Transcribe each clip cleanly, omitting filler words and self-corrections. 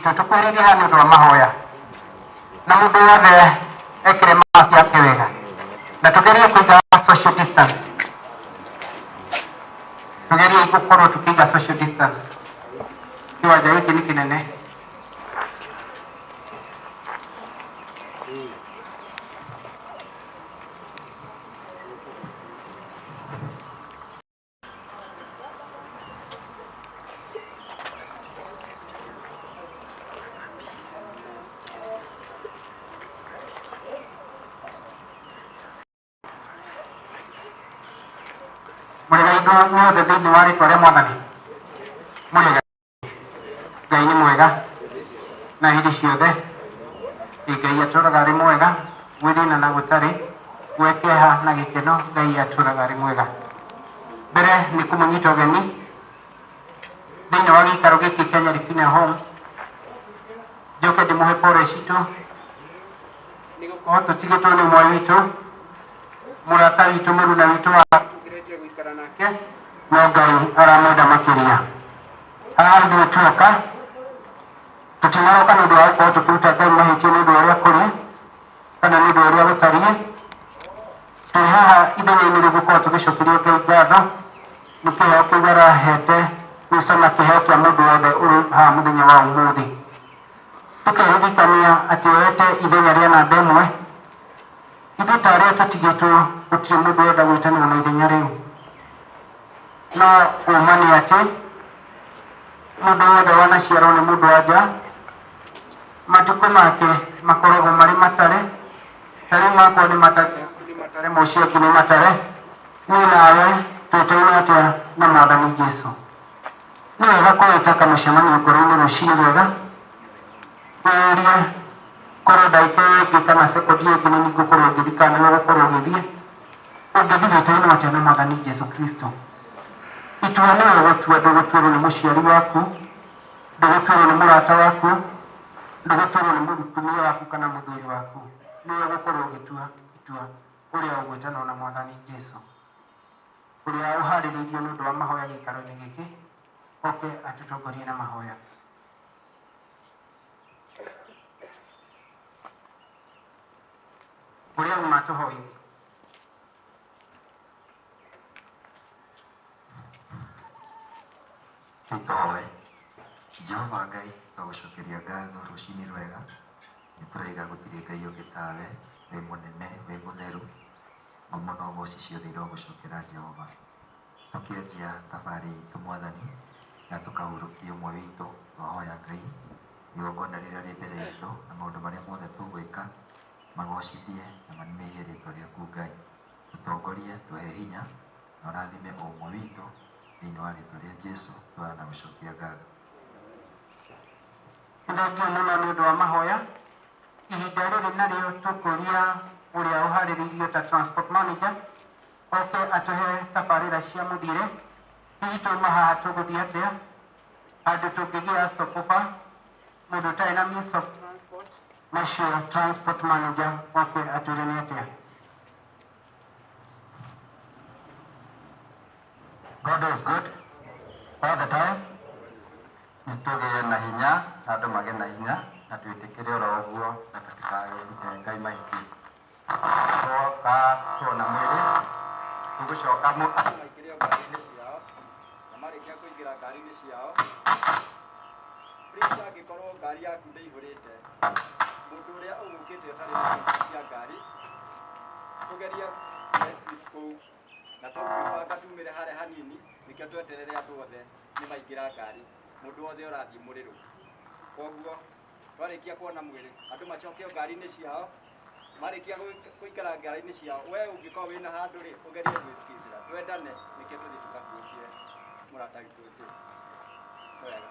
Citũ tũkwĩrĩrie haha nĩ ũndũ wa mahoya na mũndũ wothe ekĩre mask yake wega na tũgerie kũiga social distance, tũgerie gũkorwo tũkĩiga social distance. Kĩwanja gĩkĩ nĩ kĩnene. Mũrĩga inyuothe thĩinĩ wa rĩtwa rĩa Mwathani. Mũrĩega. Ngai nĩ mwega na hĩndĩ ciothe. Ĩ Ngai atũraga arĩ mwega gwĩ thĩna na gũtarĩ, gwĩ kĩeha na gĩkeno, Ngai atũraga arĩ mwega. Mbere nĩ kũmũnyita ũgeni thĩinĩ wa gĩikaro gĩkĩ kĩa Nyeri Funeral Home, njoke ndĩmũhe pore citũ nĩ gũkorwo tũtigĩtwo nĩ ũmwe witũ, mũrata witũ, mũruna witũ wa tũgeretie gũikara nake, no Ngai aramwenda makĩria. Haha ithuĩ tuoka tũtinaroka nĩ ũndũ wa gũkorwo tũkĩruta Ngai mahĩtia nĩ ũndũ wa ũrĩa kũrĩ kana nĩ ũndũ wa ũrĩa gũtariĩ. Twĩ haha ithenya-inĩ rĩu gũkorwo tũgĩcokeria Ngai ngatho nĩ kĩheo kĩu arahete gĩcama kĩheo kĩa mũndũ wothe ũrĩ haha mũthenya wa ũmũthĩ. Tũkeririkania atĩ oete ithenya rĩa namba ĩmwe. Ithuĩ ta arĩa tũtigĩtwo gũtirĩ mũndũ ũrenda gwĩtanwo na ithenya rĩu. No ũma nĩ atĩ mũndũ wothe wanaciarwo nĩ mũndũ wa nja, matukũ make makoragwo marĩ matare, ta rĩu makwa nĩ matare, nĩ matare, ma ũcio ũngĩ nĩ matare. Niĩ nawe twĩtainwo atĩa na Mwathani Jesu? Nĩ wega kwĩĩta kamũcemanio ngoro-inĩ rũcinĩ rwega, wĩyũrie korwo ndagĩka ĩyo ĩngĩ kana sekondi ĩyo ĩngĩ nĩ niĩ ngũkorwo ngĩthiĩ kana nĩwe ũgũkorwo ũgĩthiĩ. Ũngĩthiĩ wĩtainwo atĩa na Mwathani Jesu Kristo? Itua nĩwe ũgũtua, ndũgũtuĩrwo nĩ mũciari waku, ndũgũtuĩrwo nĩ mũrata waku, ndũgũtuĩrwo nĩ mũtumia waku kana mũthuri waku. Nĩwe ũgũkorwo ũgĩtua itua ũrĩa ũgwĩtanwo na Mwathani Jesu. Ũrĩa ũharĩrĩirio nĩ ũndũ wa mahoya gĩikaro-inĩ gĩkĩ, oke atũtongorie na mahoya. Ũrĩa uma tũhoe. Tũhoe. Jehova Ngai, twagũcokeria ngatho rũcinĩ rwega. Nĩ tũroiga gũtirĩ Ngai ũngĩ tawe, wĩ mũnene, wĩ mũtheru. Ngumo na ũgoci ciothe irogũcokera Jehova. Tũkĩanjia thabarĩ itũ Mwathani, na tũkahurũkia ũmwe witũ, twahoya Ngai, igongona rĩrĩa rĩ mbere itũ na maũndũ marĩa mothe tũgwĩka, magocithie na manenehie rĩtwa rĩaku Ngai. Tũtongorie, tũhe hinya, na ũrathime o ũmwe witũ, thĩinĩ wa rĩtwa rĩa Jesu, twahoya na gũcokia ngatho. Nĩ thengiũ mũno nĩ ũndũ wa mahoya. Ihinda rĩrĩ narĩo tũkũria ũrĩa ũharĩrĩirio ta transport manager oke atũhe tabarĩra cia mũthiĩre. Hihi twauma haha tũgũthiĩ atĩa? Handũ tũngĩgĩa stopover, mũndũ ũtarĩ na means of transport, macio transport manager oke atwĩre nĩ atĩa. God is good all the time. Nĩ tũgĩe na hinya na andũ magĩe na hinya na twĩtĩkĩre oro ũguo na tũtikarute Ngai mahĩtia. Twoka tuona mwĩrĩ tũgũcoka Andũ maingĩre o ngari-inĩ ciao, na marĩkia kũingĩra ngari-inĩ ciao, please angĩkorwo ngari yaku ndĩihũrĩte, mũndũ ũrĩa ũgũkĩte ũtarĩ na key cia ngari, tũgerie excuse kũu, na tũgwĩbanga tumĩre harĩa hanini, nĩkĩo tweterere andũ othe nĩ maingĩra ngari, mũndũ wothe ũrathiĩ mũrĩrũ. Koguo twarĩkia kuona mwĩrĩ, andũ macoke o ngari-inĩ ciao, marĩkia gũikara ngari-inĩ ciao, we ũngĩkorwo wĩna handũ rĩ, ũgerie gwĩskizĩra, twendane nĩkĩo tũthiĩ tũkahutie mũrata witũ James. Wega.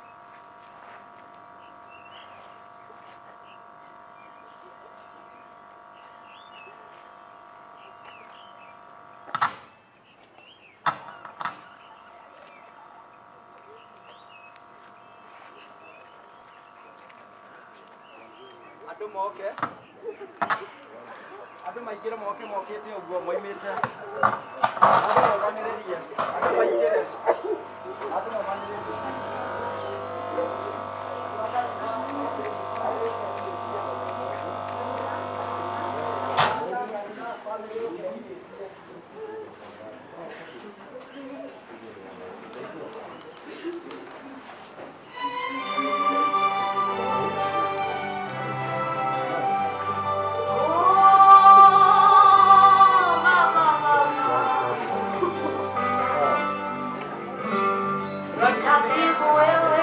Andũ moke, andũ maingĩre moke mokĩte ũguo moimĩte, andũ momanĩrĩrie, andũ maingĩre, andũ momanĩrĩrie. Tabibu wewe,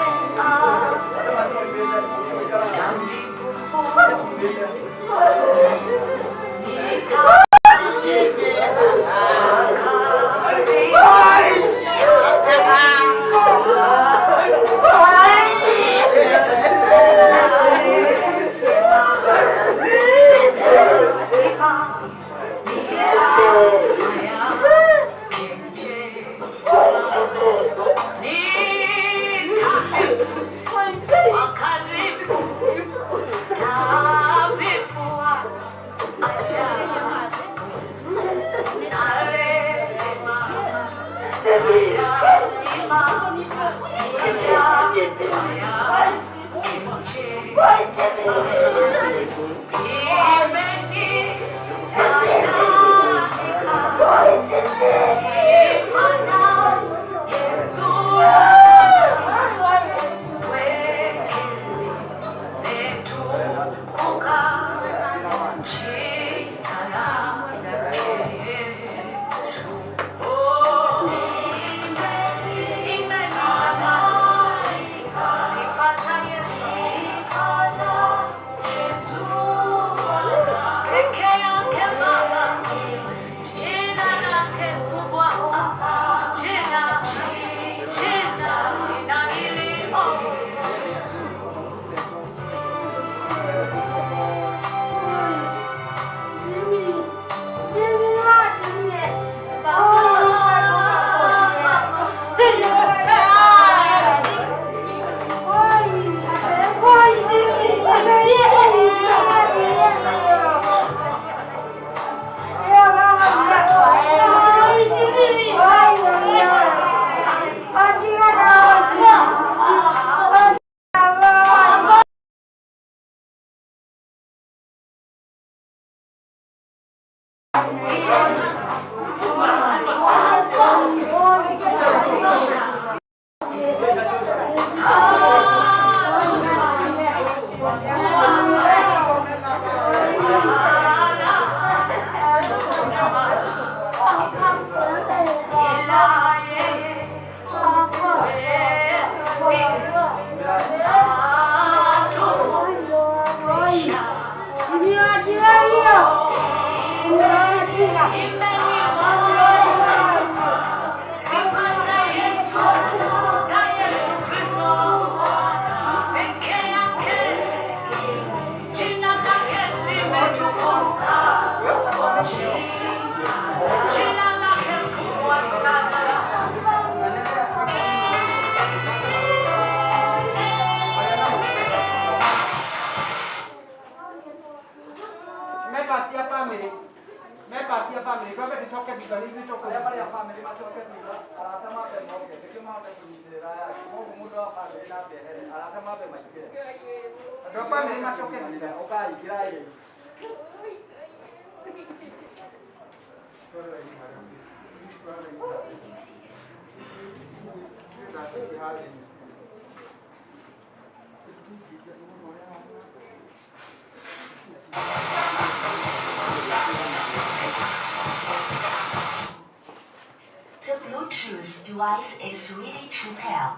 The Bluetooth device is ready to pair.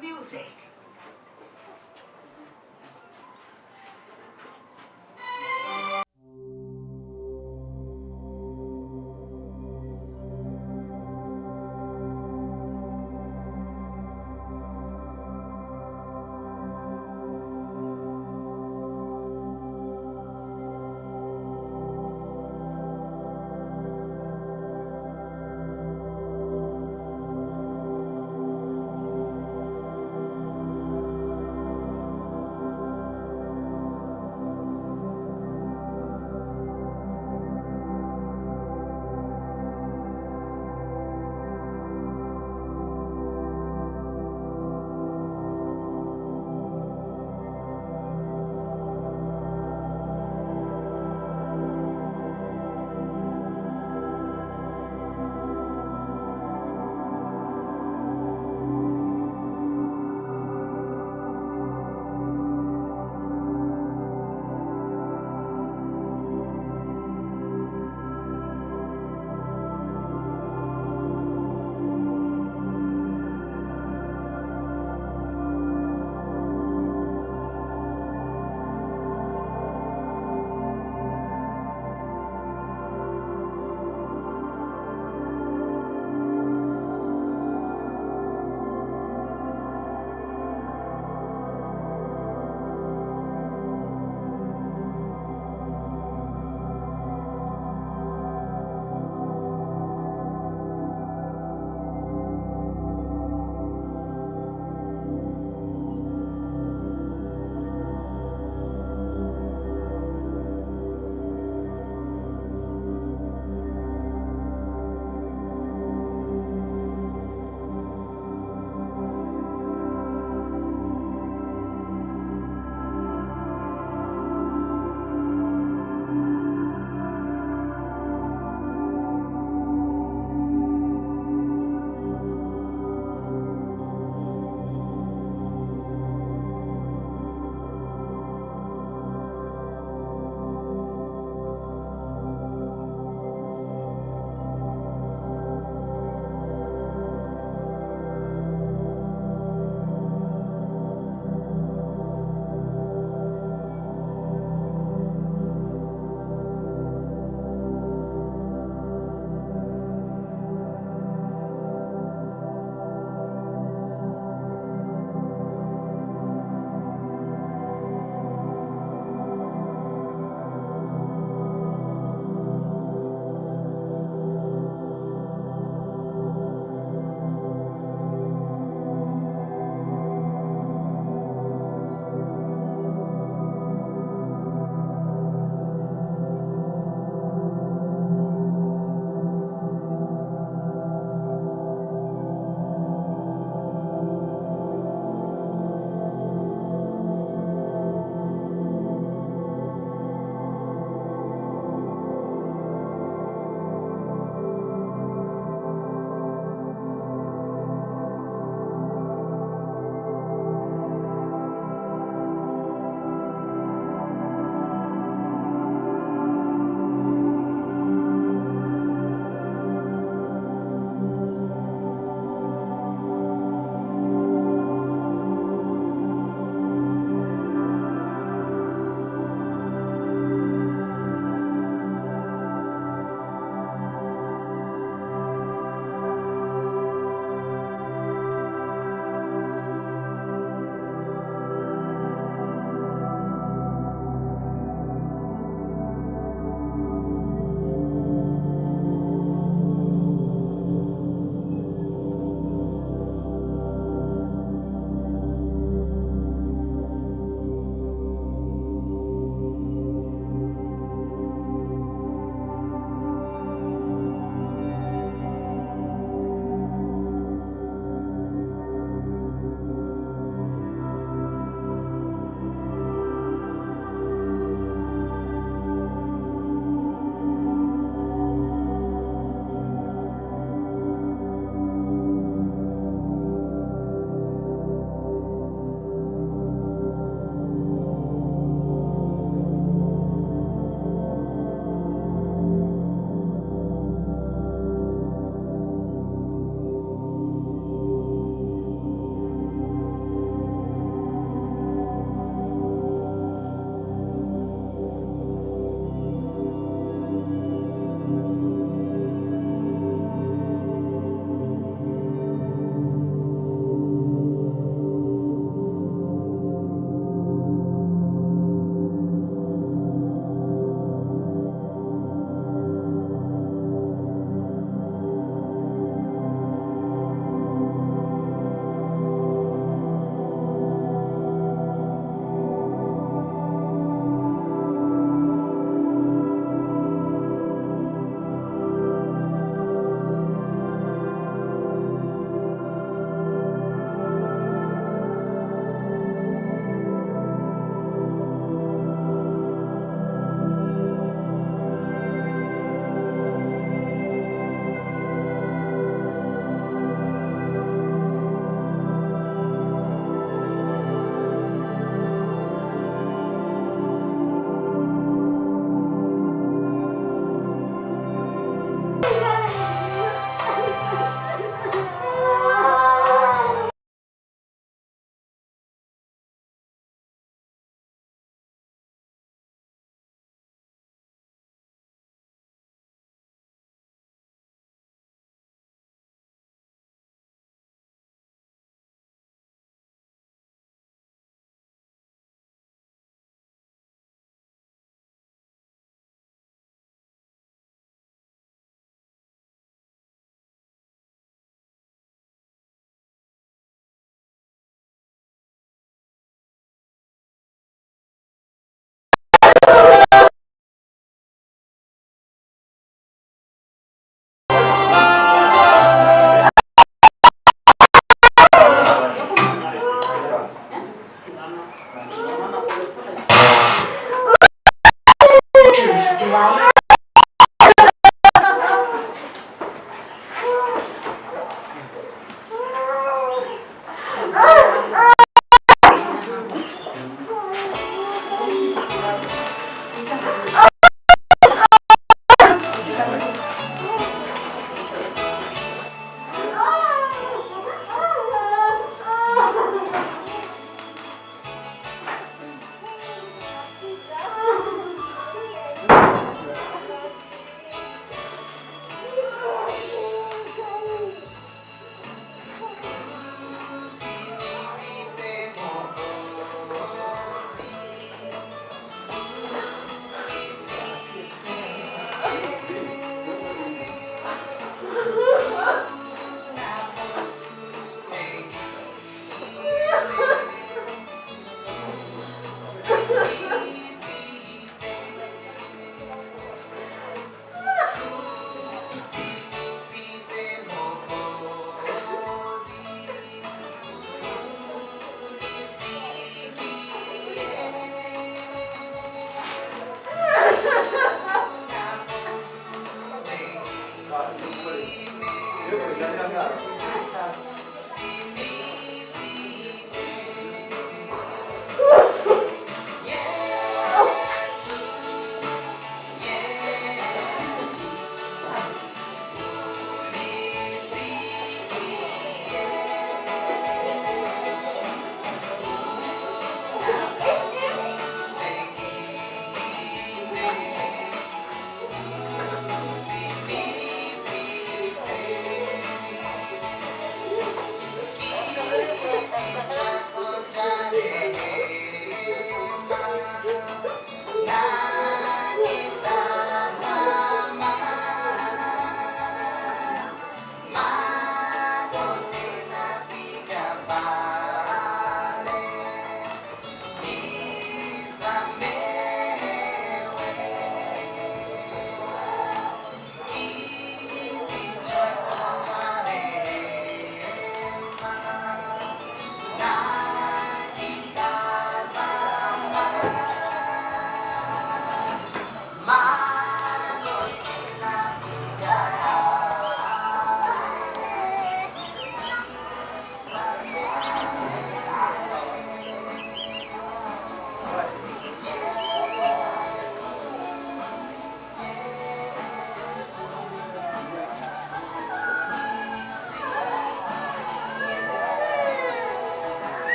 Music.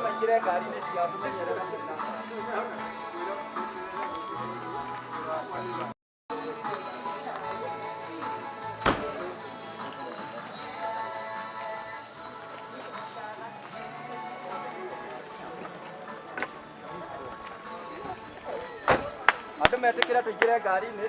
Maingĩre ngari-inĩ ciao tũmenyerere mũthenya. Andũ metĩkĩre tũingĩre ngari-inĩ.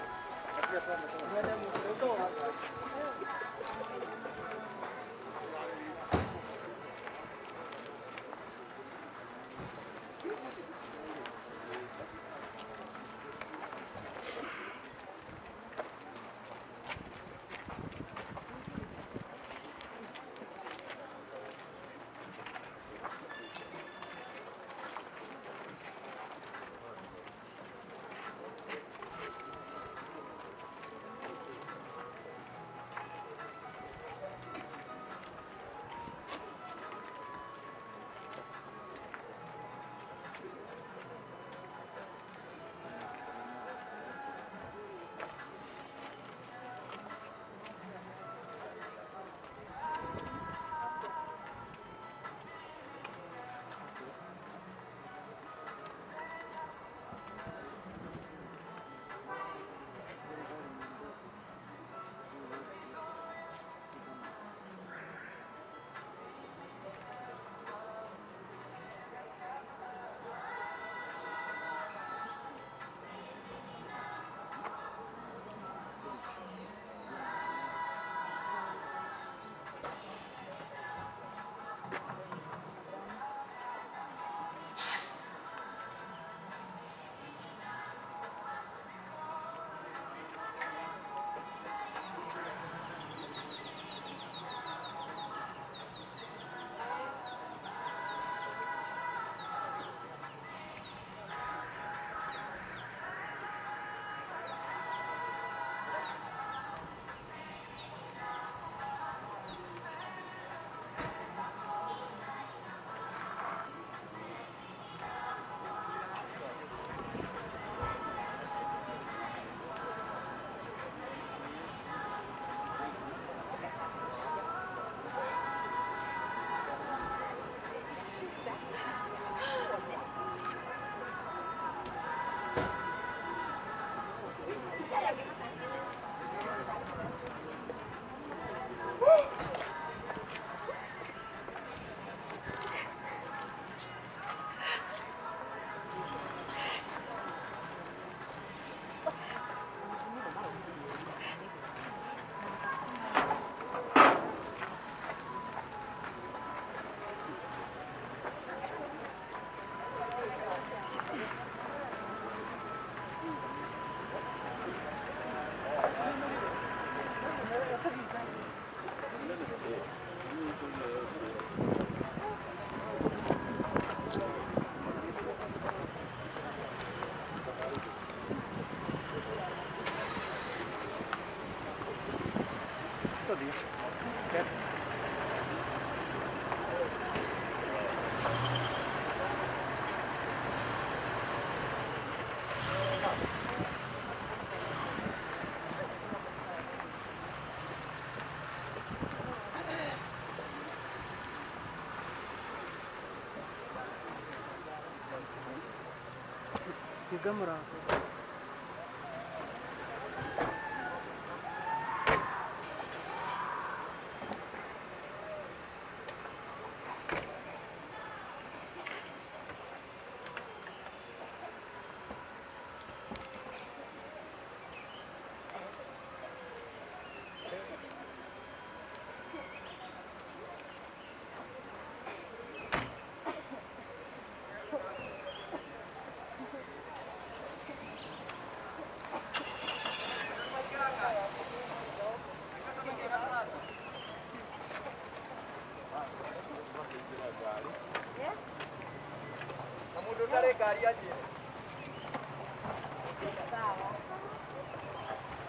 Mundu ũtarĩ ngari anjĩre.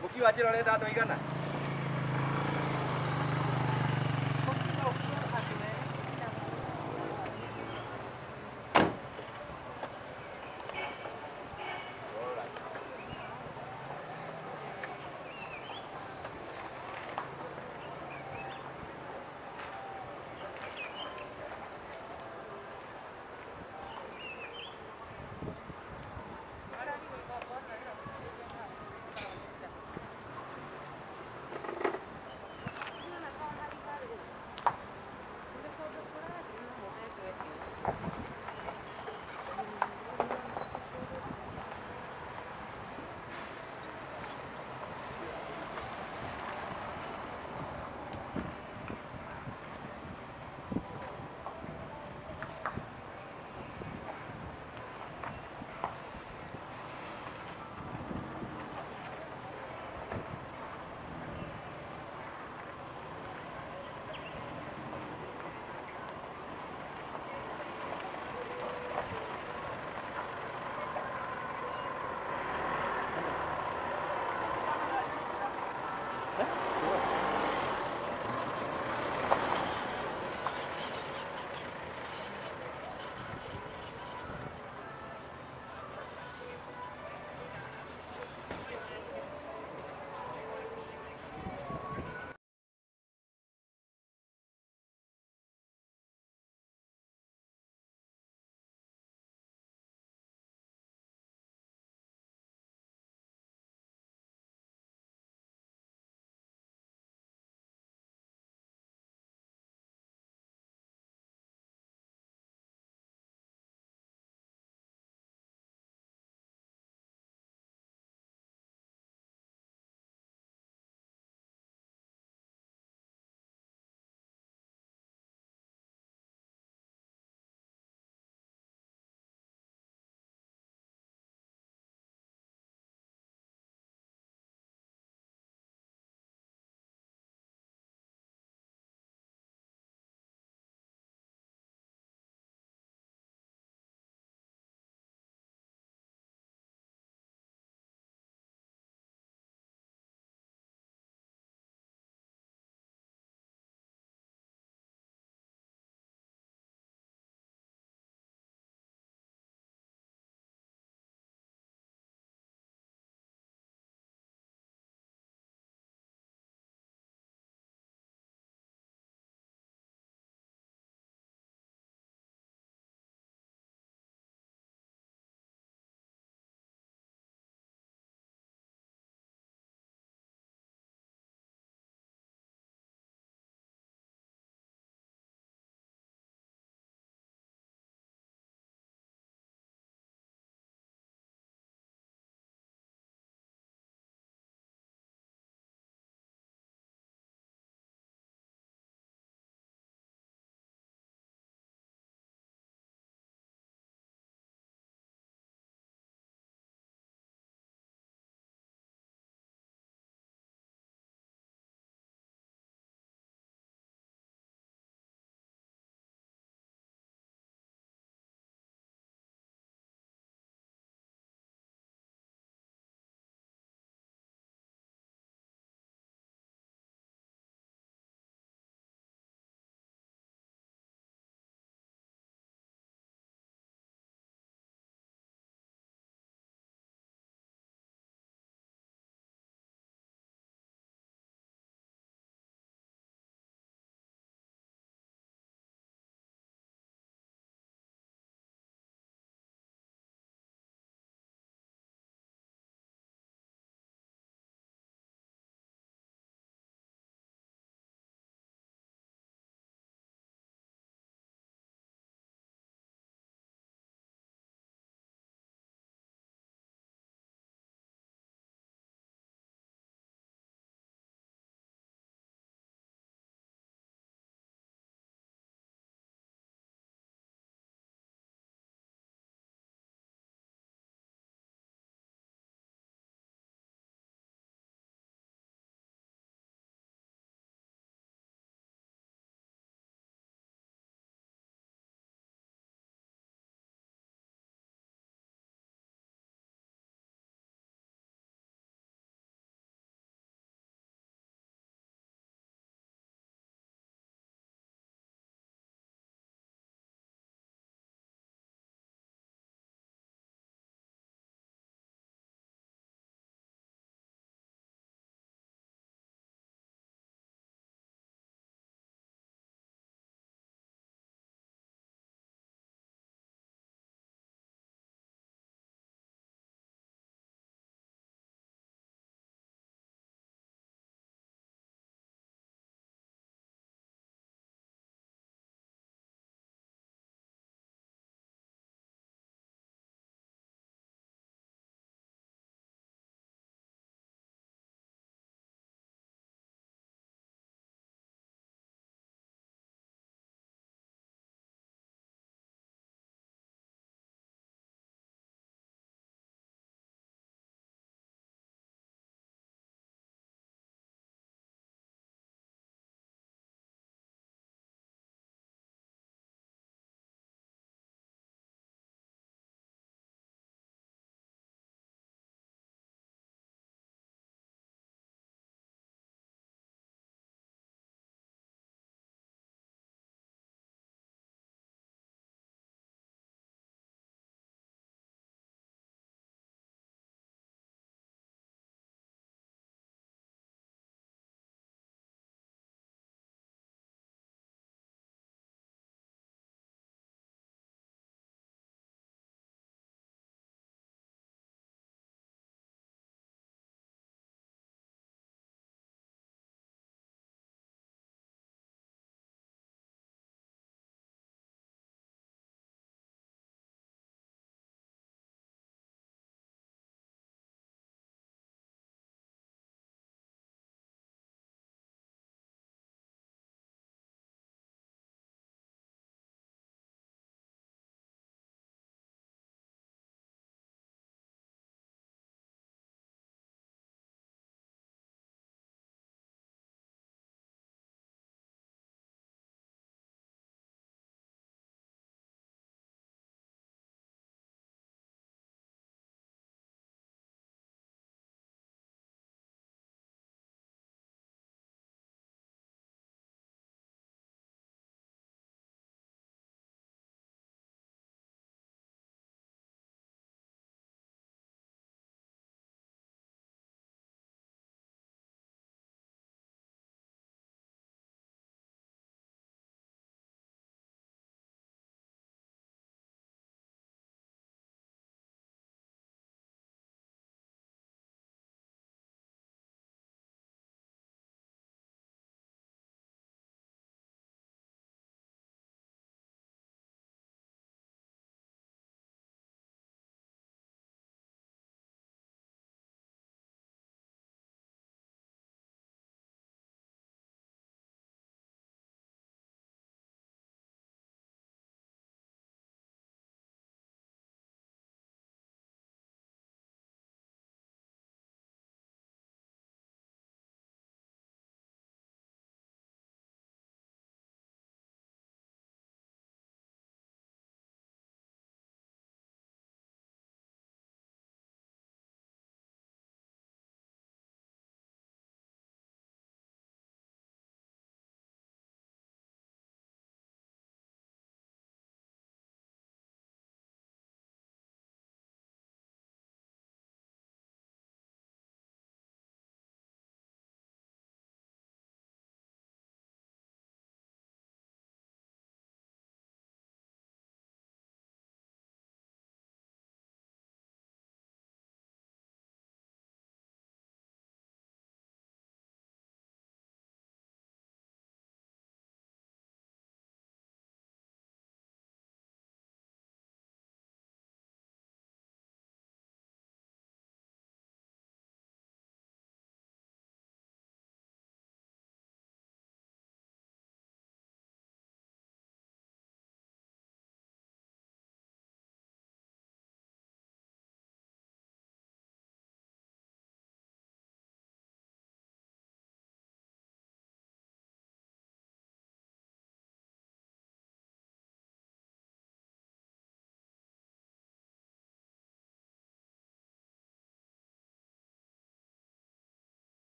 Mũkiwa njĩra ũrenda andũ aigana?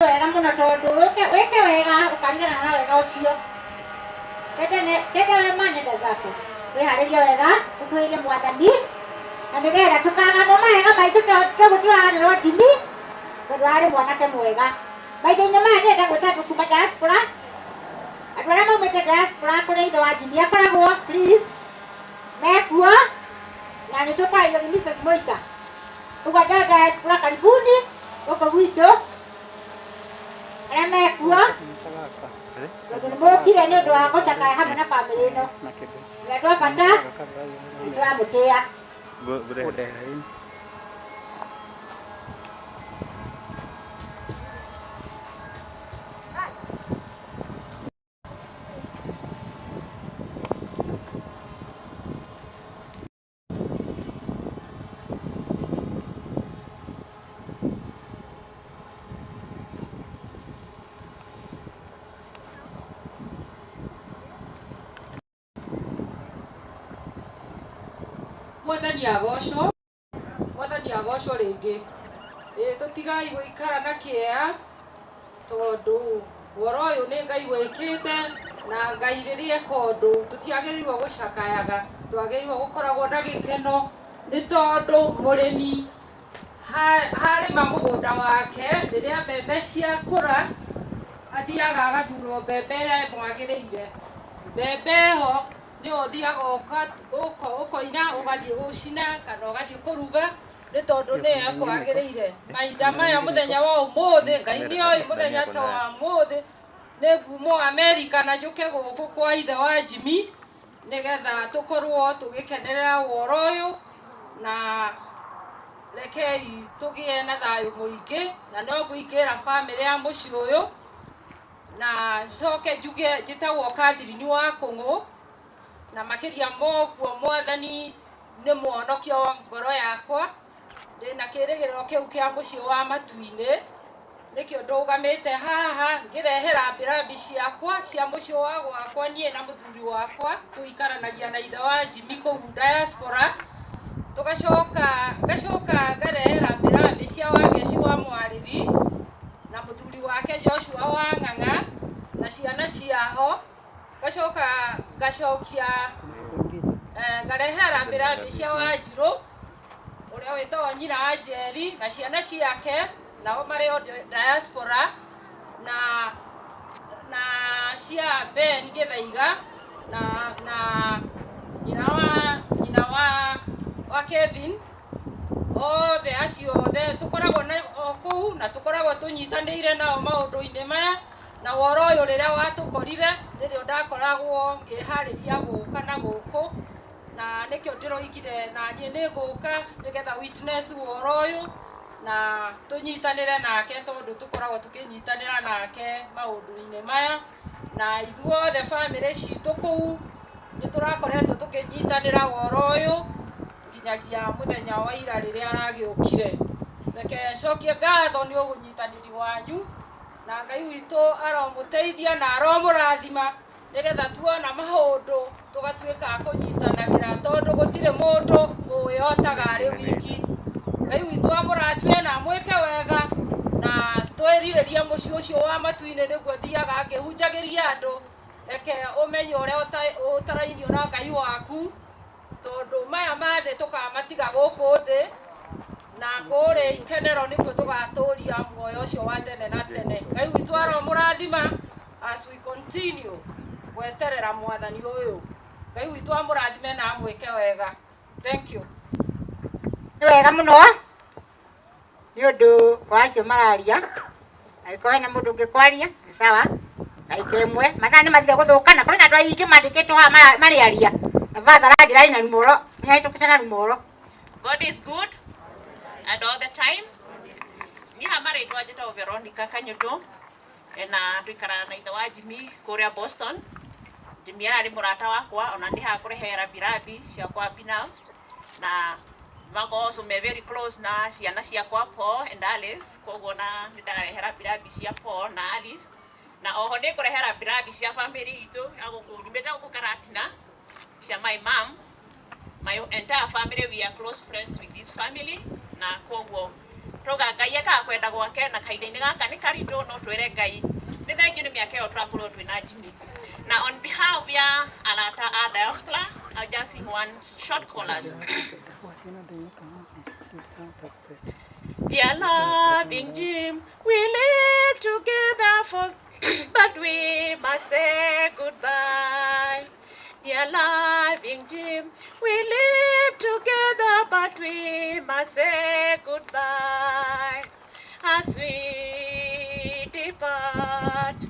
Wega mũno tondũ wĩke wega ũkaririkana na wega ũcio. Tenda wema nenda zako. Wĩharĩrie wega ũkuhĩrĩrie Mwathani na nĩgetha tũkaganwo mawega maitũ toguo tũraganĩrwo Jimmy tondũ arĩ mwanake mwega. Mahinda-inĩ maya ndĩrenda gwĩta andũ kuma diaspora, andũ arĩa maumĩte diaspora kũrĩa ithe wa Jimmy akoragwo, please, mekuo na nĩ tũkwarĩrio nĩ Mrs. Moita. Ũguo andũ a diaspora, karibuni gũkũ gwitũ arĩa mekuo tondũ nĩ mũkire nĩ ũndũ wa gũcakaya hamwe na bamĩrĩ ĩno. Nĩ andũ a bata, nĩ tũramũtĩĩa. Mwathani agocwo, Mwathani agocwo rĩngĩ. Ĩ tũtigai gũikara na kĩeha tondũ ũhoro ũyũ nĩ Ngai wĩkĩte na Ngai rĩrĩa eka ũndũ tũtiagĩrĩirwo gũcakayaga, twagĩrĩirwo gũkoragwo na gĩkeno nĩ tondũ mũrĩmi harĩma mũgũnda wake rĩrĩa mbembe ciakũra athiaga agathura mbembe ĩrĩa ĩmwagĩrĩire. Mbembe ĩyo nĩyo ũthiaga ũkoina ũgathiĩ gũcina kana ũgathiĩ kũruga nĩ tondũ nĩyo ĩkwagĩrĩire. Mahinda maya mũthenya wa ũmũthĩ Ngai nĩoĩ mũthenya ta wa ũmũthĩ nĩ ngumo Amerika na njũke gũkũ kwa ithe wa Jimmy nĩgetha tũkorwo tũgĩkenerera ũhoro ũyũ na rekei tũgĩe na thayũ mũingĩ na no ngũingĩra bamĩrĩ ya mũciĩ ũyũ na ncoke njuge njĩtagwo Catherine wa Kũng'ũ na makĩria ma ũguo Mwathani nĩ mũhonokia wa ngoro yakwa, ndĩna kĩrĩgĩrĩro kĩu kĩa mũciĩ wa matu-inĩ, nĩkĩo ndũgamĩte haha ngĩrehera mbĩrambi ciakwa cia mũciĩ wa gwakwa niĩ na mũthuri wakwa tũikaranagia na ithe wa Jimmy kũu diaspora, tũgacoka ngacoka ngarehera mbĩrambi cia Wangeci wa Mwarĩri na mũthuri wake Joshua wa Ng'ang'a na ciana ciao, ngacoka ngacokia ngarehera mbĩrambi cia Wanjirũ ũrĩa wĩtagwo nyina wa Njeri na ciana ciake nao marĩ o diaspora na cia Ben Gĩthaiga na nyina wa Kevin, othe acio othe tũkoragwo na o kũu na tũkoragwo tũnyitanĩire nao maũndũ-inĩ maya. Na ũhoro ũyũ rĩrĩa watũkorire nĩrĩo ndakoragwo ngĩharĩria gũka na gũkũ na nĩkĩo ndĩroigire na niĩ nĩ ngũka nĩgetha witness ũhoro ũyũ na tũnyitanĩre nake tondũ tũkoragwo tũkĩnyitanĩra nake maũndũ-inĩ maya na ithuothe bamĩrĩ citũ kũu nĩ tũrakoretwo tũkĩnyitanĩra ũhoro ũyũ nginyagia mũthenya wa ira rĩrĩa aragĩũkire. Reke cokie ngatho nĩ ũnyitanĩri wanyu na Ngai witũ aromũteithia na aromũrathima nĩgetha tuona maũndũ tũgatuĩka a kũnyitanagĩra tondũ gũtirĩ mũndũ wĩhotaga arĩ wiki. Ngai witũ amũrathime na amwĩke wega na twĩrirĩrie mũciĩ ũcio wa matu-inĩ nĩguo thiaga ngĩhunjagĩria andũ. Reke ũmenye ũrĩa ũtarairio na Ngai waku tondũ maya ma thĩ tũkamatiga gũkũ thĩ na kũrĩa ikenero nĩkuo tũgatũria muoyo ũcio wa tene na tene. Ngai witũ aromũrathima as we continue gweterera Mwathani ũyũ. Ngai witũ amũrathime na amwĩke wega. Thank you. Nĩ wega mũno nĩ ũndũ wa acio mararia. Angĩkorwo hena mũndũ ũngĩ kwaria nĩ sawa, ndagĩka ĩmwe. Mathaa nĩ mathire gũthũka na kũrĩ na andũ aingĩ mandĩkĩtwo haha marĩaria na batha aranjĩra arĩ na rumoro nĩahĩtũkĩte na rumoro. God is good and all the time. Niĩ haha marĩtwa njĩtagwo Veronica Kanyundo na tũikaraga na ithe wa Jimmy kũrĩa Boston. Jimmy ararĩ mũrata wakwa ona ndĩ haha kũrehera mbirabi ciakwa Binance na makorwo me very close na ciana ciakwa Paul and Alice, koguo na nĩ ndarehera mbirabi cia Paul na Alice na oho nĩ ngũrehera mbirabi cia family itũ ya gũkũ nyumĩte gũkũ Karatina cia my mom, my entire family. We are close friends with this family na koguo Tũga Ngai ekaga kwenda gwake na kahinda-inĩ gaka nĩ karitũ no twĩre Ngai nĩ thengiũ nĩ mĩaka ĩyo tũrakorirwo twĩna Jimmy. Na on behalf ya arata a diaspora, I'll just sing one short chorus. Dear loving Jim, we live together for, but we must say goodbye. Dear loving Jim, we live together, but we must say goodbye. As we depart,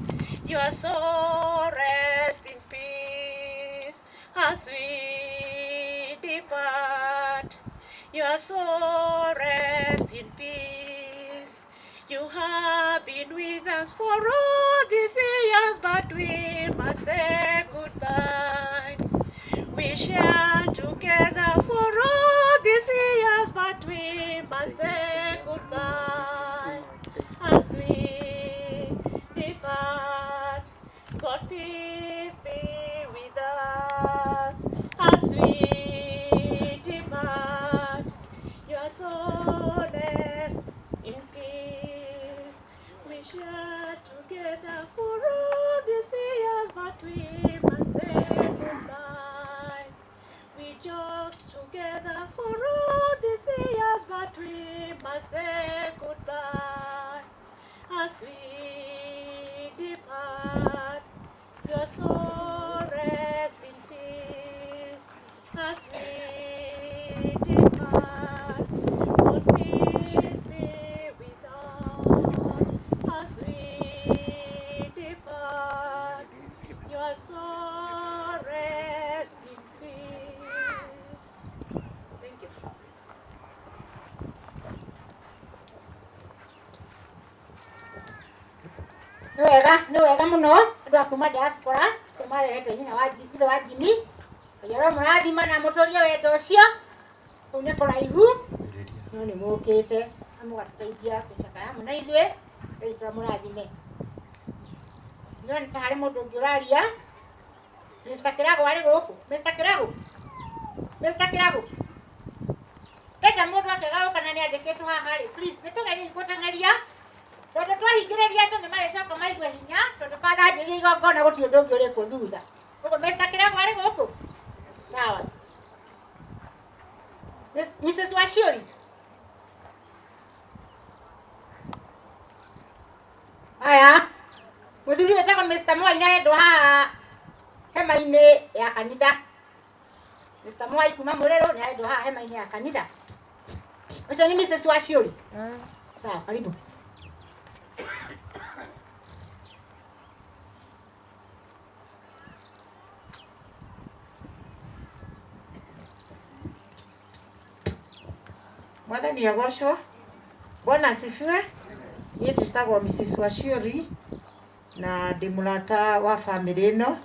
your soul rest in peace. As we depart, your soul rest in peace. You have been with us for all these years, but we must say goodbye. We share together for all these years, but we must say goodbye. As we depart, God peace be with us. As we depart, your soul rest in peace. We share together for all these years, but we must say goodbye. We joked together for all these years, but we must say goodbye. As we depart, your soul rest in peace. As we depart, God peace be with us. As we depart, your soul rest in peace. Thank you. Nĩ wega, nĩ wega mũno andũ a kuma diaspora acio marehete nyina wa ithe wa Jimmy. Ngai aromũrathima na mũtũrie wendo ũcio. Kũu nĩ kũraihu no nĩ mũkĩte na mũgatũteithia gũcakaya hamwe na ithuĩ. Ngai tũramũrathime. Ndĩrona ta harĩ mũndũ ũngĩ ũraria. Mr. Kĩrago arĩ gũkũ. Mr. Kĩrago, Mr. Kĩrago, tenda mũndũ akĩaga gũka na nĩ andĩkĩtwo haha rĩ, please nĩ tũgerie gũteng'eria tondũ twahingĩrĩria andũ nĩ marĩcoka maigue hinya tondũ kwathanjĩria igongona gũtirĩ ũndũ ũngĩ ũrĩkwo thutha. Ũguo Mr. Kĩrago arĩ gũkũ? Sawa. Mrs. Waciũri. Aya, mũthuri wĩtagwo Mr. Mwai nĩarendwo haha hema-inĩ ya kanitha. Mr. Mwai kuma Mũrĩrũ nĩarendwo haha hema-inĩ ya kanitha. Ũcio nĩ Mrs. Waciũri? Sawa, karibu. Mwathani agocwo. Bwana asifiwe. Niĩ njĩtagwo Mrs. Waciũri na ndĩ mũrata wa bamĩrĩ ĩno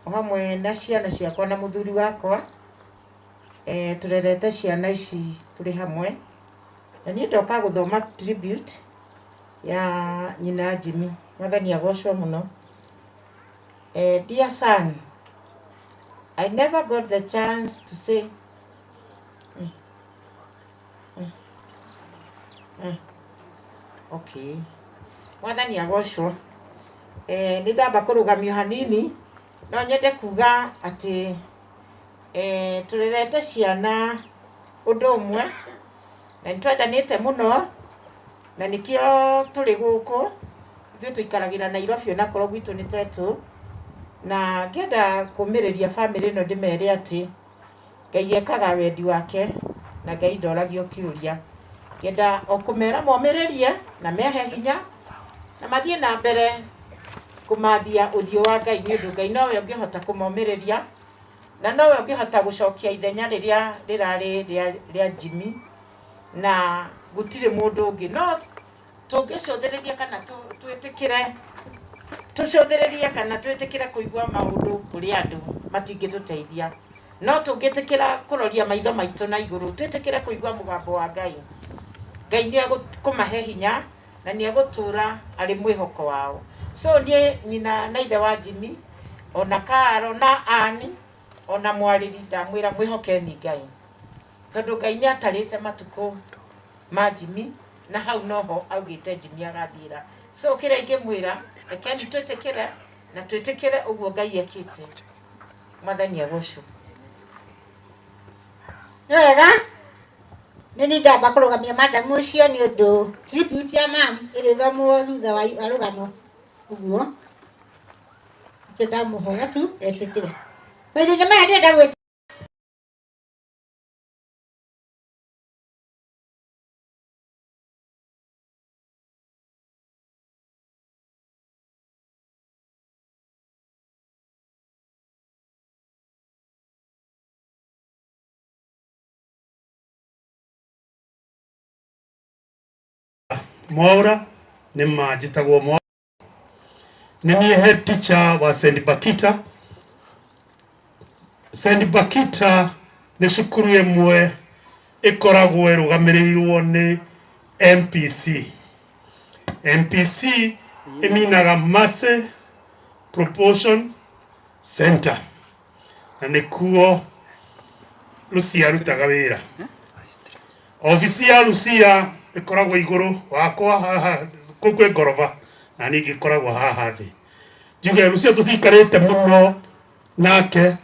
o hamwe na ciana ciakwa na mũthuri wakwa. Tũrerete ciana ici tũrĩ hamwe na niĩ ndoka gũthoma tribute ya nyina Jimmy. Mwathani agocwo mũno. Dear son, I never got the chance to say okay. Mwathani agocwo. Nĩ ndamba kũrũgamio hanini no nyende kuga atĩ tũrerete ciana ũndũ ũmwe na nĩ twendanĩte mũno na nĩkĩo tũrĩ gũkũ. Ithuĩ tũikaragĩra Nairobi onakorwo gwitũ nĩ Tetũ, na ngĩenda kũmĩrĩria bamĩrĩ ĩno ndĩmere atĩ Ngai ekaga wendi wake na Ngai ndoragio kĩũria. Ngĩenda o kũmera momĩrĩrie na mehe hinya na mathiĩ na mbere kũmathia ũthiũ wa Ngai nĩ ũndũ Ngai nowe ũngĩhota kũmomĩrĩria na nowe ũngĩhota gũcokia ithenya rĩrĩa rĩrarĩ rĩa Jimmy na gũtirĩ mũndũ ũngĩ. No tũngĩcũthĩrĩria kana twĩtĩkĩre tũcũthĩrĩrie kana twĩtĩkĩre kũigua maũndũ kũrĩ andũ matingĩtũteithia. No tũngĩtĩkĩra kũroria maitho maitũ na igũrũ, twĩtĩkĩre kũigua mũgambo wa Ngai, Ngai nĩ egũkũmahe hinya na nĩ egũtũra arĩ mwĩhoko wao. So niĩ nyina na ithe wa Jimmy ona Karo na Ann ona mwarĩri ndamwĩra mwĩhokeni Ngai tondũ Ngai nĩ atarĩte matukũ ma Jimmy Na hau noho augĩte Jimmy agathiĩra. So kĩrĩa ingĩmwĩra, rekeni twĩtĩkĩre na twĩtĩkĩre ũguo Ngai ekĩte. Mwathani agocwo. Nĩ wega nĩ niĩ ndamba kũrũgamia madam ũcio nĩ ũndũ tribute ya mam ĩrĩthomwo thutha wa wa rũgano ũguo nĩkĩo ndamũhoya tu etĩkĩre. Mahinda-inĩ maya ndĩrenda gwĩ Mwaura nĩ ma njĩtagwo Mwaura nĩ niĩ head teacher wa St. Bakita. St. Bakita nĩ cukuru ĩmwe ĩkoragwo ĩrũgamĩrĩirwo nĩ MPC. MPC ĩminaga Mercy Proportion Center na nĩkuo Lucia arutaga wĩra. Obici ya Lucia ĩkoragwo igũrũ wakwa haha kũu kwĩ ngoroba na niĩ ngĩkoragwo haha thĩ. Njuge Lucia tũtiikarĩte mũno nake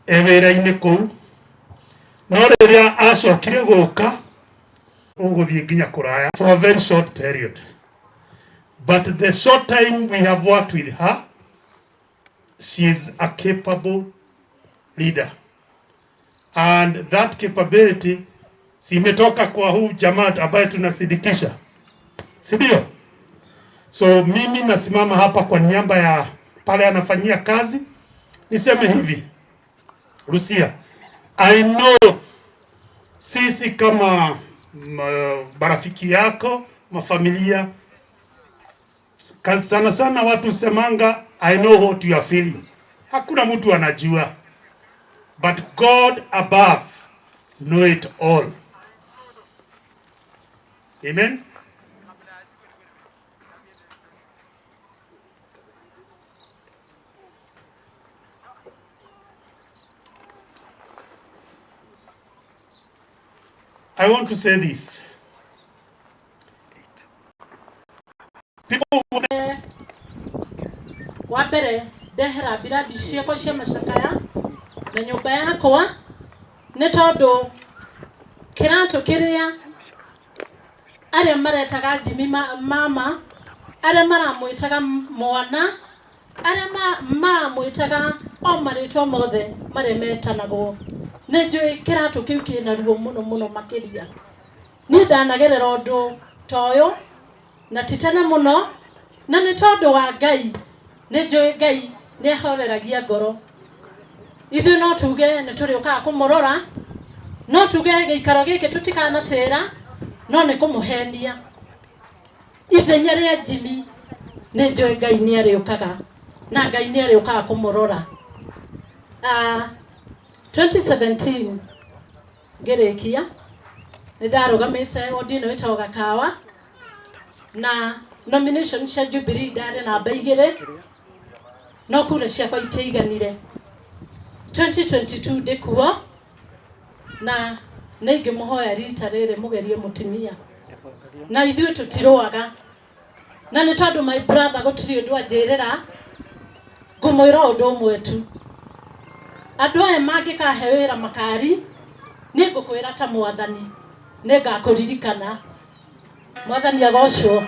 e wĩra-inĩ kũu, no rĩrĩa acokire gũka ũgũthiĩ nginya kũraya for a very short period, but the short time we have worked with her, she is a capable leader and that capability si imetoka kwa huu jamaa ambaye tunasindikisha, si ndio? So mimi nasimama hapa kwa niaba ya pale anafanyia kazi, niseme hivi, Lucia, I know sisi kama marafiki yako, mafamilia, sana sana watu semanga I know what you are feeling. Hakuna mtu anajua, but God above know it all. Amen. I want to say this. People who Wa mbere ndehera mbirabi ciakwa cia macakaya na nyũmba yakwa nĩ tondũ kĩratũ kĩrĩa arĩa maretaga Jimmy mama, arĩa maramwĩtaga mwana, arĩa maramwĩtaga o marĩtwa mothe marĩa metanagwo, nĩ njũĩ kĩratũ kĩu kĩna ruo mũno mũno makĩria. Niĩ ndanagerera ũndũ ta ũyũ na ti tene mũno, na nĩ tondũ wa Ngai nĩ njũĩ Ngai nĩ ahoreragia ngoro. Ithuĩ no tuge nĩ tũrĩũkaga kũmũrora, no tuge gĩikaro gĩkĩ tũtikanatĩra, no nĩ kũmũhenia. Ithenya rĩa Jimmy nĩ njũĩ Ngai nĩ arĩũkaga, na Ngai nĩ arĩũkaga kũmũrora. 2017 ngĩrĩkia nĩ ndarũgamĩte wodi ĩno ĩtagwo Gakawa, na nomination cia Jubilee ndarĩ namba 2, no kura ciakwa itiaiganire. 2022 ndĩkuo, na nĩ ingĩmũhoya rita rĩrĩ mũgerie mũtumia, na ithuĩ tũtirũaga, na nĩ tondũ my brother gũtirĩ ũndũ anjĩrĩra, ngũmwĩra ũndũ ũmwe tu. Andũ aya mangĩkahe wĩra makari, niĩ ngũkwĩra ta mwathani nĩ ngakũririkana. Mwathani agocwo.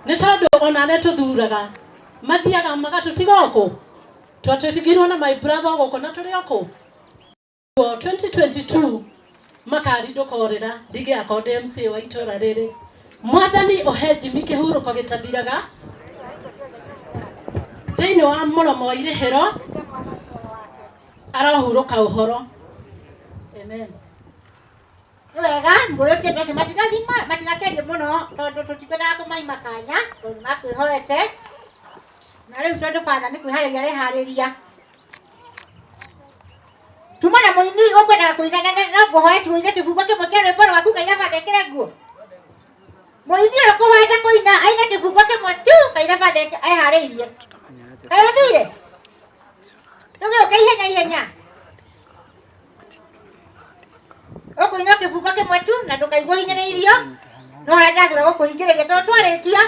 Nĩ tondũ ona arĩa tũthuraga mathiaga magatũtiga okũ, twatũtigirwo na my brother gũkũ na tũrĩ okũ. 2022 makari ndũkorĩra, ndingĩakorwo ndĩ MCA wa itũra rĩrĩ. Mwathani ũhe Jimmy kĩhurũko gĩtathiraga thĩinĩ wa mũromo wa irĩhĩro, arohurũka ũhoro. Amen. Nĩ wega ngũrĩtie andũ acio matigathima matigakĩarie mũno tondũ tũtikwendaga kũmaima kanya tondũ nĩmakwĩhoete, na rĩu tondũ batha nĩ kwĩharĩria areharĩria. Tuma na mũini ũkwendaga kũina na no ngũhoe tu ũine kĩbungo kĩmwe kĩa rwĩmbo rwaku Ngai batha ĩkĩre nguo. Mũini ũrĩa ũkũhoete kũina aine kĩbungo kĩmwe tu Ngai batha eharĩirie. Kaĩ ũthire? Ndũgĩũke ihenya ihenya. Ũkũina kĩbungo kĩmwe tu na ndũkaigua hinyĩrĩirio no harĩa ndathura gũkũhingĩrĩria tondũ twarĩkia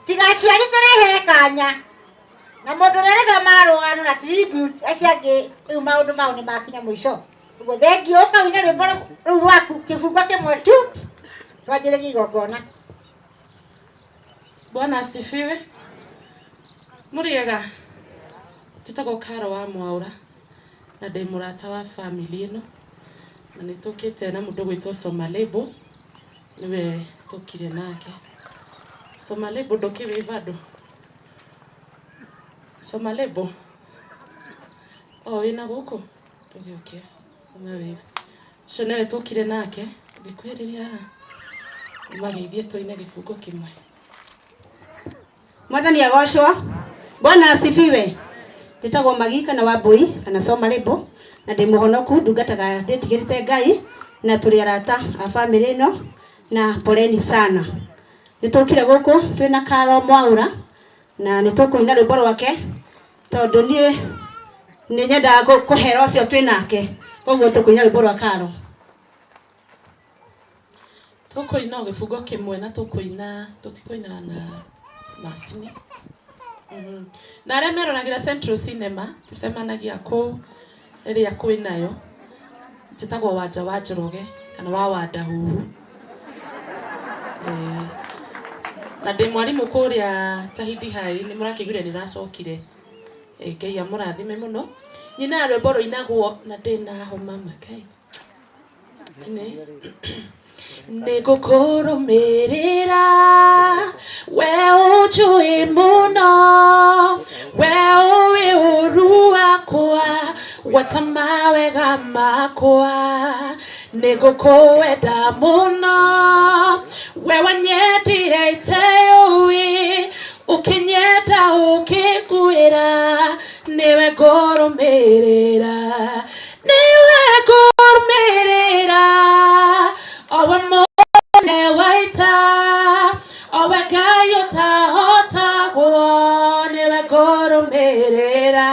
tiga aciari tũrehe kanya na mũndũ ũrĩa ũrĩthomaga rũgano na tribute acio angĩ rĩu maũndũ mao nĩ makinya mũico. Ũguo thengiũ ũkawina rwĩmbo rũu rwaku kĩbungo kĩmwe tu twanjĩrĩrie igongona. Bwana asifiwe. Mũrĩega, njĩtagwo Karo wa Mwaũra na ndĩ mũrata wa family ĩno na nĩ tũkĩte na mũndũ gwĩtwo Somalebo nĩwe tũkire nake. Somalebo ndũkĩwĩ bado? Somalebo o wĩna gũkũ ndũgĩũke ume wĩ ũcio nĩwe tũkire nake ngĩkwĩrĩria haha ũmageithie tũine gĩbungo kĩmwe. Mwathani agocwo. Bwana asifiwe. Njĩtagwo Magi kana Wambui kana Somalebo na ndĩ mũhonoku ndungataga ndĩtigĩrĩte Ngai na tũrĩ arata a family ĩno na poleni sana. Nĩ tũkire gũkũ twĩna Karo Mwaũra na nĩ tũkũina rwĩmbo rwake tondũ niĩ nĩ nyendaga kũhera ũcio twĩ nake koguo tũkũina rwĩmbo rwa Karo. Tũkũina o gĩbungo kĩmwe na tũkũina tũtikũina na macini. Na arĩa meroragĩra Central Cinema tũcemanagia kũu rĩrĩa kwĩnayo. Njĩtagwo Wanja wa Njoroge kana wa Wandahuhu. Na ndĩ mwarimũ kũrĩa Tahidi High nĩ mũrakĩiguire nĩ ndacokire. Ngai amũrathime mũno. Nyinaga rwĩmbo rũinagwo na ndĩna homa makai. Nĩ ngũkũrũmĩrĩra we ũnjũĩ mũno we ũĩ ũru wakwa gwata mawega makwa nĩ ngũkũwenda mũno we wanyendire iteũĩ ũkĩnyenda ũkĩnguĩra nĩwe ngũrũmĩrĩra nĩwe ngũrũmĩrĩra owe mũnene wa ita owe Ngai ũtahotagwo nĩwe ngũrũmĩrĩra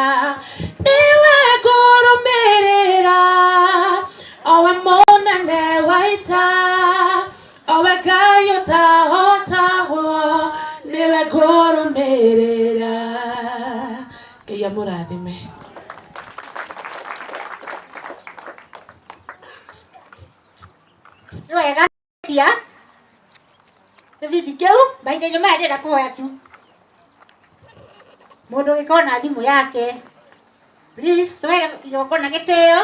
nĩwe ngũrũmĩrĩra owe mũnene wa ita owe Ngai ũtahotagwo nĩwe ngũrũmĩrĩra. Ngai amũrathime. Nĩ wega kia kĩbindi kĩu mahinda-inĩ maya ndĩrenda kũhoya tu mũndũ ũgĩkorwo na thimũ yake please tũhe igongona gĩtĩo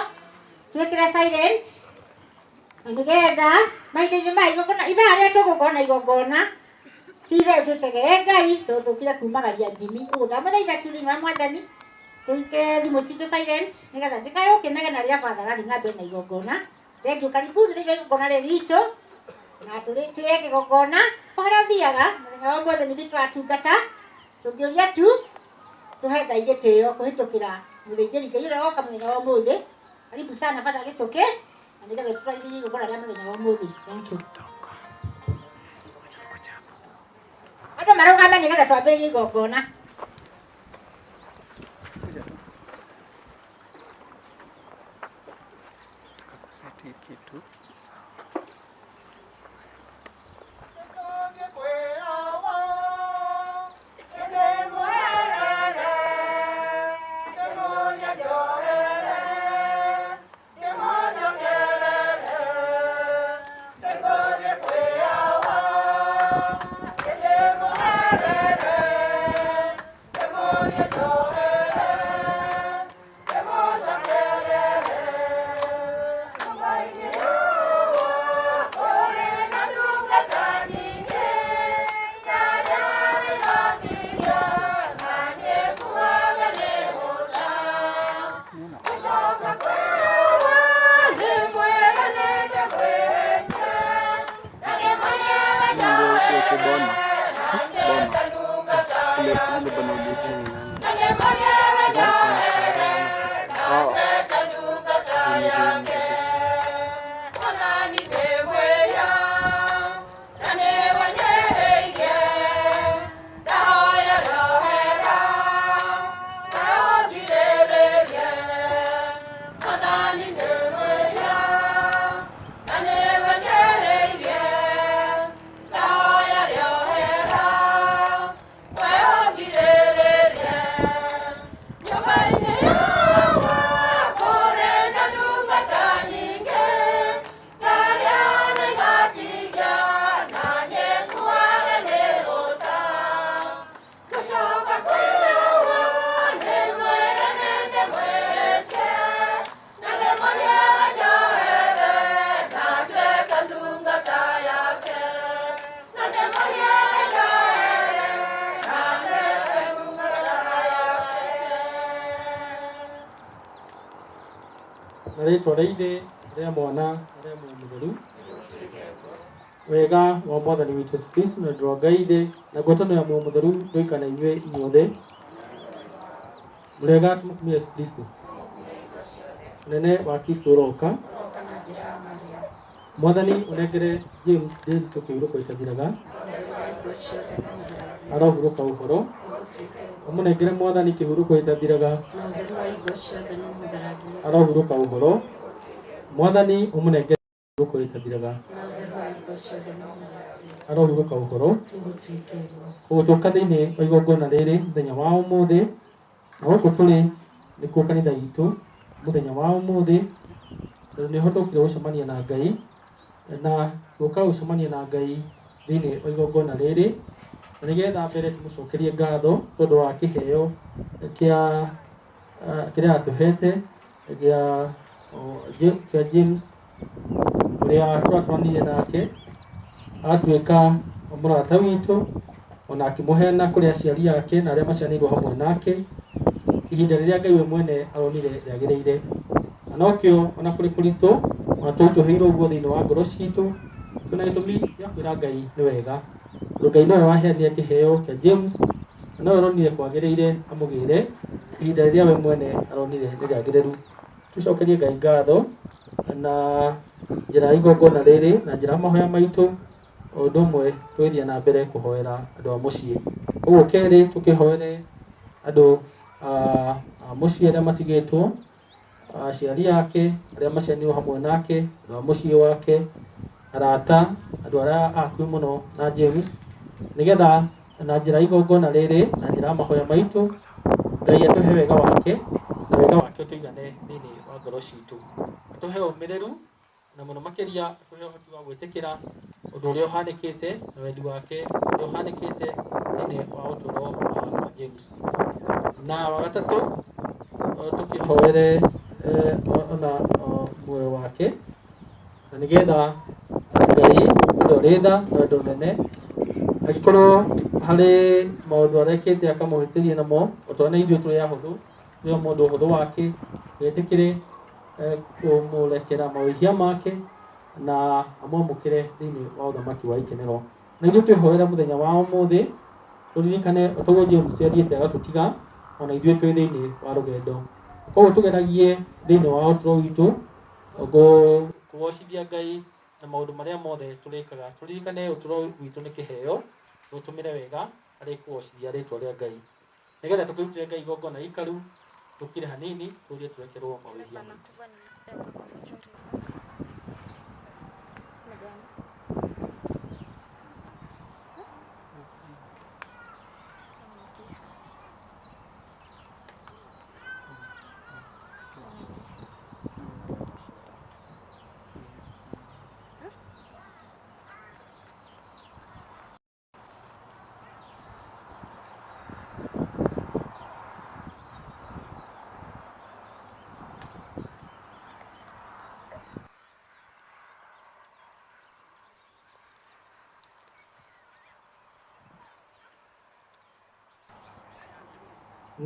twĩkĩre silent na nĩgetha mahinda-inĩ maya igongona ithaa rĩrĩa tũgũkorwo na igongona ti itherũ twĩtegere Ngai tondũ tũkire kumagaria Jimmy ũguo ndamũthaitha tu thĩinĩ wa Mwathani tũikĩre thimũ citũ silent nĩgetha ndĩkae gũkĩnegena rĩrĩa batha arathiĩ na mbere na igongona. Thengiũ karibuni thĩinĩ wa igongona rĩrĩ ritũ na tũrĩtĩe kĩgongona o harĩa ũthiaga mũthenya wa ũmũthĩ nĩ ithuĩ tũratungata tũngĩũria tu tũhe Ngai gĩtĩo kũhĩtũkĩra mũthĩnjĩri Ngai ũrĩa woka mũthenya wa ũmũthĩ. Karibu sana Father Gĩtũkĩ na nĩgetha tũtwarithĩrie igongona rĩa mũthenya wa ũmũthĩ. Thank you. Andũ marũgame nĩgetha twambĩrĩrie igongona. Na rĩtwa rĩa Ithe, rĩa Mwana, na rĩa Muoyo Mũtheru. Wega wa Mwathani witũ Yesu Kristo na wendo wa Ngai Ithe na ngwatanĩro ya Muoyo Mũtheru ndũikare na inyuĩ inyuothe. Mũrĩega tũmũkumie Yesu Kristo. Ũnene wa Kristo ũroka. Mwathani ũnengere James Ndiritu kĩhurũko gĩtathiraga. Arohurũka ũhoro. Ũmũnengere Mwathani kĩhurũko gĩtathiraga. Arohurũka ũhoro. Mwathani ũmũnengere kĩhurũko gĩtathiraga. Arohurũka ũhoro. Gũgũtũka thĩinĩ wa igongona rĩrĩ mũthenya wa ũmũthĩ, na gũkũ tũrĩ nĩkuo kanitha itũ mũthenya wa ũmũthĩ, tondũ nĩho tũkire gũcemania na Ngai, na gũka gũcemania na Ngai thĩinĩ wa igongona rĩrĩ, na nĩgetha mbere tũmũcokerie ngatho tondũ wa kĩheo kĩa kĩrĩa atũhete gĩa James ũrĩa tũratũranire nake atuĩka mũrata witũ, ona akĩmũheana kũrĩ aciari ake na arĩa maciaranĩirwo hamwe nake ihinda rĩrĩa Ngai we mwene aronire rĩagĩrĩire. Na nokĩo ona kũrĩ kũritũ, ona tũritũhĩirwo ũguo thĩinĩ wa ngoro citũ, twĩna gĩtũmi gĩa kwĩra Ngai nĩ wega, tondũ Ngai nowe waheanire kĩheo kĩa James, na nowe ũronire kwagĩrĩire amũgĩre ihinda rĩrĩa we mwene aronire nĩ rĩagĩrĩru. Tũcokerie Ngai ngatho na njĩra ya igongona rĩrĩ na njĩra ya mahoya maitũ, o ũndũ ũmwe tũgĩthiĩ na mbere kũhoera andũ a mũciĩ. Ũguo kerĩ tũkĩhoere andũ a mũciĩ arĩa matigĩtwo, aciari ake arĩa maciaranĩirwo hamwe nake, andũ a mũciĩ wake, arata, andũ arĩa a hakuhĩ mũno na James, nĩgetha na njĩra ya igongona rĩrĩ na njĩra ya mahoya maitũ Ngai atũhe wega wake, na wega wake ũtũigane thĩinĩ wa ngoro citũ, atũhe ũmĩrĩru, na mũno makĩria atũhe ũhoti wa gwĩtĩkĩra ũndũ ũrĩa ũhanĩkĩte na wendi wake ũrĩa ũhanĩkĩte thĩinĩ wa ũtũũro wa James. Na wa gatatũ tũkĩhoere ona muoyo wake, na nĩgetha Ngai ũrĩa ũrĩ tha na wendo mũnene angĩkorwo harĩ maũndũ arekĩte akamũhĩtĩria namo, o ta ũrĩa ithuĩ tũrĩ ahũthũ, tũrĩ o mũndũ ũhũthũ wake, wĩtĩkĩre kũmũrekera mawĩhia make na amwamũkĩre thĩinĩ wa ũthamaki wa ikenero. Na ithuĩ twĩhoere mũthenya wa ũmũthĩ, tũririkane o ta ũguo James athiĩte agatũtiga, ona ithuĩ twĩ thĩinĩ wa rũgendo. Koguo tũgeragie thĩinĩ wa ũtũũro witũ kũgocithia Ngai na maũndũ marĩa mothe tũrĩkaga. Tũririkane ũtũũro witũ nĩ kĩheo, tũtũmĩre wega harĩ kũgocithia rĩtwa rĩa Ngai, nĩgetha tũkĩrutĩre Ngai igongona ikaru, tũkire hanini tũrie tũrekerwo mawĩhia maitũ.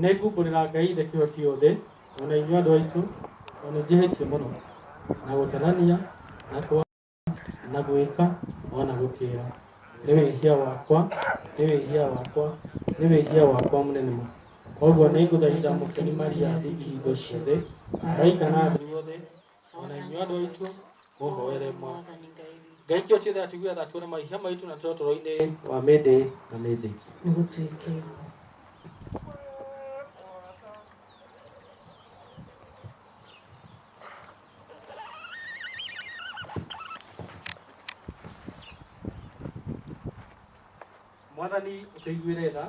Nĩngumbũrĩra Ngai Ithe kĩhoti yothe, ona inyuĩ andũ aitũ, o nĩnjĩhĩtie mũno na gũtarania na kwa na gwĩka ona gũtĩra. Nĩ wĩhia wakwa, nĩ wĩhia wakwa, nĩ wĩhia wakwa mũnene ma. Koguo nĩngũthaitha Mũkeni Maria hingo ciothe, araika na atheru othe, ona inyuĩ andũ aitũ, mũhoere Mwathani Ngai kĩhoti yothe atuigue tha tuone mawĩhia maitũ na tũrĩ ũtũũro-inĩ wa mĩndĩ na mĩndĩ. Nĩgũtuĩke ũguo. Mwathani ũtũiguĩre tha.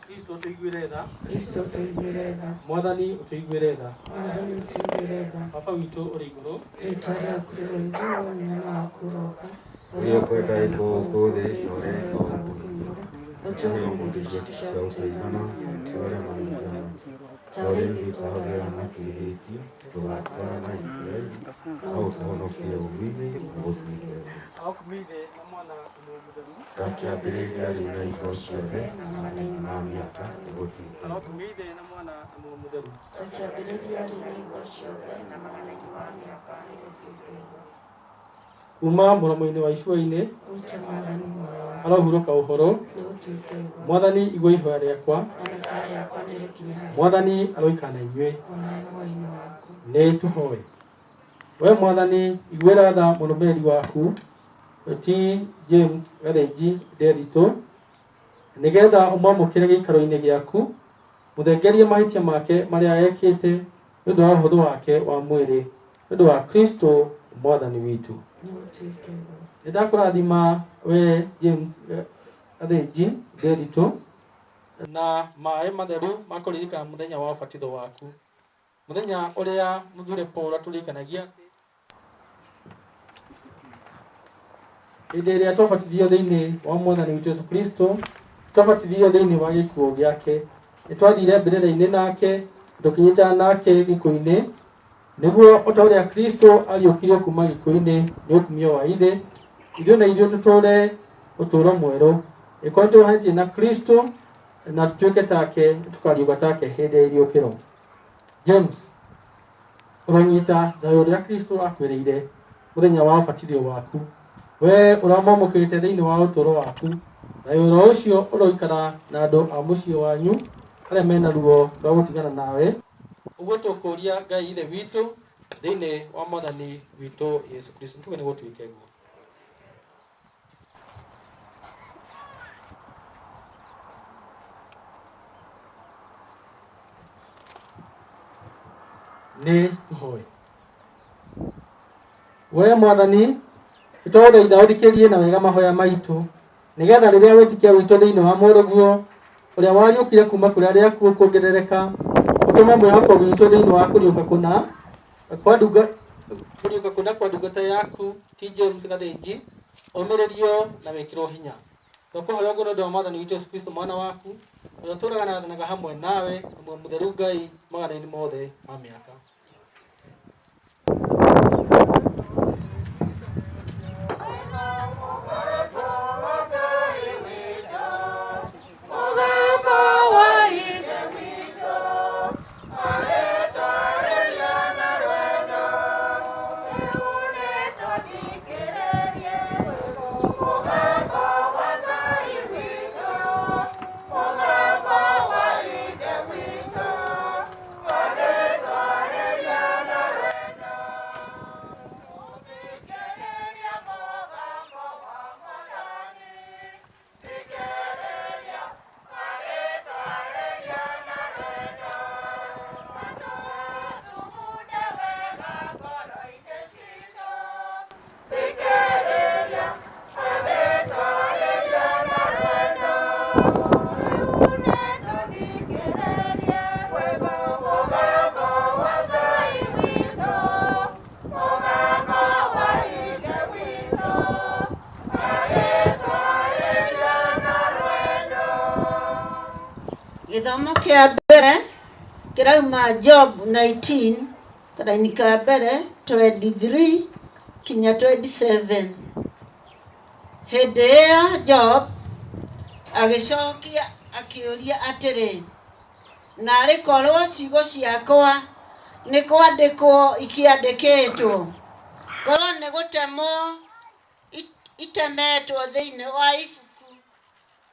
Kristo ũtũiguĩre tha. Kristo ũtũiguĩre tha. Mwathani ũtũiguĩre tha. Mwathani ũtũiguĩre tha. Baba witũ ũrĩ igũrũ, Rĩtwa rĩaku rĩroithio, ũnene waku ũroka, Ũrĩa ũkwenda ĩkwo gũkũ thĩ ta ũrĩa ĩkwo gũkũ igũrũ. Tũhe ũmũthĩ irio citũ cia gũtũigana, na ũtuohere mahĩtia maitũ, ta ũrĩa ithuĩ twohagĩra arĩa matwĩhĩtie, ndũgatũtware magerio-inĩ, no ũtũhonokie ũũru-inĩ, nĩgũtuĩke ũguo. Akumia Ithe na Mwana na Muoyo Mũtheru. Ta kĩambĩrĩria, rĩu na hingo ciothe, na mahinda ma mĩaka nĩ gũtuĩke Arokumio Ithe na Mwana na Muoyo Mũtheru. Ta kĩambĩrĩria-rĩ, na hingo ciothe, na magana-inĩ ma mĩaka, nĩgũtuĩke ũguo. Kuma mũromo-inĩ wa icua-inĩ Ũrute Mwathani muoyo wakwa. arohurũka ũhoro. Nĩgũtuĩke ũguo. Mwathani igua ihoya rĩakwa. Na rĩkaya rĩakwa nĩrĩkinye harĩ Mwathani aroikara na inyuĩ. o nawe muoyo-inĩ waku. Nĩ tũhoe. We Mwathani iguĩra tha mũrũmĩrĩri waku ti James Gathenji Nderitu nĩgetha ũmwamũkĩre gĩikaro-inĩ gĩaku, mũthengerie mahĩtia make marĩa ekĩte nĩ ũndũ wa ũhũthũ wake wa mwĩrĩ, nĩ ũndũ wa Kristo Mwathani witũ. Nĩgũtuĩke ũguo. Nĩ ndakũrathima we James Gathenji Nderitu na maĩ matheru ma kũririkana mũthenya wa ũbatitho waku, mũthenya ũrĩa mũthure Paul atũririkanagia hĩndĩ ĩrĩa twabatithirio thĩinĩ wa Mwathani witũ Yesu Kristo, twabatithirio thĩinĩ wa gĩkuũ gĩake, nĩ twathire mbĩrĩra-inĩ nake, tũkĩnyitana nake gĩkuũ-inĩ, nĩguo o ta ũrĩa Kristo ariũkirio kuma gĩkuũ-inĩ nĩ ũkumio wa Ithe, ithuĩ na ithuĩ tũtũũre ũtũũro mwerũ. Ĩkorwo tũhanĩtie na Kristo na tũtuĩke take, tũkariũka take hĩndĩ ya iriũkĩro. James, ũronyita thayũ ũrĩa Kristo akwĩrĩire mũthenya wa ũbatithio waku. We ũramwamũkĩrĩte thĩinĩ wa ũtũũro waku, thayũ oro ũcio ũroikara na andũ a mũciĩ wanyu arĩa mena ruo rwa gũtigana nawe. Ũguo tũkũria Ngai Ithe witũ thĩinĩ wa Mwathani witũ Yesu Kristo. Tuge nĩ gũtuĩke guo. Nĩ tũhoe. We Mwathani, nĩtwagũthaitha ũthikĩrĩrie na wega mahoya maitũ, nĩgetha rĩrĩa wĩtĩkia witũ thĩinĩ wa Mũrũguo ũrĩa wariũkire kuma kũrĩ arĩa akuũ kuongerereka, ũtũme mwĩhoko witũ thĩinĩ wa kũriũka kũna kwa ndunga kũriũka kũna kwa ndungata yaku ti James Gathenji ũmĩrĩrio na wĩkĩrwo hinya. Twakũhoya ũguo nĩ ũndũ wa Mwathani witũ Yesu Kristo mwana waku, ũrĩa ũtũũraga na wathanaga hamwe nawe na Muoyo Mũtheru Ngai magana-inĩ mothe ma mĩaka. Mũgambo wa Ithe witũ agĩtwarĩria na rwendo, rĩu nĩtũthikĩrĩrie. Mũgambo wa Ngai witũ, mũgambo wa Ithe witũ agĩtwarĩria na rwendo. Thikĩrĩria mũgambo wa Mwathani, thikĩrĩria agĩtwarĩria na rwendo. Atũthugunde wega ngoro-inĩ citũ, thikĩrĩria agĩtwarĩria na rwendo. Rĩu nĩtũthikĩrĩrie mũgambo wa Ngai witũ, mũgambo wa Ithe witũ agĩtwarĩria na rwendo. Gĩthomo kĩa mbere kĩrauma Job 19 karaini ka mbere 23 kinya 27. Hĩndĩ ĩyo Job agĩcokia akĩũria atĩrĩ, naarĩ korwo ciugo ciakwa nĩ kwandĩkwo ikĩandĩkĩtwo, korwo nĩ gũtemwo itemetwo thĩinĩ wa ibuku,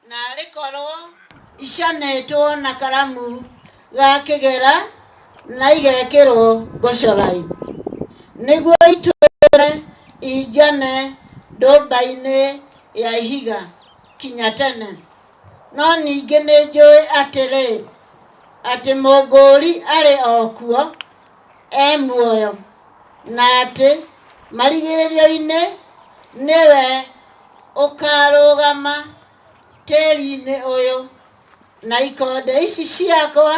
naarĩ korwo icanĩtwo na karamu ga kĩgera na igekĩrwo ngocorai, nĩguo itũũre injane ndũmba-inĩ ya ihiga kinya tene. No ningĩ nĩnjũĩ atĩrĩ, atĩ Mũngũũri arĩ o kuo e muoyo, na atĩ marigĩrĩrio-inĩ nĩwe ũkarũgama tĩĩri-inĩ ũyũ. Na ikonde ici ciakwa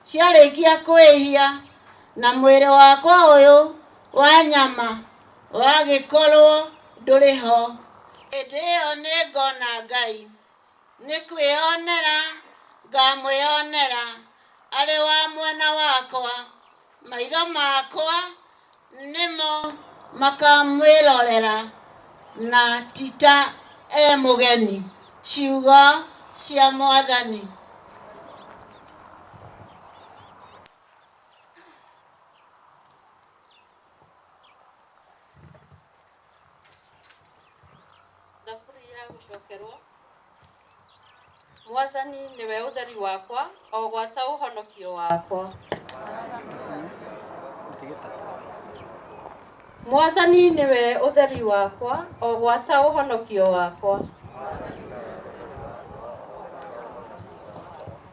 ciarĩkia kwĩhia, na mwĩrĩ wakwa ũyũ wa nyama wagĩkorwo ndũrĩ ho, hĩndĩ ĩyo nĩngona Ngai, nĩ kwĩonera ngamwĩonera arĩ wa mwena wakwa, maitho makwa nĩmo makamwĩrorera, na ti ta e mũgeni. Ciugo cia Mwathani. Gũcokerwo. Mwathani nĩwe ũtheri wakwa o gwata ũhonokio wakwa. Mwathani nĩwe ũtheri wakwa o gwata ũhonokio wakwa.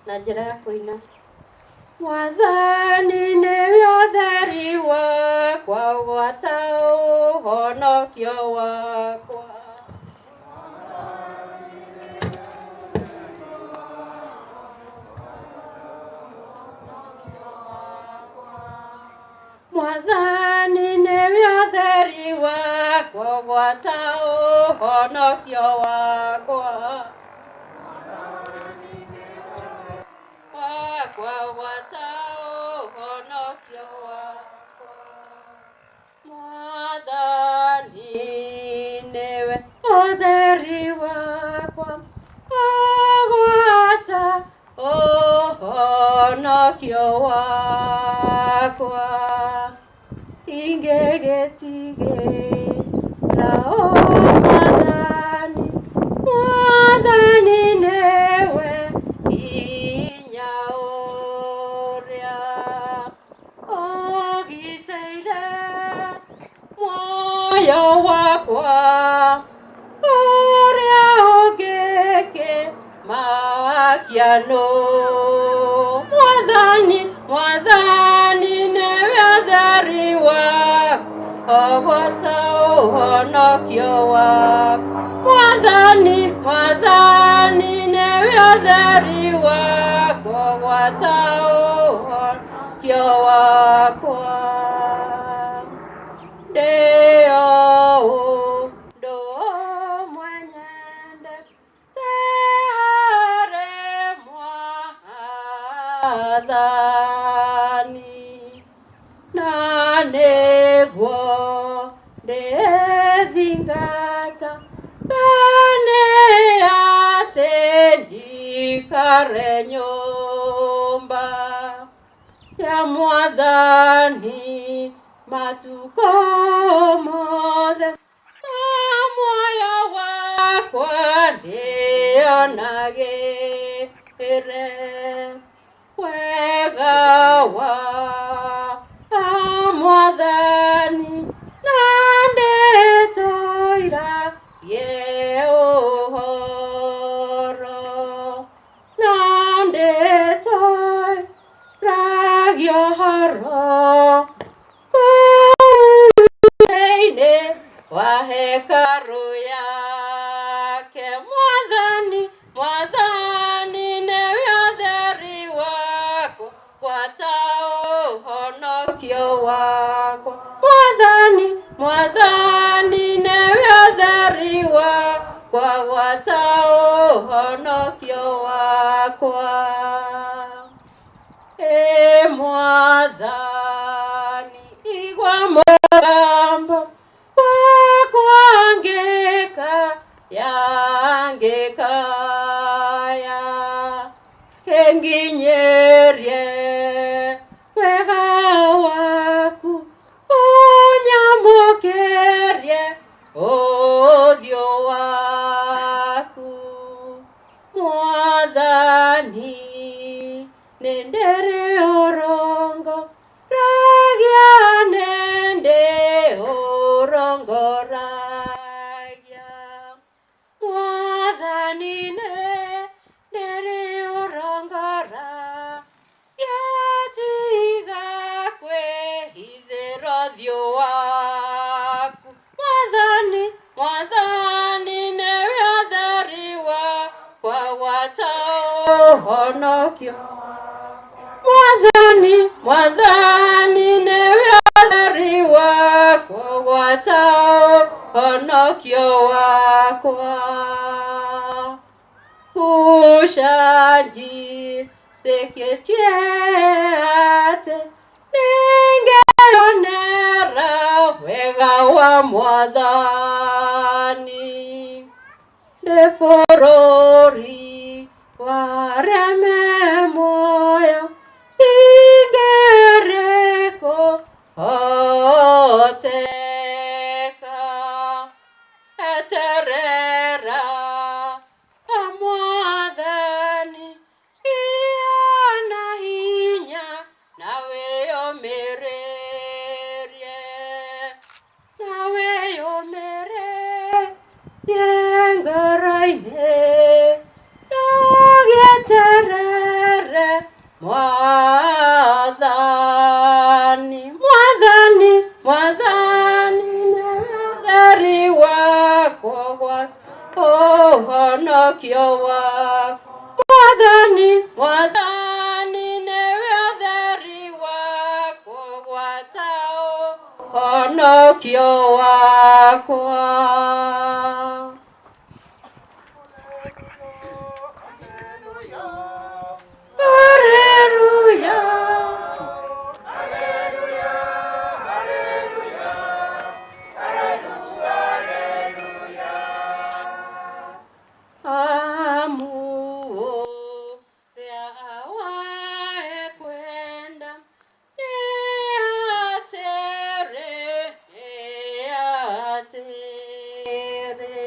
Na njĩra ya kũina. Mwathani nĩwe ũtheri wakwa o gwata ũhonokio wakwa. Mwathani nĩwe ũtheri wakwa gwata ũhonokio wakwa. Wakwa gwata ũhonokio wakwa. Mwathani nĩwe ũtheri wakwa gwata ũhonokio wakwa. Ingĩgĩtigĩra o Mwathani, Mwathani nĩwe hinya ũrĩa ũgitĩire muoyo wakwa, ũrĩa ũngĩkĩmakia nũ. Mwathani, Mwathani nĩwe ũtheri wakwa, gwata ũhonokio wakwa. Mwathani, Mwathani nĩwe ũtheri wakwa, gwata ũhonokio wakwa. Ndĩo ũndũ ũmwe nyendete harĩ Mwathani, na nĩguo ndĩthingata ngane atĩ njikare nyũmba ya Mwathani matukũ mothe ma muoyo wakwa ndĩonagĩre wega wa Mwathani na ndĩtũiragie ũhoro, na ndĩtũiragie ũhoro kũu thĩinĩ wa hekarũ yake. Mwathani, Mwathani nĩwe ũtheri wakwa, gwata ũhonokio wakwa. Mwathani, Mwathani nĩwe ũtheri wakwa, gwata ũhonokio wakwa. Ĩ Mwathani, igua mũgambo wakwa ngĩkaya, ngĩkaya, kĩnginyĩrie wega waku, ũnyamũkĩrie ũthiũ waku. Mwathani, nĩ ndĩrĩ ũrongo ragia, nĩ ndĩ ũrongo ragia. Mwathani, nĩ ndĩrĩ ũrongo ragia, tiga kwĩhithĩra ũthiũ waku. Mwathani, Mwathani nĩwe ũtheri wakwa, gwata ũhonokio. Mwathani, Mwathani nĩwe ũtheri wakwa, gwata ũhonokio wakwa. Gũcanjitĩkĩtie atĩ nĩngeyonera wega wa Mwathani ndĩ bũrũri wa arĩa me muoyo, ingĩrĩkũ hoteka. Eterera Mwathani, Mwathani, Mwathani nĩwe ũtheri wakwa, gwata ũhonokio wakwa. Mwathani, Mwathani nĩwe ũtheri wakwa, gwata ũhonokio wakwa. Hallelujah. Amu ũrĩa waekwenda nĩ atĩrĩ, nĩ atĩrĩ,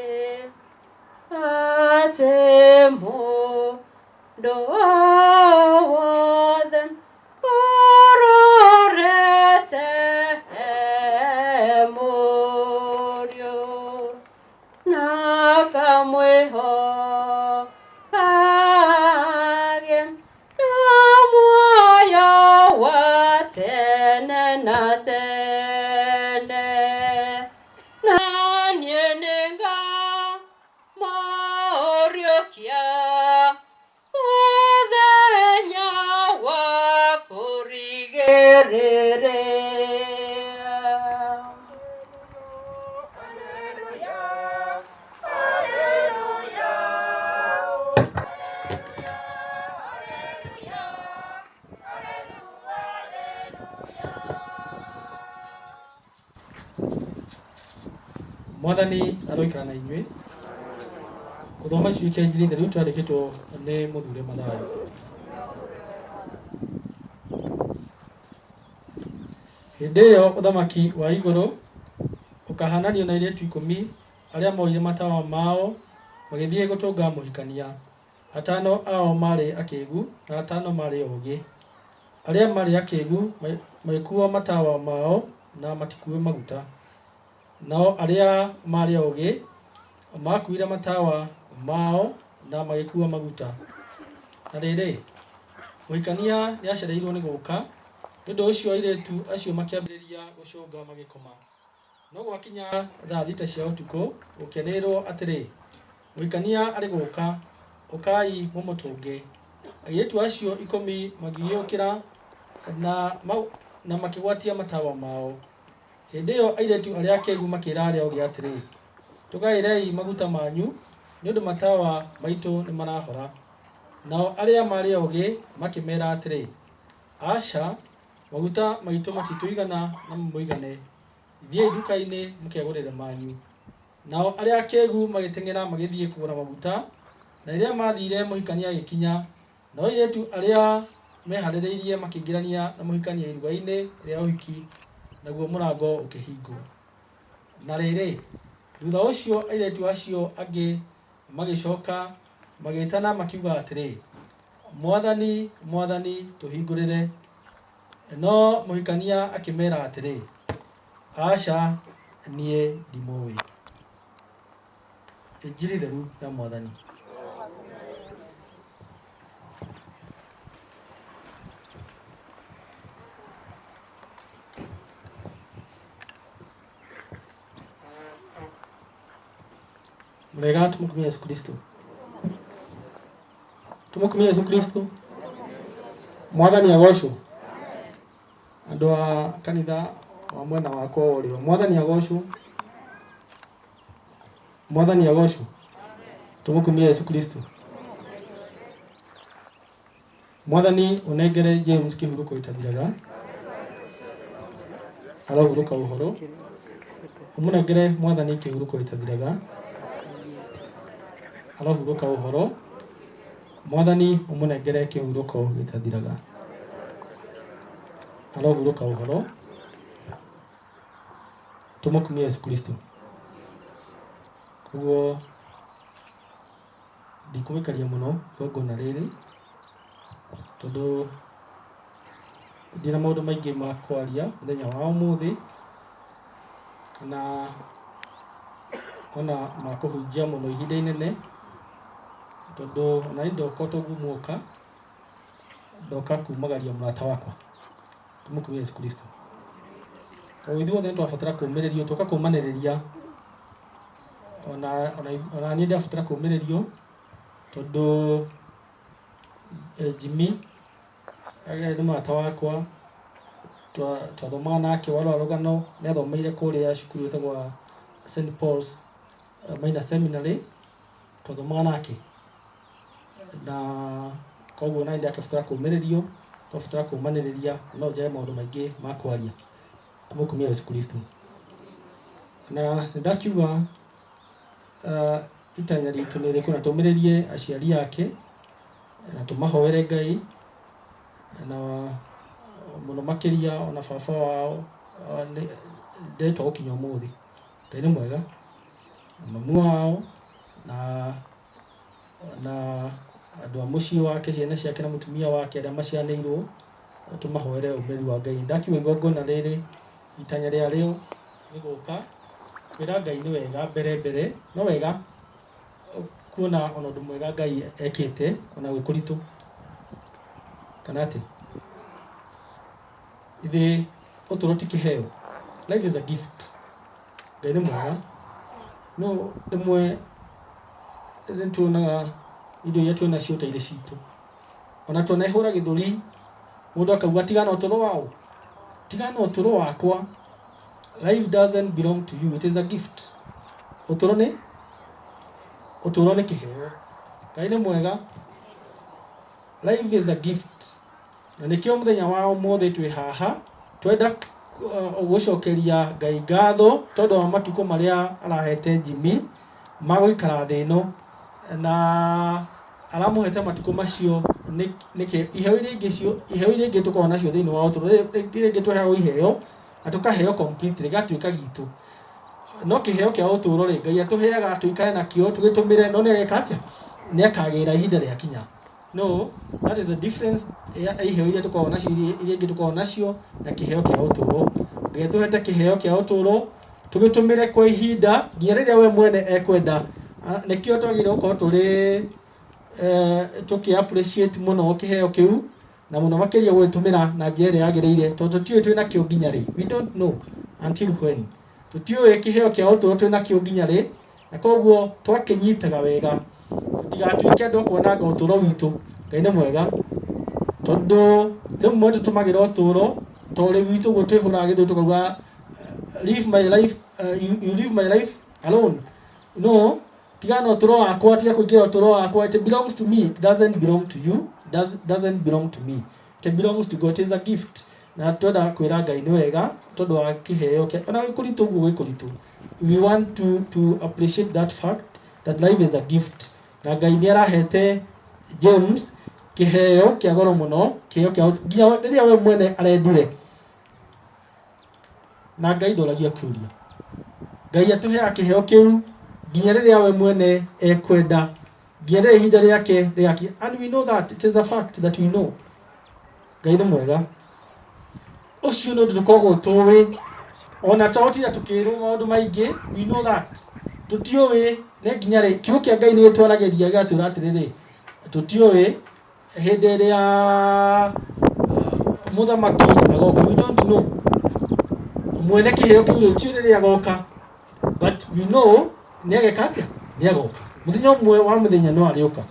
atĩ mũndũ o wothe ũrorete Mũriũ na akamwĩhoka agĩe na muoyo wa tene na tene. Na niĩ nĩngamũriũkia mũthenya wa kũrigĩrĩria. Mwathani aroikara na inyuĩ. Gũthoma icunjĩ kĩa Injiri theru twandĩkĩtwo nĩ mũthure Mathayo. Hĩndĩ ĩyo ũthamaki wa igũrũ ũkahaananio na airĩtu 10 arĩa moire matawa mao magĩthiĩ gũtũnga mũhikania. 5 ao maarĩ akĩĩgu na 5 maarĩ ogĩ. Arĩa maarĩ akĩĩgu magĩkuua matawa mao na matikuue maguta. Nao arĩa maarĩ ogĩ makuuire matawa mao na magĩkuua maguta. Na rĩrĩ, mũhikania nĩacereirwo nĩ gũũka, nĩ ũndũ ũcio airĩtu acio makĩambĩrĩria gũcũnga magĩkoma. No gwakinya thaa 6 cia ũtukũ, gũkĩanĩrĩrwo atĩrĩ, mũhikania arĩ gũũka, ũkai mũmũtũnge. Airĩtu acio 10 magĩgĩũkĩra na makĩgwatia matawa mao. Hĩndĩ ĩyo airĩtu arĩa akĩĩgu makĩĩra arĩa ogĩ atĩrĩ, tũgaĩrei maguta manyu, nĩ ũndũ matawa maitũ nĩmarahora. Nao arĩa maarĩ ogĩ makĩmeera atĩrĩ, aca, maguta maitũ matitũigana na mũigane, thiĩi nduka-inĩ mũkegũrĩre manyu. Nao arĩa akĩĩgu magĩteng'era magĩthiĩ kũgũra maguta, na rĩrĩa maathiire mũhikania agĩkinya, nao airĩtu arĩa mehaarĩirie makĩingĩrania na mũhikania iruga-inĩ rĩa ũhiki, naguo mũrango ũkĩhingwo. Na rĩrĩ, thutha ũcio airĩtu acio angĩ magĩcoka magĩĩtana makiuga atĩrĩ, Mwathani, Mwathani, tũhingũrĩre. No mũhikania akĩmeera atĩrĩ, aca, niĩ ndimũũĩ. Injiri theru ya Mwathani. Murega tumukumie Yesu Kristo. Tumukumie Yesu Kristo. Mwathani agocwo. Andũ a kanitha wa mwena wakwa wa ũrĩo, Mwathani agocwo. Mwathani agocwo. Tumukumie Yesu Kristo. Mwathani ũnengere James kĩhurũko gĩtathiraga, arohurũka ũhoro. Ũmũnengere Mwathani kĩhurũko gĩtathiraga, arohurũka ũhoro. Mwathani ũmũnengere kĩhurũko gĩtathiraga, arohurũka ũhoro. Tumukumie Yesu Kristo. Koguo ndikũmĩkaria mũno igongona rĩrĩ, tondũ ndina maũndũ maingĩ ma kwaria mũthenya wa ũmũthĩ, kana ona ma kũhunjia mũno ihinda inene, tondũ ona niĩ ndoka toguo muoka, Ndoka kumagaria mũrata wakwa. Tũmũkumie Yesu Kristo. O ithuothe nĩ twabatara kũũmĩrĩrio, tũka kũũmanĩrĩria. Ona niĩ ndĩrabatara kũũmĩrĩrio tondũ Jimmy nĩ mũrata wakwa, twathomaga nake warora rũgano, nĩ athomeire kũrĩa cukuru ĩtagwo St Paul's Minor Seminary, twathomaga nake na koguo nani ndakĩbatara kũũmĩrĩrio, twabatara kũũmanĩrĩria, no njage maũndũ maingĩ ma kwaria. Tũmũkumie Yesu Kristo. Na nĩndakiuga itanya ritũ nĩ rĩrĩkũ, na tũũmĩrĩrie aciari ake na tũmahoere Ngai, na mũno makĩria ona baba wao ndetwa gũkinya ũmũthĩ. Ngai nĩ mwega, na mamu wao na andũ a mũciĩ wake, ciana ciake na mũtumia wake arĩa macianĩirwo, tũmahoere ũmĩrĩru wa Ngai. Ndakiuga igongona rĩrĩ itanya rĩarĩo nĩ gũka kwĩra Ngai nĩ wega mbere mbere, no wega kuona ona ũndũ mwega Ngai ekĩte ona gwĩ kũritũ, kana atĩ ithe ũtũũro ti kĩheo, life is a gift. Ngai nĩ mwega, no rĩmwe nĩ tuonaga indo iria twĩ nacio ta irĩ citũ, ona twanehũra gĩthũri mũndũ akauga tigana ũtũũro wao, tigana ũtũũro wakwa. Life doesn't belong to you, it is a gift. Ũtũũro nĩ kĩheo. Ngai nĩ mwega, life is a gift. Na nĩkĩo mũthenya wa ũmũthĩ twĩ haha twenda gũcokeria Ngai ngatho tondũ wa matukũ marĩa arahete Jimmy ma gũikara thĩ ĩno, na aramũhete matukũ macio nĩkĩ iheo iria ingĩ cio, iheo iria ingĩ tũkoragwo nacio thĩinĩ wa ũtũũro, rĩngĩ tũheagwo iheo na tũkaheo completely gĩgatuĩka gitũ, no kĩheo kĩa ũtũũro rĩ Ngai atũheaga tũikare nakĩo tũgĩtũmĩre, no nĩageka atĩa? Nĩakagĩra ihinda rĩakinya. No that is the difference ya iheo iria tũkoragwo nacio, iria ingĩ tũkoragwo nacio na kĩheo kĩa ũtũũro. Ngai atũhete kĩheo kĩa ũtũũro tũgĩtũmĩre kwa ihinda nginya rĩrĩa we mwene ekwenda. Nĩkĩo twagĩrĩirwo gũkorwo tũrĩ tũkĩ appreciate mũno kĩheo kĩu, na mũno makĩria gũgĩtũmĩra na njĩra ĩrĩa yagĩrĩire, tondũ tũtiũĩ twĩ nakĩo nginya rĩ. We don't know until when. Tũtiũĩ kĩheo kĩa ũtũũro twĩ nakĩo nginya rĩ, na koguo twakĩnyitaga wega tũtigatuĩke andũ a kwananga ũtũũro witũ. Ngai nĩ mwega, tondũ rĩmwe tũtũmagĩra ũtũũro ta ũrĩ witũ ũguo twĩhũraga gĩthũri tũkauga live my life, you leave my life alone. No, tigana na ũtũũro wakwa, tiga kũingĩra ũtũũro wakwa. It belongs to me, it doesn't belong to you, doesn't belong to me, it belongs to God, it is a gift. Na twenda kwĩra Ngai nĩ wega tondũ wa kĩheo kĩa ona gwĩ kũritũ ũguo gwĩ kũritũ, we want to appreciate that fact that life is a gift. Na Ngai nĩ arahete James kĩheo kĩa goro mũno, kĩheo kĩa nginya rĩrĩa we mwene arendire. Na Ngai ndoragia kĩũria, Ngai atũheaga kĩheo kĩu nginya rĩrĩa we mwene ekwenda, nginya rĩrĩa ihinda rĩake rĩgakinya. And we know that it is a fact that we know. Ngai nĩ mwega. Ũcio nĩ ũndũ tũkoragwo tũĩ, ona twahotire tũkĩrwo maũndũ maingĩ, we know that tũtiũĩ nĩ nginya rĩ. Kiugo kĩa Ngai nĩ gĩtwaragĩria gĩgatwĩra atĩrĩrĩ, tũtiũĩ hĩndĩ ĩrĩa mũthamaki agoka, we don't know mwene kĩheo kĩu rĩ, tũtiũĩ rĩrĩa agoka, but we know nĩ ageka atĩa, nĩ agoka mũthenya ũmwe wa mũthenya no arĩũka.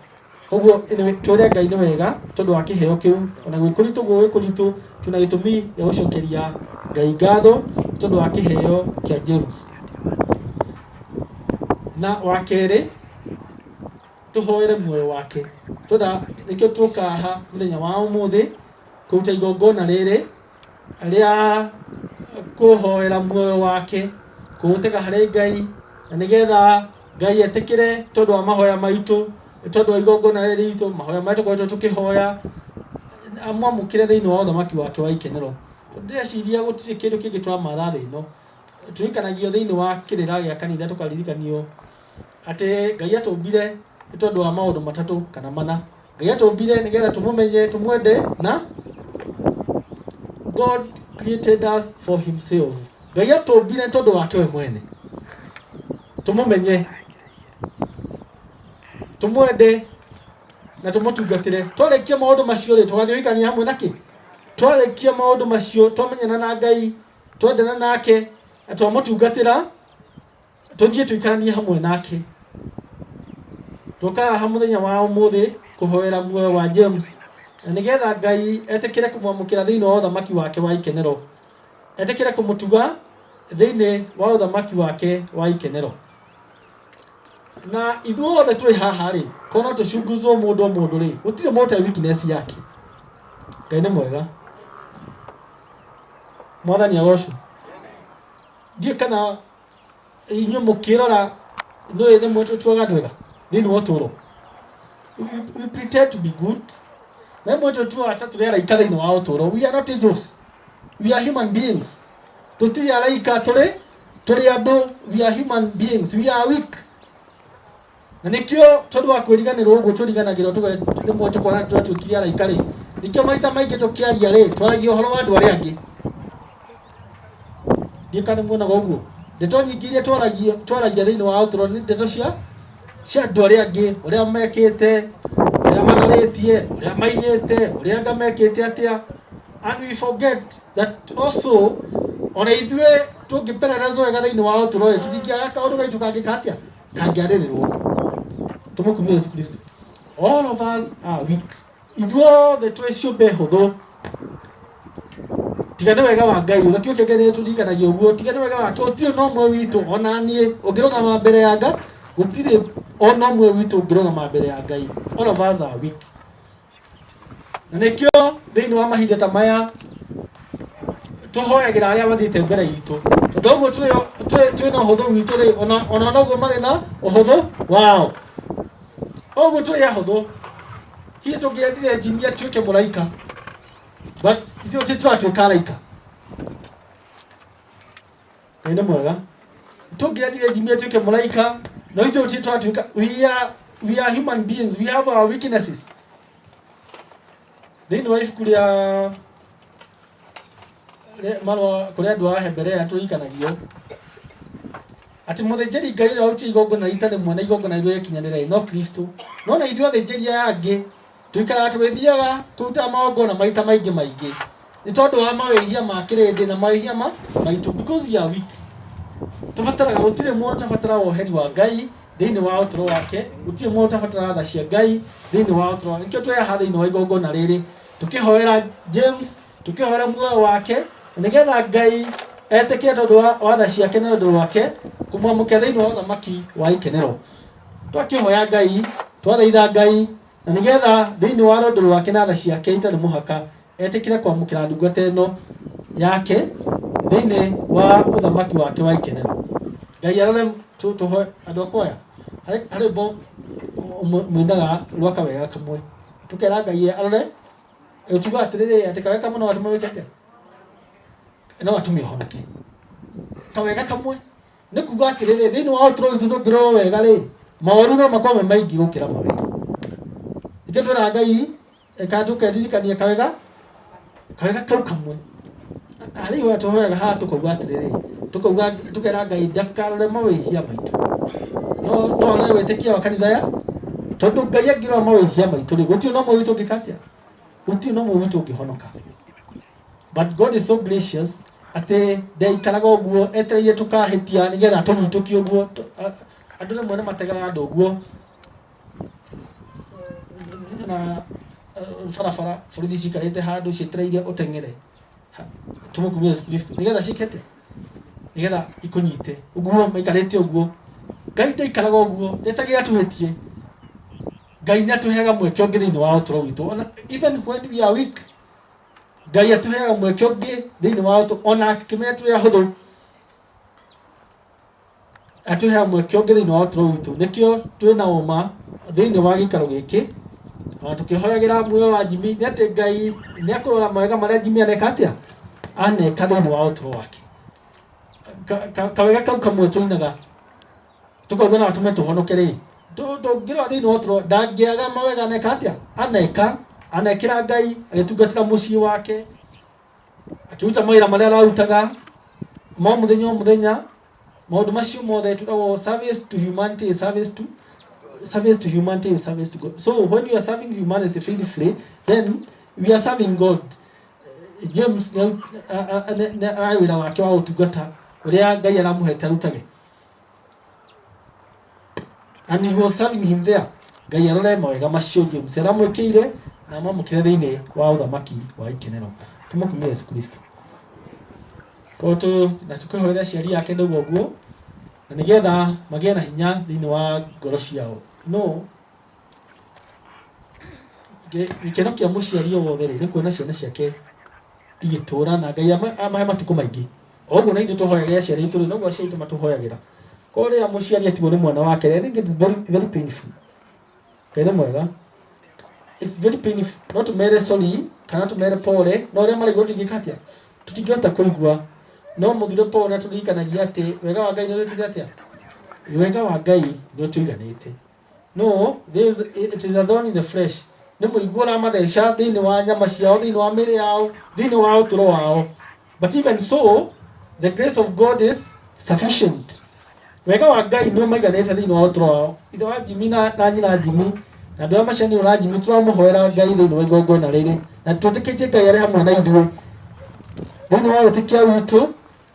Koguo anyway, twĩre Ngai nĩ wega tondũ wa kĩheo kĩu, ona gwĩ kũritũ ũguo gwĩ kũritũ, twĩna gĩtũmi gĩa gũcokeria Ngai ngatho tondũ wa kĩheo kĩa James. Na wa kerĩ, tũhoere muoyo wake. Twenda nĩkĩo tuoka haha mũthenya wa ũmũthĩ kũruta igongona rĩrĩ rĩa kũhoera muoyo wake, kũũtega harĩ Ngai, na nĩgetha Ngai etĩkĩre tondũ wa mahoya maitũ, tondũ wa igongona rĩrĩ ritũ, mahoya marĩa tũkoretwo tũkĩhoya, amwamũkĩre thĩinĩ wa ũthamaki wake wa ikenero. Ndĩreciria gũtirĩ kĩndũ kĩngĩ tũramatha thĩ ĩno. Tũririkanagio thĩinĩ wa kĩrĩra gĩa kanitha, tũkaririkanio atĩ Ngai atũmbire nĩ tondũ wa maũndũ matatũ kana mana. Ngai atũmbire nĩgetha tũmũmenye, tũmwende, na God created us for himself. Ngai atũmbire nĩ tondũ wake we mwene, tũmũmenye, tũmwende, Na tũmũtungatĩre. Twarĩkia maũndũ macio rĩ, tũgathiĩ gũikarania hamwe na kĩ? Twarĩkia maũndũ macio, twamenyana na Ngai, twendana nake, na twamũtungatĩra, tũthiĩ tũikaranie hamwe nake. Tũkaga haha mũthenya wa ũmũthĩ kũhoera muoyo wa James, na nĩgetha Ngai etĩkĩre kũmwamũkĩra thĩinĩ wa ũthamaki wake wa ikenero, etĩkĩre kũmũtuga thĩinĩ wa ũthamaki wake wa ikenero. Na ithuothe tũrĩ haha rĩ, korwo no tũcunguzwo mũndũ o mũndũ rĩ, gũtirĩ mũndũ ũtarĩ weakness yake. Ngai nĩ mwega. Mwathani agocwo. Ndiũĩ kana inyuĩ mũkĩrora nĩ rĩmwe tũtuaga andũ ega thĩinĩ wa ũtũũro. We pretend to be good. Na rĩmwe tũtuaga ta tũrĩ araika thĩinĩ wa ũtũũro. We are not angels. We are human beings. Tũtirĩ araika, tũrĩ andũ. We are human beings. We are weak. Na nĩkĩo tondũ wa kwĩriganĩrwo ũguo twĩriganagĩrwo rĩmwe tũkona twatuĩkire araika rĩ, nĩkĩo maita maingĩ tũkĩaria rĩ, twaragia ũhoro wa andũ arĩa angĩ. Ndiũĩ kana nĩmuonaga ũguo. Ndeto nyingĩ iria twaragia thĩinĩ wa ũtũũro nĩ ndeto cia andũ arĩa angĩ, ũrĩa mekĩte, ũrĩa matharĩtie, ũrĩa maiyĩte, ũrĩa anga mekĩte atĩa. And we forget that also ona ithuĩ tũngĩpererezwo wega thĩinĩ wa ũtũũro rĩ, tũtingĩaga kaũndũ gaitũ kangĩka atĩa, kangĩarĩrĩrwo. Tũmũkumie Yesu Kristo. All of us are weak. Ithuothe tũrĩ ciũmbe hũthũ. Tiga nĩ wega wa Ngai, na kĩo kĩa Ngai nĩ tũririkanagia ũguo, tiga nĩ wega wake, gũtirĩ na ũmwe witũ, ona niĩ, ũngĩrũgama mbere ya Ngai, gũtirĩ ona ũmwe witũ ũngĩrũgama mbere ya Ngai. All of us are weak. Na nĩkĩo thĩinĩ wa mahinda ta maya tũhoyagĩra arĩa mathiĩte mbere itũ, tondũ ũguo twĩ na ũhũthũ witũ rĩ, ona noguo marĩ na ũhũthũ wao. Ũguo tũrĩ ahũthũ, hihi tũngĩendire Jimmy atuĩke mũraika, but ithuĩ ti tũratuĩka araika. Ngai nĩ mwega. Tũngĩendire Jimmy atuĩke mũraika, no ithuĩ ti tũratuĩka. We are human beings, we have our weaknesses. Thĩinĩ wa ibuku rĩa marũa kũrĩ andũ a Hebrea tũrikanagio atĩ mũthĩnjĩri Ngai ũrĩa ũrutire igongona rita rĩmwe na igongona rĩrĩa rĩkinyanĩra no Kristo. No na ithuĩ athĩnjĩri aya angĩ tũikaraga tũgĩthiaga kũruta magongona maita maingĩ maingĩ nĩ tondũ wa mawĩhia ma kĩrĩndĩ na mawĩhia maitũ, because we are weak. Tũbataraga, gũtirĩ mũndũ ũtabataraga woheri wa Ngai thĩinĩ wa ũtũũro wake, gũtirĩ mũndũ ũtabataraga tha cia Ngai thĩinĩ wa ũtũũro wake. Nĩkĩo twĩ haha thĩinĩ wa igongona rĩrĩ tũkĩhoera James, tũkĩhoera muoyo wake, nĩgetha Ngai etĩkĩre tondũ wa tha ciake na ũndũ wake kũmwamũkĩra thĩinĩ wa ũthamaki wa ikenero. Twakĩhoya Ngai, twathaitha Ngai, na nĩgetha thĩinĩ wa rwendo rwake na tha ciake itarĩ mũhaka etĩkĩre kwamũkĩra ndungata ĩno yake thĩinĩ wa ũthamaki wake wa ikenero. Ngai arore tũhoe andũ akoya harĩ rwĩmbo mũinaga rwa kawega kamwe, tũkera Ngai arore, tuga atĩrĩrĩ, atĩ kawega kamwe no gatũme wĩke atĩa, no gatũme ũhonoke. Kawega kamwe nĩ kuga atĩrĩrĩ, thĩinĩ wa ũtũũro witũ tũngĩrorwo wega rĩ, maũru no makorwo me maingĩ gũkĩra mawega. Nĩkĩo twĩraga Ngai kana tũkeririkania kawega kau kamwe. Harĩ ihoya tũhoyaga haha tũkauga atĩrĩrĩ, tũkera Ngai ndakarore mawĩhia maitũ, no arore wĩtĩkia wa kanitha ya, tondũ Ngai angĩrora mawĩhia maitũ rĩ, gũtirĩ na ũmwe witũ ũngĩka atĩa, gũtirĩ na ũmwe witũ ũngĩhonoka. But God is so gracious atĩ ndaikaraga ũguo etereire tũkahĩtia nĩgetha atũnyitũkie ũguo. Andũ rĩmwe nĩ mategaga andũ ũguo na barabara, borithi cikarĩte handũ cietereire ũteng'ere tũmũkumie Yesu Kristo nĩgetha ciĩke atĩa, nĩgetha ikũnyite ũguo maikarĩte ũguo. Ngai ndaikaraga ũguo, ndetagĩra tũhĩtie. Ngai nĩ atũheaga mweke ũngĩ thĩinĩ wa ũtũũro witũ, ona even when we are weak, Ngai atũheaga mweke ũngĩ thĩinĩ wa ũtũũro, ona akĩmenya tũrĩ ahũthũ, atũheaga mweke ũngĩ thĩinĩ wa ũtũũro witũ. Nĩkĩo twĩna ũma thĩinĩ wa gĩikaro gĩkĩ, ona tũkĩhoyagĩra muoyo wa Jimmy, nĩ atĩ Ngai nĩ akũrora mawega marĩa Jimmy aneka atĩa, aneka thĩinĩ wa ũtũũro wake. Kawega kau kamwe tũinaga tũkauga no atũme tũhonoke rĩ, tũngĩrora thĩinĩ wa ũtũũro ndangĩaga mawega aneka atĩa, aneka, anekĩra Ngai agĩtungatĩra mũciĩ wake, akĩruta mawĩra marĩa ararutaga ma mũthenya o mũthenya. Maũndũ macio mothe twĩragwo service to humanity is service to Service to humanity is service to God. So when you are serving humanity faithfully, then we are serving God. James nĩ wĩra wake wa ũtungata ũrĩa Ngai aramũhete arutage. And he was serving him there. Ngai arore mawega macio James aramwĩkĩire na amamũkĩre thĩinĩ wa ũthamaki wa ikenero. Tũmũkumie Yesu Kristo. Koguo na tũkĩhoera aciari ake nĩguo ũguo, na nĩgetha magĩe na hinya thĩinĩ wa ngoro ciao. No gĩkeno kĩa mũciari o wothe rĩ, nĩ kuona ciana ciake igĩtũra na Ngai amahe matukũ maingĩ. O ũguo na ithuĩ tũhoyagĩra aciari aitũ rĩ, noguo aciari aitũ matũhoyagĩra. Koguo rĩrĩa mũciari atigwo nĩ mwana wake, I think it's very, very painful. Ngai nĩ mwega. It's very painful. No tũmere sorry kana tũmere pole, no ũrĩa maraigua tũtingĩka atĩa? Tũtingĩhota kũigua. No mũthure Paul nĩ atũririkanagia atĩ wega wa Ngai nĩ ũrĩkĩte atĩa? Wega wa Ngai nĩ ũtũiganĩte. No, it is a thorn in the flesh. Nĩ mũigua ũramatheca thĩinĩ wa nyama ciao, thĩinĩ wa mĩĩrĩ yao, thĩinĩ wa ũtũũro wao. But even so, the grace of God is sufficient. Wega wa Ngai nĩ ũmaiganĩte thĩinĩ wa ũtũũro wao. Ithe wa Jimmy na nyina Jimmy na andũ arĩa maciaranĩirwo na Jimmy tũramũhoera Ngai thĩinĩ wa igongona rĩrĩ, na twĩtĩkĩtie Ngai arĩ hamwe na ithuĩ. Thĩinĩ wa wĩtĩkia witũ,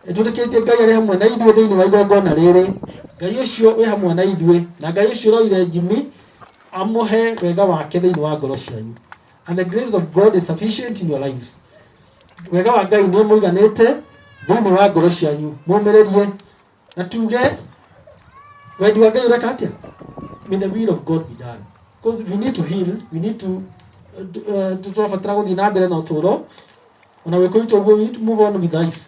nĩtwĩtĩkĩtie Ngai arĩ hamwe na ithuĩ thĩinĩ wa igongona rĩrĩ. Ngai ũcio wĩ hamwe na ithuĩ, na Ngai ũcio ũroire Jimmy amũhe wega wake thĩinĩ wa ngoro cianyu. And the grace of God is sufficient in your lives. Wega wa Ngai nĩ ũmũiganĩte thĩinĩ wa ngoro cianyu. Mũmĩrĩrie na tuge wendi wa Ngai ũreka atĩa? May the will of God be done. Because we need to heal, we need to tũrabatara gũthiĩ na mbere na ũtũũro. Ona gwĩkũ witũ ũguo, we need to move on with life.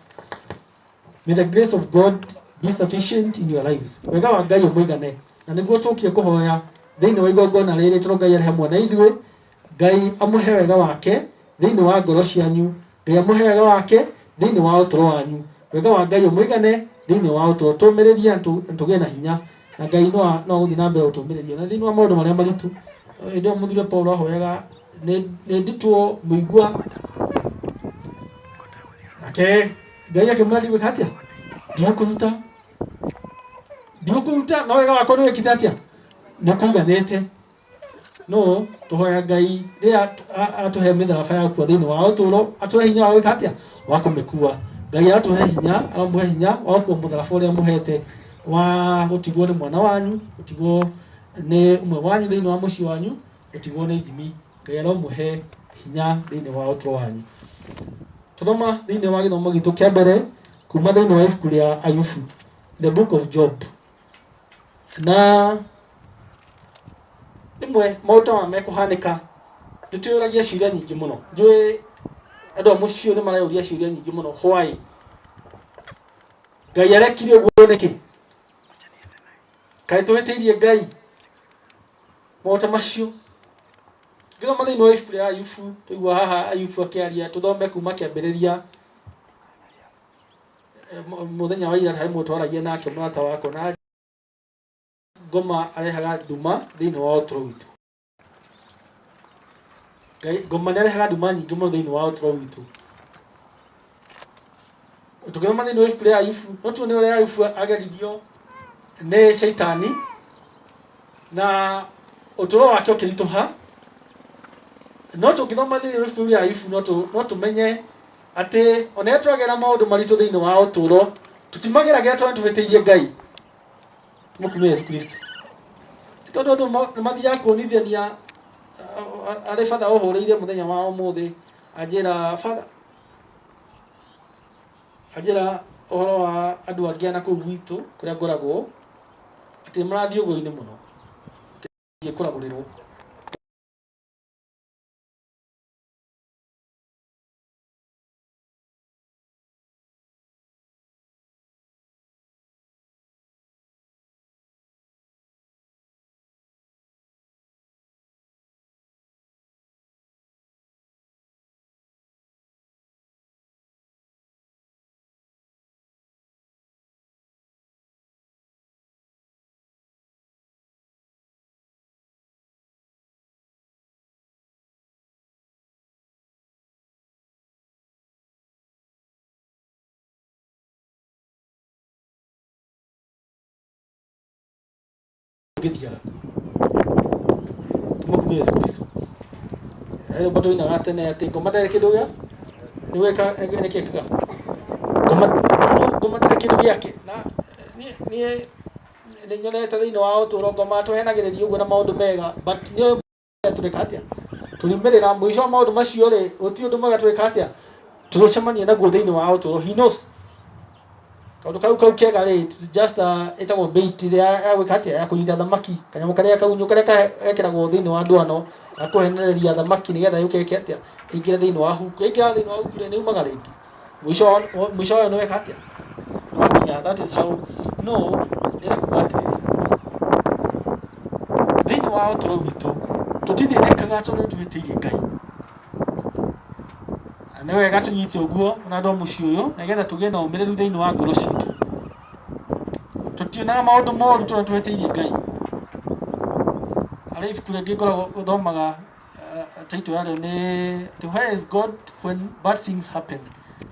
May the grace of God be sufficient in your lives. Wega wa Ngai ũmũigane. Na nĩguo tũkire kũhoya thĩinĩ wa igongona rĩrĩ, tondũ Ngai arĩ hamwe na ithuĩ. Ngai amũhe wega wake thĩinĩ wa ngoro cianyu. Ngai amũhe wega wake thĩinĩ wa ũtũũro wanyu. Wega wa Ngai ũmũigane thĩinĩ wa ũtũũro. Tũmĩrĩrie na tũgĩe na hinya. Na Ngai no agũthiĩ na mbere gũtũmĩrĩria. Na thĩinĩ wa maũndũ marĩa maritũ, hĩndĩ ĩyo mũthure Paul ahoyaga nĩ nditwo mũigua. Nake Ngai akĩmwĩra ndigwĩka atĩa? Ndigũkũruta. Ndigũkũruta, no wega wakwa nĩ wĩkĩte atĩa? Nĩ ũkũiganĩte. No tũhoya Ngai rĩrĩa atũhe mĩtharaba ya gũkua thĩinĩ wa ũtũũro, atũhe hinya wa gwĩka atĩa? Wa kũmĩkua. Ngai atũhe hinya, aramũhe hinya wa gũkua mũtharaba ũrĩa amũhete wa gũtigwo nĩ mwana wanyu, gũtigwo nĩ ũmwe wanyu thĩinĩ wa mũciĩ wanyu, gũtigwo nĩ Jimmy. Ngai aromũhe hinya thĩinĩ wa ũtũũro wanyu. Tũthoma thĩinĩ wa gĩthomo gitũ kĩa mbere kuma thĩinĩ wa ibuku rĩa Ayubu, the book of Job. Na rĩmwe maũndũ ta maya mekũhanĩka nĩ twĩyũragia ciũria nyingĩ mũno. Njũĩ andũ a mũciĩ ũyũ nĩ mareyũria ciũria nyingĩ mũno. Why? Ngai arekire ũguo nĩkĩ? Kaĩ tũhĩtĩirie Ngai? Maũndũ ta macio. Ngĩthoma thĩinĩ wa ibuku rĩa Ayubu, twaigua haha Ayubu akĩaria, tũthome kuma kĩambĩrĩria. Mũthenya wa ira harĩ mũndũ twaragia nake mũrata wakwa, na ngoma arehaga nduma thĩinĩ wa ũtũũro witũ. Ngai, ngoma nĩ arehaga nduma nyingĩ mũno thĩinĩ wa ũtũũro witũ. Tũgĩthoma thĩinĩ wa ibuku rĩa Ayubu, no tuone ũrĩa Ayubu ageririo nĩ Shaitani na ũtũũro wake ũkĩritũha. No tũngĩthoma thĩinĩ wa ibuku rĩa Ayubu, no tũmenye atĩ ona rĩrĩa twagera maũndũ maritũ thĩinĩ wa ũtũũro, tũtimageragĩra tondũ tũhĩtĩirie Ngai. Mũkumie Yesu Kristo. Tondũ andũ nĩ mathiaga kuonithania, arĩ batha ũhũrĩire mũthenya wa ũmũthĩ, anjĩra batha, anjĩra ũhoro wa andũ angĩ na kũu gwitũ kũrĩa ngoragwo, atĩ marathiĩ ũgũi-inĩ mũno, atĩ kũragũrĩrwo. Gĩthiaga. Tũmũkumie Yesu Kristo. He rwĩmbo tũinaga tene atĩ ngoma ndarĩ kĩndũ gĩa nĩ gwĩka nĩ kĩkaga ngoma ngoma ndarĩ kĩndũ gĩake na niĩ niĩ nĩ nyonete thĩinĩ wa ũtũũro ngoma tũhenagĩrĩria ũguo na maũndũ mega, but nĩ tũrĩka atĩa tũrimĩrĩra mũico wa maũndũ macio rĩ, gũtirĩ ũndũ mwega twĩka atĩa tũrũcemania naguo thĩinĩ wa ũtũũro. He knows kaũndũ kau kau kega rĩ, it's just a ĩtagwo bait ĩrĩa ya gwĩka atĩa ya kũnyita thamaki, kanyamũ karĩa kagunyũ karĩa gekĩragwo thĩinĩ wa ndwano ga kũhenereria thamaki nĩgetha yũke ĩke atĩa ĩingĩre thĩinĩ wa huku. Ĩingĩra thĩinĩ wa huku rĩ, nĩ yumaga rĩngĩ mũico wa mũico wayo nĩ weka atĩa nĩ wakinya. That is how no ndĩrenda kuga atĩrĩrĩ, thĩinĩ wa ũtũũro witũ tũtithĩnĩkaga tondũ nĩtũhĩtĩirie Ngai. Na nĩ wega tũnyite ũguo ona andũ a mũciĩ ũyũ nĩgetha tũgĩe na ũmĩrĩru thĩinĩ wa ngoro citũ. Tũtionaga maũndũ moru tondũ nĩtũhĩtĩirie Ngai. Harĩ ibuku rĩngĩ ngoragwo ũthomaga, title yarĩo nĩ atĩ "Where is God when bad things happen?"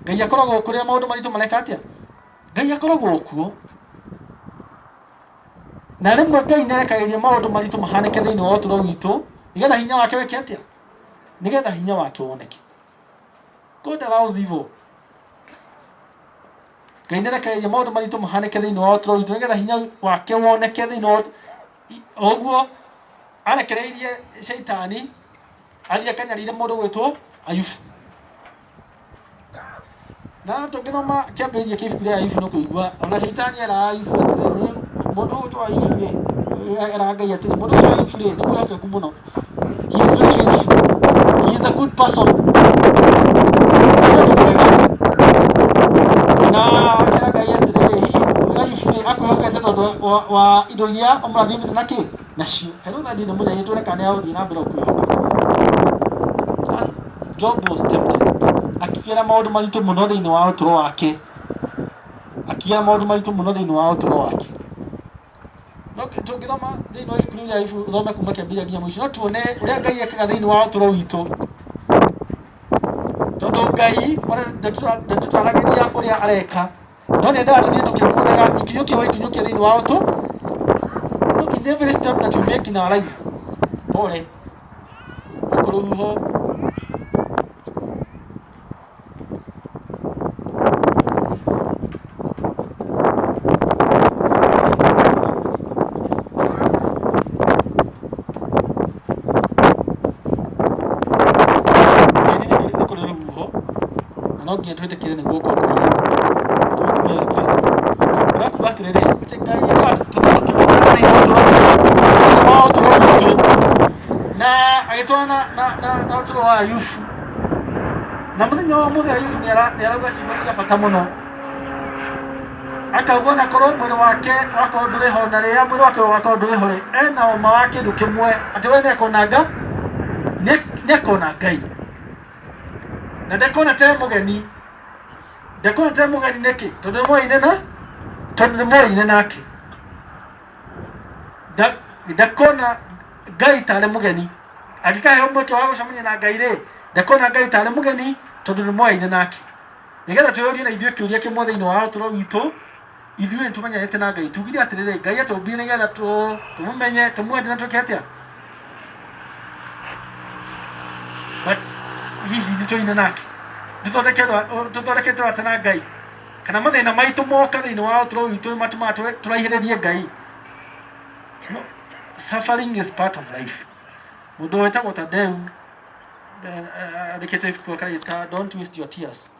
Ngai akoragwo kũrĩa maũndũ maritũ mareka atĩa, Ngai akoragwo kuo. Na rĩmwe Ngai nĩarekagĩrĩria maũndũ maritũ mahanĩke thĩinĩ wa ũtũũro witũ nĩgetha hinya wake wĩke atĩa, nĩgetha hinya wake woneke. God allows evil. Ngai nĩarekagĩrĩria maũndũ maritũ mahanĩke thĩinĩ wa ũtũũro witũ nĩgetha hinya wake woneke thĩinĩ wa ũguo arekereirie caitani athiĩ akanyarire mũndũ gwĩtwo Ayubu. Na tũngĩthoma kĩambĩrĩria kĩa ibuku rĩa Ayubu nĩ kũigua ona caitani eraga Ayubu atĩrĩ, mũndũ ũgwĩtwo Ayubu rĩ, eraga Ngai atĩrĩ, mũndũ ũgwĩtwo Ayubu rĩ, nĩ mwĩhokeku mũno. He is very faithful. He is a good person. Nĩ mũndũ mwega. Na akĩra Ngai atĩrĩrĩ, hihi Ayubu rĩ, akwĩhokete tondũ wa indo iria ũmũrathimĩte na kĩ nacio. He rĩu thaa nĩ mũthenya tuone kana nĩagũthiĩ na mbere gũkwĩhoka. And Job was tempted. Akĩgera maũndũ maritũ mũno thĩinĩ wa ũtũũro wake. Akĩgera maũndũ maritũ mũno thĩinĩ wa ũtũũro wake. No tũngĩthoma thĩinĩ wa ibuku rĩu rĩa Ayubu, ũthome kuma kĩambĩrĩria nginya mũico, no tuone ũrĩa Ngai ekaga thĩinĩ wa ũtũũro witũ. Tondũ Ngai ona ndatũtaragĩria ũrĩa areka, no nĩendaga tũthiĩ tũkĩmuonaga ikinyũkia o ikinyũkia thĩinĩ wa ũtũ in every step that we make in our lives. Pole gũkũ rũhuho nĩ kũrĩ rũhuho na no nginya twĩtĩkĩre nĩguo gũkorwo kũhana. Tũmũkumie Yesu Kristo. Ũrakuga atĩrĩrĩ, atĩ Ngai endaga tũthiĩ tũkĩmuonaga thĩinĩ wa ũtũũro witũ na agĩtwarana na ũtũũro wa Ayubu. Na mũthenya wa ũmũthĩ Ayubu nĩarauga ciugo cia bata mũno. Akauga ona korwo mwĩrĩ wake wakorwo ndũrĩ ho, na rĩrĩa mwĩrĩ wake wakorwo ndũrĩ ho rĩ, ena ũma wa kĩndũ kĩmwe atĩ we nĩekona nĩekona Ngai. Na ndekona te mũgeni. Ndekona te mũgeni nĩkĩ? Tondũ nĩmoyaine na tondũ nĩmoyaine nake. Ndakona Ngai tarĩ mũgeni. Angĩkaheo mweke wa gũcemania na Ngai rĩ, ndakona Ngai tarĩ mũgeni tondũ nĩmoyaine nake. Nĩgetha twĩyũrie na ithuĩ kĩũria kĩmwe thĩinĩ wa ũtũũro witũ, ithuĩ nĩtũmenyanĩte na Ngai. Tugire atĩrĩrĩ, Ngai atũmbire nĩgetha tũmũmenye, tũmwende na twĩke atĩa? But hihi nĩtũine nake? Tũthondeketwo atĩa na Ngai? Kana mathĩna maitũ moka thĩinĩ wa ũtũũro witũ nĩmatũmaga tũraihĩrĩrie Ngai? No, suffering is part of life. Mũndũ wĩtagwo Tadeu andĩkĩte ibuku akarĩta "Don't Waste Your Tears".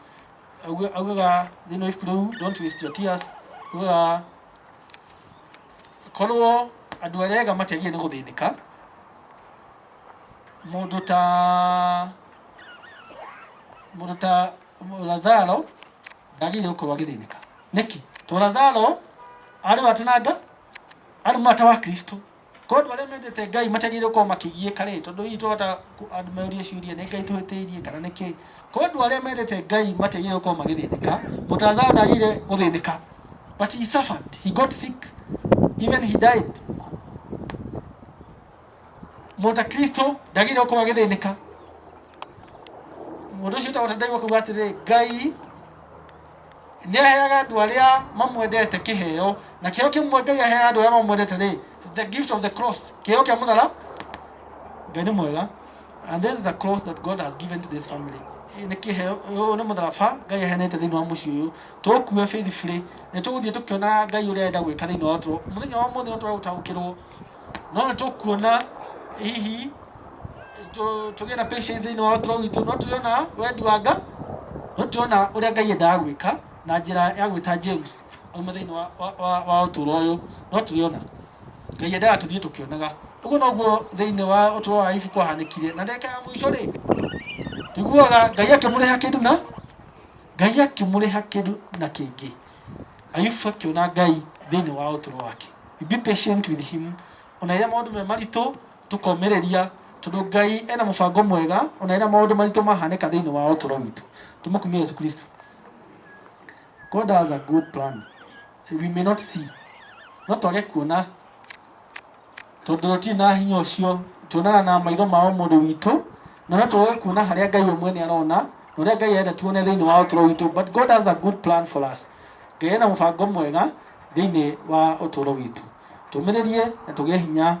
Augaga thĩinĩ wa ibuku rĩu "Don't Waste Your Tears", augaga korwo andũ arĩa ega matiagĩrĩire nĩ gũthĩnĩka, mũndũ ta Lazaro ndagĩrĩire gũkorwo agĩthĩnĩka. Nĩkĩ? Tondũ Lazaro arĩ watenanga arĩ mũrata wa Kristo. Korwo andũ arĩa mendete Ngai matiagĩrĩire gũkorwo makĩgiĩka rĩ, tondũ hihi twahota andũ meurie ciũria nĩ Ngai tũhĩtĩirie kana nĩkĩ. Korwo andũ arĩa mendete Ngai matiagĩrĩire gũkorwo magĩthĩnĩka, mũndũ ta Lazaro ndagĩrĩire gũthĩnĩka. But he suffered, he got sick, even he died. Mũndũ ta Kristo ndagĩrĩire gũkorwo agĩthĩnĩka. Mũndũ ũcio wĩtagwo Tadeu akauga atĩrĩrĩ, Ngai nĩ aheaga andũ arĩa mamwendete kĩheo, na kĩheo kĩmwe Ngai aheaga andũ arĩa mamwendete rĩ, the gift of the cross, kĩheo kĩa mũthara. Ngai nĩ mwega. And this is a cross that God has given to this family. Nĩ kĩheo, ũyũ nĩ mũtharaba Ngai aheanĩte thĩinĩ wa mũciĩ ũyũ. Tũũkue faithfully, nĩ tũgũthiĩ tũkĩonaga Ngai ũrĩa arenda gwĩka thĩinĩ wa ũtũũro. Mũthenya wa ũmũthĩ no twage gũtaũkĩrwo, no nĩ tũkuona hihi tũgĩe na patience thĩinĩ wa ũtũũro witũ, no tũrĩona wendi wa Ngai, no tũrĩona ũrĩa Ngai endaga gwĩka na njĩra ya gwĩta James aume thĩinĩ wa ũtũũro ũyũ, no tũrĩona. Ngai endaga tũthiĩ tũkĩonaga. Ũguo noguo thĩinĩ wa ũtũũro wa Ayubu kwahanĩkire. Na ndagĩka ya mũico rĩ, tũiguaga Ngai akĩmũrĩha kĩndũ na Ngai akĩmũrĩha kĩndũ na kĩngĩ. Ayubu akĩona Ngai thĩinĩ wa ũtũũro wake. We be patient with him. Ona rĩrĩa maũndũ me maritũ, tũkomĩrĩria tondũ Ngai ena mũbango mwega ona rĩrĩa maũndũ maritũ mahanĩka thĩinĩ wa ũtũũro witũ. Tũmũkumie Yesu Kristo. God has a good plan. We may not see. No twage kuona tondũ tũtirĩ na hinya ũcio, tuonaga na maitho ma ũmũndũ witũ, na no twage kuona harĩa Ngai we mwene arona, na ũrĩa Ngai arenda tuone thĩinĩ wa ũtũũro witũ. But God has a good plan for us. Ngai ena mũbango mwega thĩinĩ wa ũtũũro witũ. Tũmĩrĩrie na tũgĩe hinya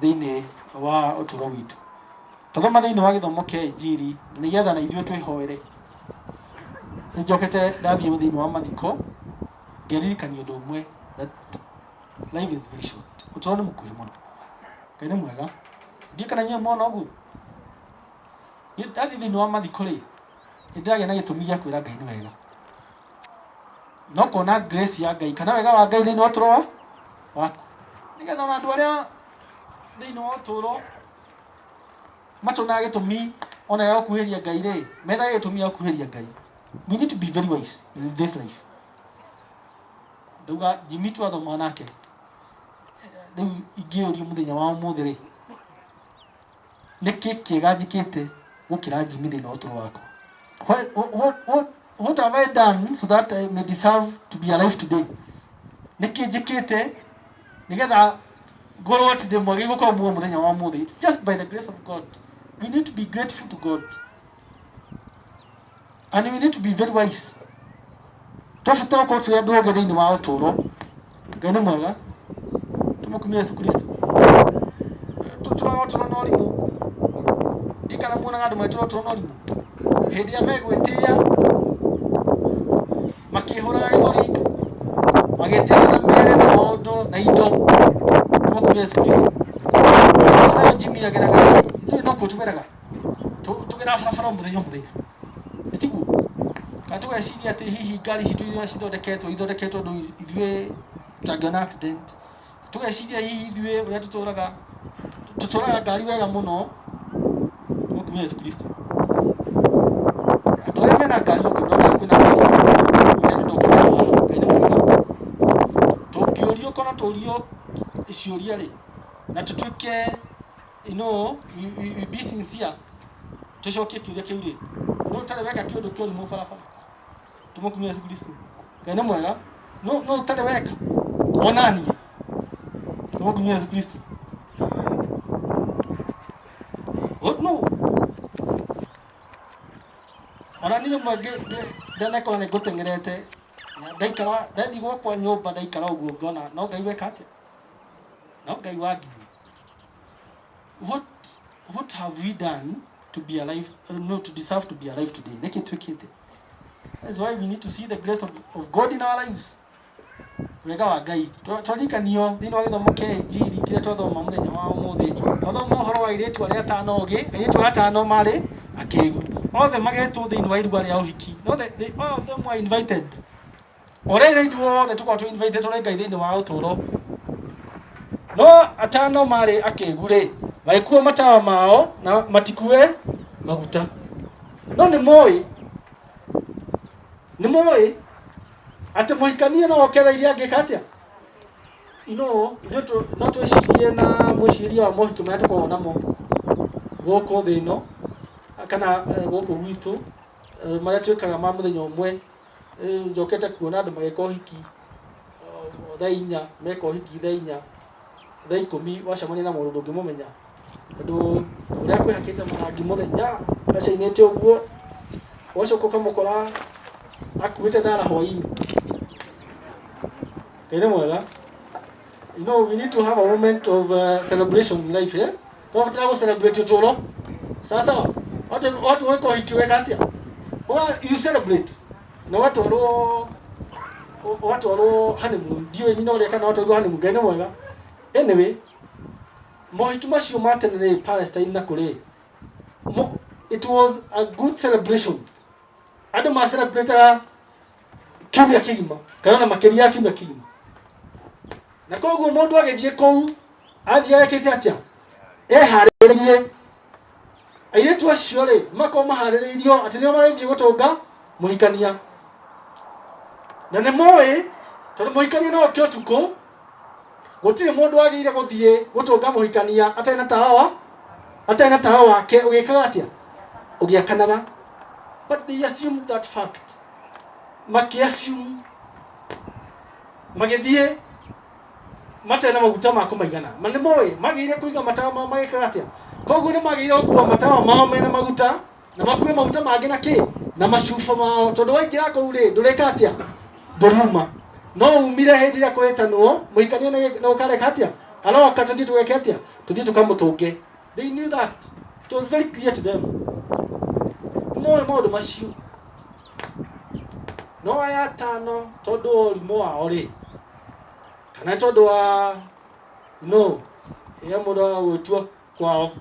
thĩinĩ wa ũtũũro witũ. Twathoma thĩinĩ wa gĩthomo kĩa Injiri nĩgetha na ithuĩ twĩhoere. Nĩnjokete ndathiĩ thĩinĩ wa mathiko ngeririkania ũndũ ũmwe that life is very short. Ũtũũro nĩ mũkuhĩ mũno. Ngai nĩ mwega. Ndiũĩ kana inyuĩ mwona ũguo. Niĩ ndathiĩ thĩinĩ wa mathiko rĩ, nĩ ndĩragĩa na gĩtũmi gĩa kwĩra Ngai nĩ wega. No kuona grace ya Ngai kana wega wa Ngai thĩinĩ wa ũtũũro waku. Nĩgetha ona andũ arĩa thĩinĩ wa ũtũũro matonaga gĩtũmi ona gĩa gũkuhĩrĩria Ngai rĩ, methaga gĩtũmi gĩa gũkuhĩrĩria Ngai. We need to be very wise in this life. Ndauga Jimmy twathoma nake, rĩu ingĩũrio mũthenya wa ũmũthĩ rĩ, nĩkĩ kĩega njĩkĩte gũkĩra Jimmy thĩinĩ wa ũtũũro wakwa? What have I done so that I may deserve to be alive today? Nĩkĩ njĩkĩte nĩgetha ngorwo atĩ ndĩ mwagĩrĩru gũkorwo muoyo mũthenya wa ũmũthĩ? It's just by the grace of God. We need to be grateful to God. And we need to be very wise. Twabatara gũkorwo tũrĩ andũ ogĩ thĩinĩ wa ũtũũro. Ngai nĩ mwega. Tũmũkumie Yesu Kristo. Tũtũraga ũtũũro na ũrimũ. Ndiũĩ kana muonaga andũ magĩtũra ũtũũro na ũrimũ. Hĩndĩ ĩrĩa megwĩtĩa, makĩhũraga gĩthũri, magĩtĩaga na mĩrĩre na maũndũ na indo. Tũmũkumie Yesu Kristo. Nayo Jimmy ageraga, ithuĩ no kuo tũgeraga. Tũgeraga barabara o mũthenya o mũthenya. Nĩ tiguo? Kana tũgeciria atĩ hihi ngari citũ iria cithondeketwo, ithondeketwo ũndũ ithuĩ tũtangĩona accident. Tũgeciria hihi ithuĩ ũrĩa tũtũraga, tũtũraga ngari wega mũno. Tũmũkumie Yesu Kristo. Andũ arĩa mena ngari ũngĩona kwĩna ngari, ũrĩa nĩ ũndũ ũngĩ Ngai nĩ mwega. Tũngĩũrio kana tũrio ciũria rĩ, na tũtuĩke, you know, we be sincere, tũcokie kĩũria kĩu rĩ, no ũtarĩ weka kĩũndũ kĩa ũrimũ barabara. Tũmũkumie Yesu Kristo. Ngai nĩ mwega. No, no ũtarĩ weka. Ona niĩ. Tũmũkumie Yesu Kristo. Oh, no. Ona niĩ rĩmwe ndanekora nĩ ngũteng'erete, na ndaikara, ndathiĩ gwakwa nyũmba ndaikara ũguo ngona, no Ngai weka atĩa? No Ngai wanginyia. What have we done to be alive, no, to deserve to be alive today? Nĩkĩ twĩkĩte? That's why we need to see the grace of God in our lives. Wega wa Ngai. Twaririkanio thĩinĩ wa gĩthomo kĩa Injiri kĩrĩa twathoma mũthenya wa ũmũthĩ. Twathoma ũhoro wa airĩtu arĩa atano ogĩ, airĩtu arĩa atano marĩ akĩgu. Othe magetwo thĩinĩ wa iruga rĩa ũhiki. No all of them were invited. Ũrĩa ithuĩ othe tũkoragwo twĩ invited tũrĩ Ngai thĩinĩ wa ũtũũro. No atano marĩ akĩgu rĩ, magĩkua matawa mao na matikue maguta. No nĩ moĩ, nĩ moĩ atĩ mũhikania no oke thaa iria angĩka atĩa? You know, ithuĩ no twĩcirie na mwĩcirĩrie wa mohiki marĩa tũkoragwo namo gũkũ thĩ ĩno, kana gũkũ gwitũ, marĩa twĩkaga ma mũthenya ũmwe. Njokete kuona andũ magĩka ũhiki, thaa inya, meka ũhiki thaa inya, thaa ikũmi wacemania na mũndũ ndũngĩmũmenya. Tondũ ũrĩa akwĩhakĩte marangi mũthenya, acainĩte ũguo, ũgacoka ũkamũkora akuĩte thara hwaĩ-inĩ. Ngai nĩ mwega. You know, we need to have a moment of celebration in life, eh? Twabatara gũ celebrate ũtũũro. Sawa sawa. Watu weka ũhiki weka atĩa? You celebrate. Na watwarwo honeymoon. Ndiũĩ nyina ũrĩa kana watwarirwo honeymoon. Ngai nĩ mwega. Anyway, mohiki macio ma tene rĩ Palestine na kũrĩ it was a good celebration. Andũ ma celebrataga kiumia kĩgima kana ona makĩria ya kiumia kĩgima. Na koguo mũndũ agĩthiĩ kũu athiĩ ekĩte atĩa? Eharĩrĩirie. Airĩtu acio rĩ makorwo maharĩrĩirio atĩ nĩo marathiĩ gũtũnga mũhikania. Na nĩ moĩ tondũ mũhikania no oke ũtukũ, gũtirĩ mũndũ wagĩrĩire gũthiĩ gũtũnga mũhikania atarĩ na tawa, atarĩ na tawa wake ũgĩkaga atĩa? Ũgĩakanaga. But they assumed that fact. Makĩassume magĩthiĩ matarĩ na maguta ma kũmaigana. Ma nĩ moĩ magĩrĩire kũiga matawa mao magĩkaga atĩa? Koguo nĩ magĩrĩire gũkua matawa mao mena maguta na makue maguta mangĩ na kĩ? Na macuba mao, tondũ waingĩra kũu rĩ ndũrĩka atĩa? Ndũriuma. No umire hĩndĩ ĩrĩa kũrĩtanwo mũhikania nĩ ũkareka atĩa? Aroka tũthiĩ tũgeke atĩa? Tũthiĩ tũkamũtũnge. They knew that. It was very clear to them. Moĩ maũndũ macio. No aya atano tondũ wa ũrimũ wao rĩ, kana tondũ wa no ya mũndũ wa gwĩtua kwao,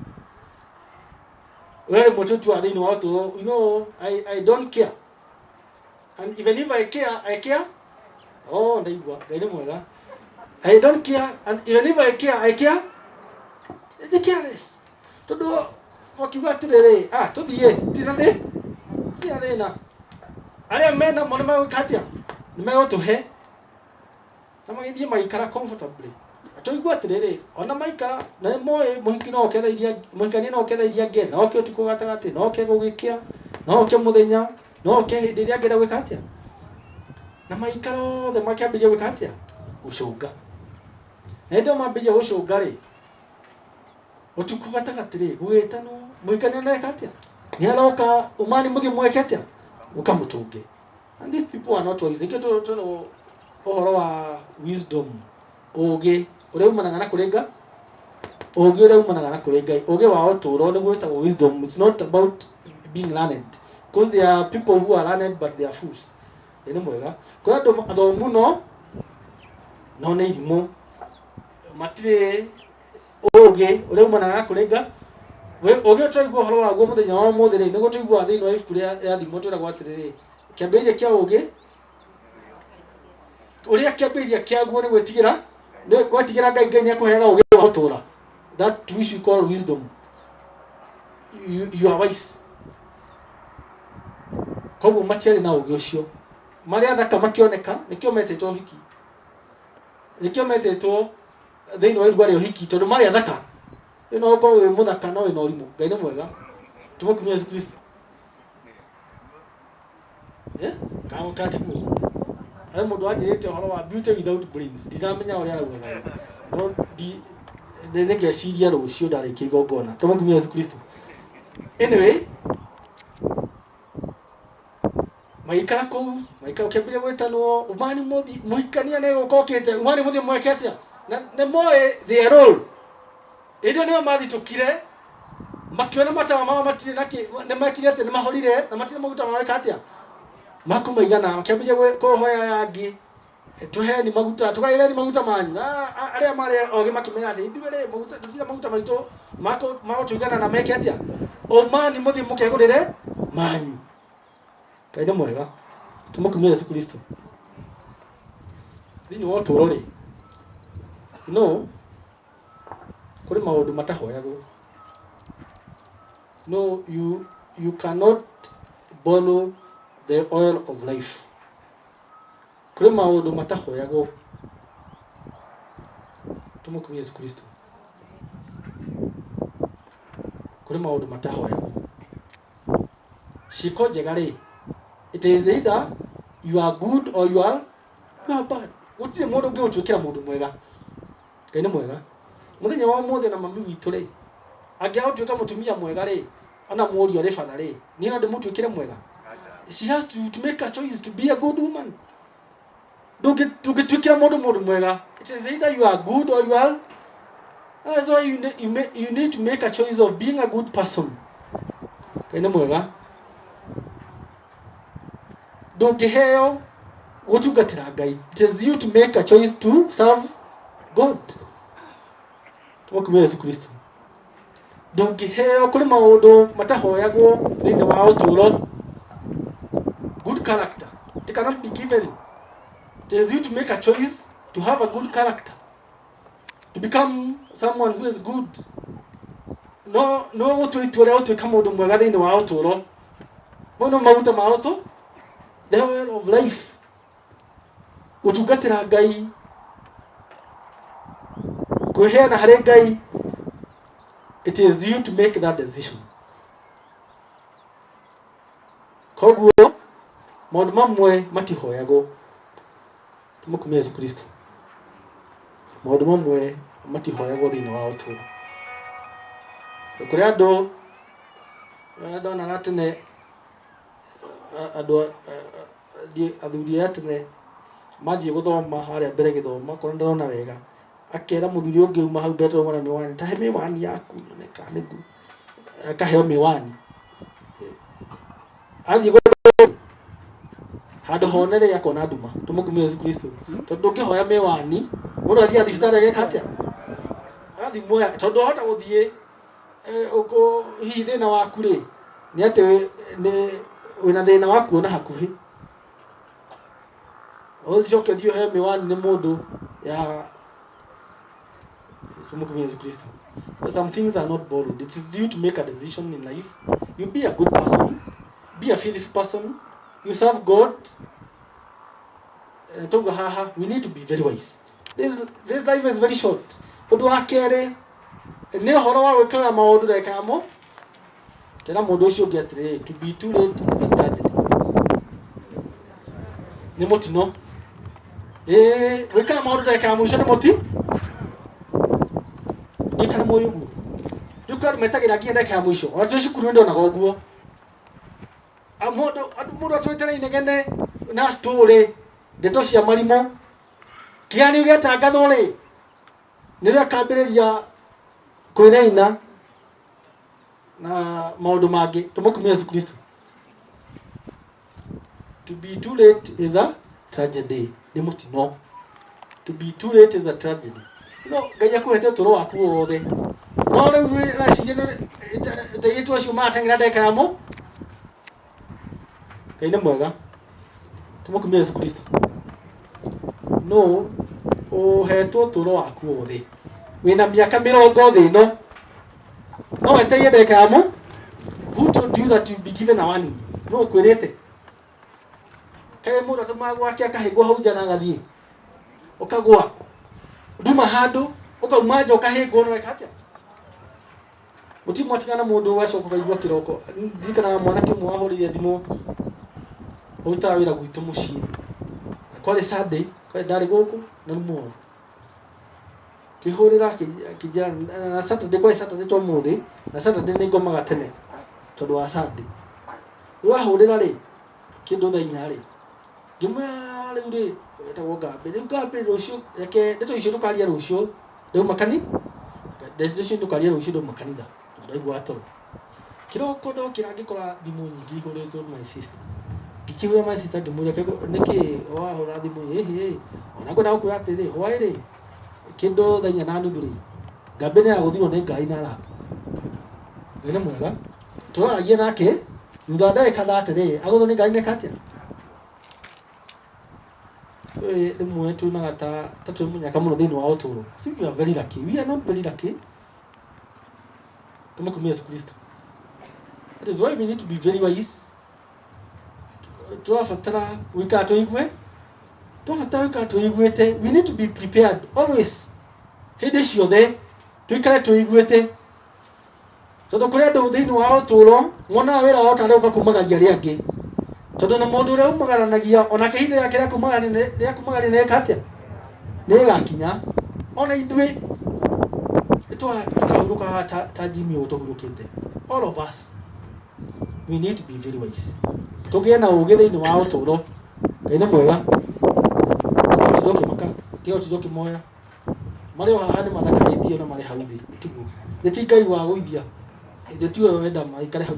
we rĩmwe tũtua thĩinĩ wa ũtũũro, you know, I don't care. And even if I care, I care. Oh, ndaigua, Ngai nĩ mwega. I don't care, and even if I care, I care. They careless. Tondũ wakiuga atĩrĩrĩ, tũthiĩ, tina thĩ, tina thĩna. Arĩa mena mo nĩ megwĩka atĩa? Nĩ megũtũhe. Na magĩthiĩ magĩikara comfortably. Tũigua atĩrĩrĩ, ona maikara, na nĩ moĩ mũhiki no oke thaa iria, mũhikania no oke thaa iria angĩenda, no oke ũtukũ gatagatĩ, no oke gũgĩkĩa, no oke mũthenya, no oke hĩndĩ ĩrĩa angĩenda gwĩka atĩa. Na maikara othe makĩambĩrĩria gwĩka atĩa? Gũcũnga. Na hĩndĩ ĩyo mambĩrĩria gũcũnga rĩ, ũtukũ gatagatĩ rĩ, gũgĩtanwo, mũhikania nĩ eka atĩa? Nĩ aroka, umani mũthiĩ mweke atĩa? Mũkamũtũnge. And these people are not wise. Nĩkĩo tũrĩ ũhoro wa wisdom, ũũgĩ ũrĩa umanaga na kũrĩ Ngai, ũũgĩ ũrĩa umanaga na kũrĩ Ngai, ũũgĩ wa ũtũũro nĩguo wĩtagwo wisdom. It's not about being learned, because there are people who are learned but they are fools. Nĩ mwega. Kũrĩ andũ athomu no nĩ irimũ, matirĩ ũũgĩ ũrĩa umanaga na kũrĩ Ngai. Ũũgĩ tũraigua ũhoro waguo mũthenya wa ũmũthĩ rĩ, nĩguo tũiguaga thĩinĩ wa ibuku rĩa Thimo twĩragwo atĩrĩrĩ, kĩambĩrĩria kĩa ũũgĩ, ũrĩa kĩambĩrĩria kĩaguo nĩ gwĩtigĩra, nĩ wetigĩra Ngai, Ngai nĩ akũheaga ũũgĩ wa gũtũũra. That which we call wisdom. You are wise. Koguo matiarĩ na ũũgĩ ũcio. Marĩ athaka makĩoneka, nĩkĩo metĩtwo ũhiki. Nĩkĩo metĩtwo thĩinĩ wa iruga rĩa ũhiki, tondũ marĩ athaka. Rĩu no ũkorwo wĩ mũthaka no wĩna ũrimũ. Ngai nĩ mwega. Tũmũkumie Yesu Kristo. Kana katiguo. Harĩ mũndũ wanjĩrĩte ũhoro wa beauty without brains. Ndiramenya ũrĩa arauga. No nĩngeciria rũciũ ndarĩkia igongona. Tũmũkumie Yesu Kristo. Anyway, maikara kũu, maikara ũkĩambĩrĩria gwĩtanwo, umani mũthiĩ, mũhikania nĩ gũka okĩte, umani mũthiĩ mweke atĩa? Na nĩ moĩ their role. Hĩndĩ ĩyo nĩo mathitũkire, makĩona matawa mao matirĩ na kĩ, nĩ mekire atĩa, nĩ mahorire, na matirĩ maguta maweka atĩa? Makũmaigana, makĩambĩrĩria kũhoya aya angĩ, tũheni maguta, tũgaĩreni maguta manyu. Na arĩa marĩ ogĩ makĩmenya atĩ ithuĩ rĩ, maguta, tũtirĩ maguta maitũ magũtũigana na meke atĩa? Ũmani mũthiĩ mũkegũrĩre manyu. Ngai nĩ mwega. Tũmũkumie Yesu Kristo. Thĩinĩ wa ũtũũro rĩ, no kũrĩ maũndũ matahoyagwo. No, you cannot borrow the oil of life. Kũrĩ maũndũ matahoyagwo. Tũmũkumie Yesu Kristo. Kũrĩ maũndũ matahoyagwo. Ciĩko njega rĩ, it is either you are good or you are bad. Gũtirĩ mũndũ ũngĩgũtuĩkĩra mũndũ mwega. Ngai nĩ mwega. Mũthenya wa ũmũthĩ na mami witũ rĩ, angĩaga gũtuĩka mũtumia mwega rĩ, ona mũriũ arĩ batha rĩ, niĩ no ndĩmũtuĩkĩre mwega. She has to make a choice to be a good woman. Ndũngĩtuĩkĩra mũndũ mũndũ mwega. It is either you are good or you are. That's why you need to make a choice of being a good person. Ngai nĩ mwega. Ndũngĩheo gũtungatĩra Ngai. It is you to make a choice to serve God. Tũmũkumia Yesu Kristo. Ndũngĩheo kũrĩ maũndũ matahoyagwo thĩinĩ wa ũtũũro. Good character. It cannot be given. It is you to make a choice to have a good character. To become someone who is good. No gũtua itua rĩa gũtuĩka mũndũ mwega thĩinĩ wa ũtũũro. Mau no maguta ma ũtũ. The oil of life. Gũtungatĩra Ngai. Kwĩheana harĩ Ngai. It is you to make that decision. Koguo maũndũ mamwe matihoyagwo. Tũmũkumia Yesu Kristo. Maũndũ mamwe matihoyagwo thĩinĩ wa ũtũũro. Kũrĩ andũ arĩa ndonaga tene andũ athuri a tene mathiĩ gũthoma harĩa mbere gĩthoma korwo ndĩrona wega akera mũthuri ũngĩ uma hau mbere tondũ na mĩwani tahe mĩwani yaku nyone kana nĩguo akaheo mĩwani athiĩ gũthoma handũ honere akona nduma. Tũmũkumie Yesu Kristo. Tondũ ndũngĩhoya mĩwani mũndũ athiĩ thibitarĩ ageka atĩa agathiĩ muoya tondũ ahota gũthiĩ hihi thĩna waku rĩ nĩ atĩ wĩna thĩna wa kuona hakuhĩ ũcoke ũthiĩ ũheo mĩwani nĩ mũndũ ya Tũmũkumie Yesu Kristo. Some things are not borrowed. It is you to make a decision in life. You be a good person, be a faithful person, you serve God. Tauga haha, we need to be very wise. This life is very short. Ũndũ wa kerĩ nĩ ũhoro wa gwĩkaga maũndũ ndagĩka ya mũ tena mũndũ ũcio ũngĩ atĩrĩrĩ, to be too late is a tragedy. Nĩ mũtino. Gwĩkaga maũndũ ndagĩka ya mũico nĩ mũti ndikana mũĩ ũguo. Rĩu kwĩ andũ metagĩra nginya ndagĩka ya mũico. Ona twĩ cukuru nĩndonaga ũguo. Mũndũ atwĩte na inegene na story ndeto cia marimũ kĩgeranio gĩatangathwo rĩ nĩrĩo akambĩrĩria kwĩnaina na maũndũ mangĩ. Tũmũkumie Yesu Kristo. To be too late is a tragedy. Nĩ mũtino. To be too late is a tragedy. No Ngai akũhete ũtũũro waku wothe no rĩu wĩreciria ta airĩtu acio marateng'era ndagĩka ya mũ Ngai nĩ mwega. Tũmũkumie Yesu Kristo. No ũhetwo ũtũũro waku wothe wĩna mĩaka mĩrongo thĩ ĩno no wetereire ndagĩka ya mũ Who told you that you'll be given a warning? No ũkwĩrĩte kaĩ mũndũ atũmaga gwake akahĩngwo hau nja na agathiĩ ũkagũa nduma handũ ũkauma nja ũkahĩngwo no weka atĩa mũtirĩ mwatigana mũndũ ũgacoka ũkaigua kĩroko. Ndirikanaga mwanake ũmwe wahũrĩire thimũ ũrutaga wĩra gwitũ mũciĩ kwarĩ Sunday ndarĩ gũkũ na nĩ muoyo kĩhũrĩra akĩnjĩra na Saturday kwarĩ Saturday to ũmũthĩ na Saturday nĩ ngomaga tene tondũ wa Sunday. Rĩu ahũrĩra rĩ kĩndũ thaa inya rĩ ngĩmwĩra rĩu rĩ etagwo Ngambĩ rĩu Ngambĩ rũciũ reke ndeto icio tũkaria rũciũ ndauma kani ndeto icio tũkaria rũciũ ndauma kanitha tondũ ndaigua toro. Kĩroko ndokĩra ngĩkora thimũ nyingĩ ihũrĩtwo my sister. Ngĩkĩhũrĩra my sister ngĩmũria nĩkĩ wahũra thimũ ĩhĩ ona ngwenda gũkwĩra atĩrĩ hwaĩ rĩ kĩndũ thaa inya na nuthu rĩ Ngambĩ nĩ aragũthirwo nĩ ngari na arakua. Ngai nĩ mwega. Tũraragia nake thutha wa ndagĩka 30 rĩ agũthwo nĩ ngari neka atĩa. Rĩmwe tuonaga ta twĩ mũnyaka mũno thĩinĩ wa ũtũũro. So we are very lucky. We are not very lucky. Tũmũkumie Yesu Kristo. That is why we need to be very wise. Tũrabatara gũikara tũigue tũrabatara gũikara tũiguĩte. We need to be prepared always. Hĩndĩ ciothe tũikare tũiguĩte tondũ kũrĩ andũ thĩinĩ wa ũtũũro monaga wĩra wao tarĩ gũka kumagaria arĩa angĩ tondũ na mũndũ ũrĩa umagaranagia onake ihinda rĩake rĩa kumagaria nĩ rĩka atĩa nĩ rĩgakinya. Ona ithuĩ tũkahurũka haha ta Jimmy ũũ tũhurũkĩte. All of us we need to be very wise. Tũgĩe na ũũgĩ thĩinĩ wa ũtũũro. Ngai nĩ mwega. Tiga ũtinda ũkĩmaka, tiga ũtinda ũkĩmoya. Marĩ o haha nĩ mathakarĩtio na marĩ hau thĩ, tiguo? Nĩ ti Ngai wa gũithia, ithe tiwe wenda maikare hau.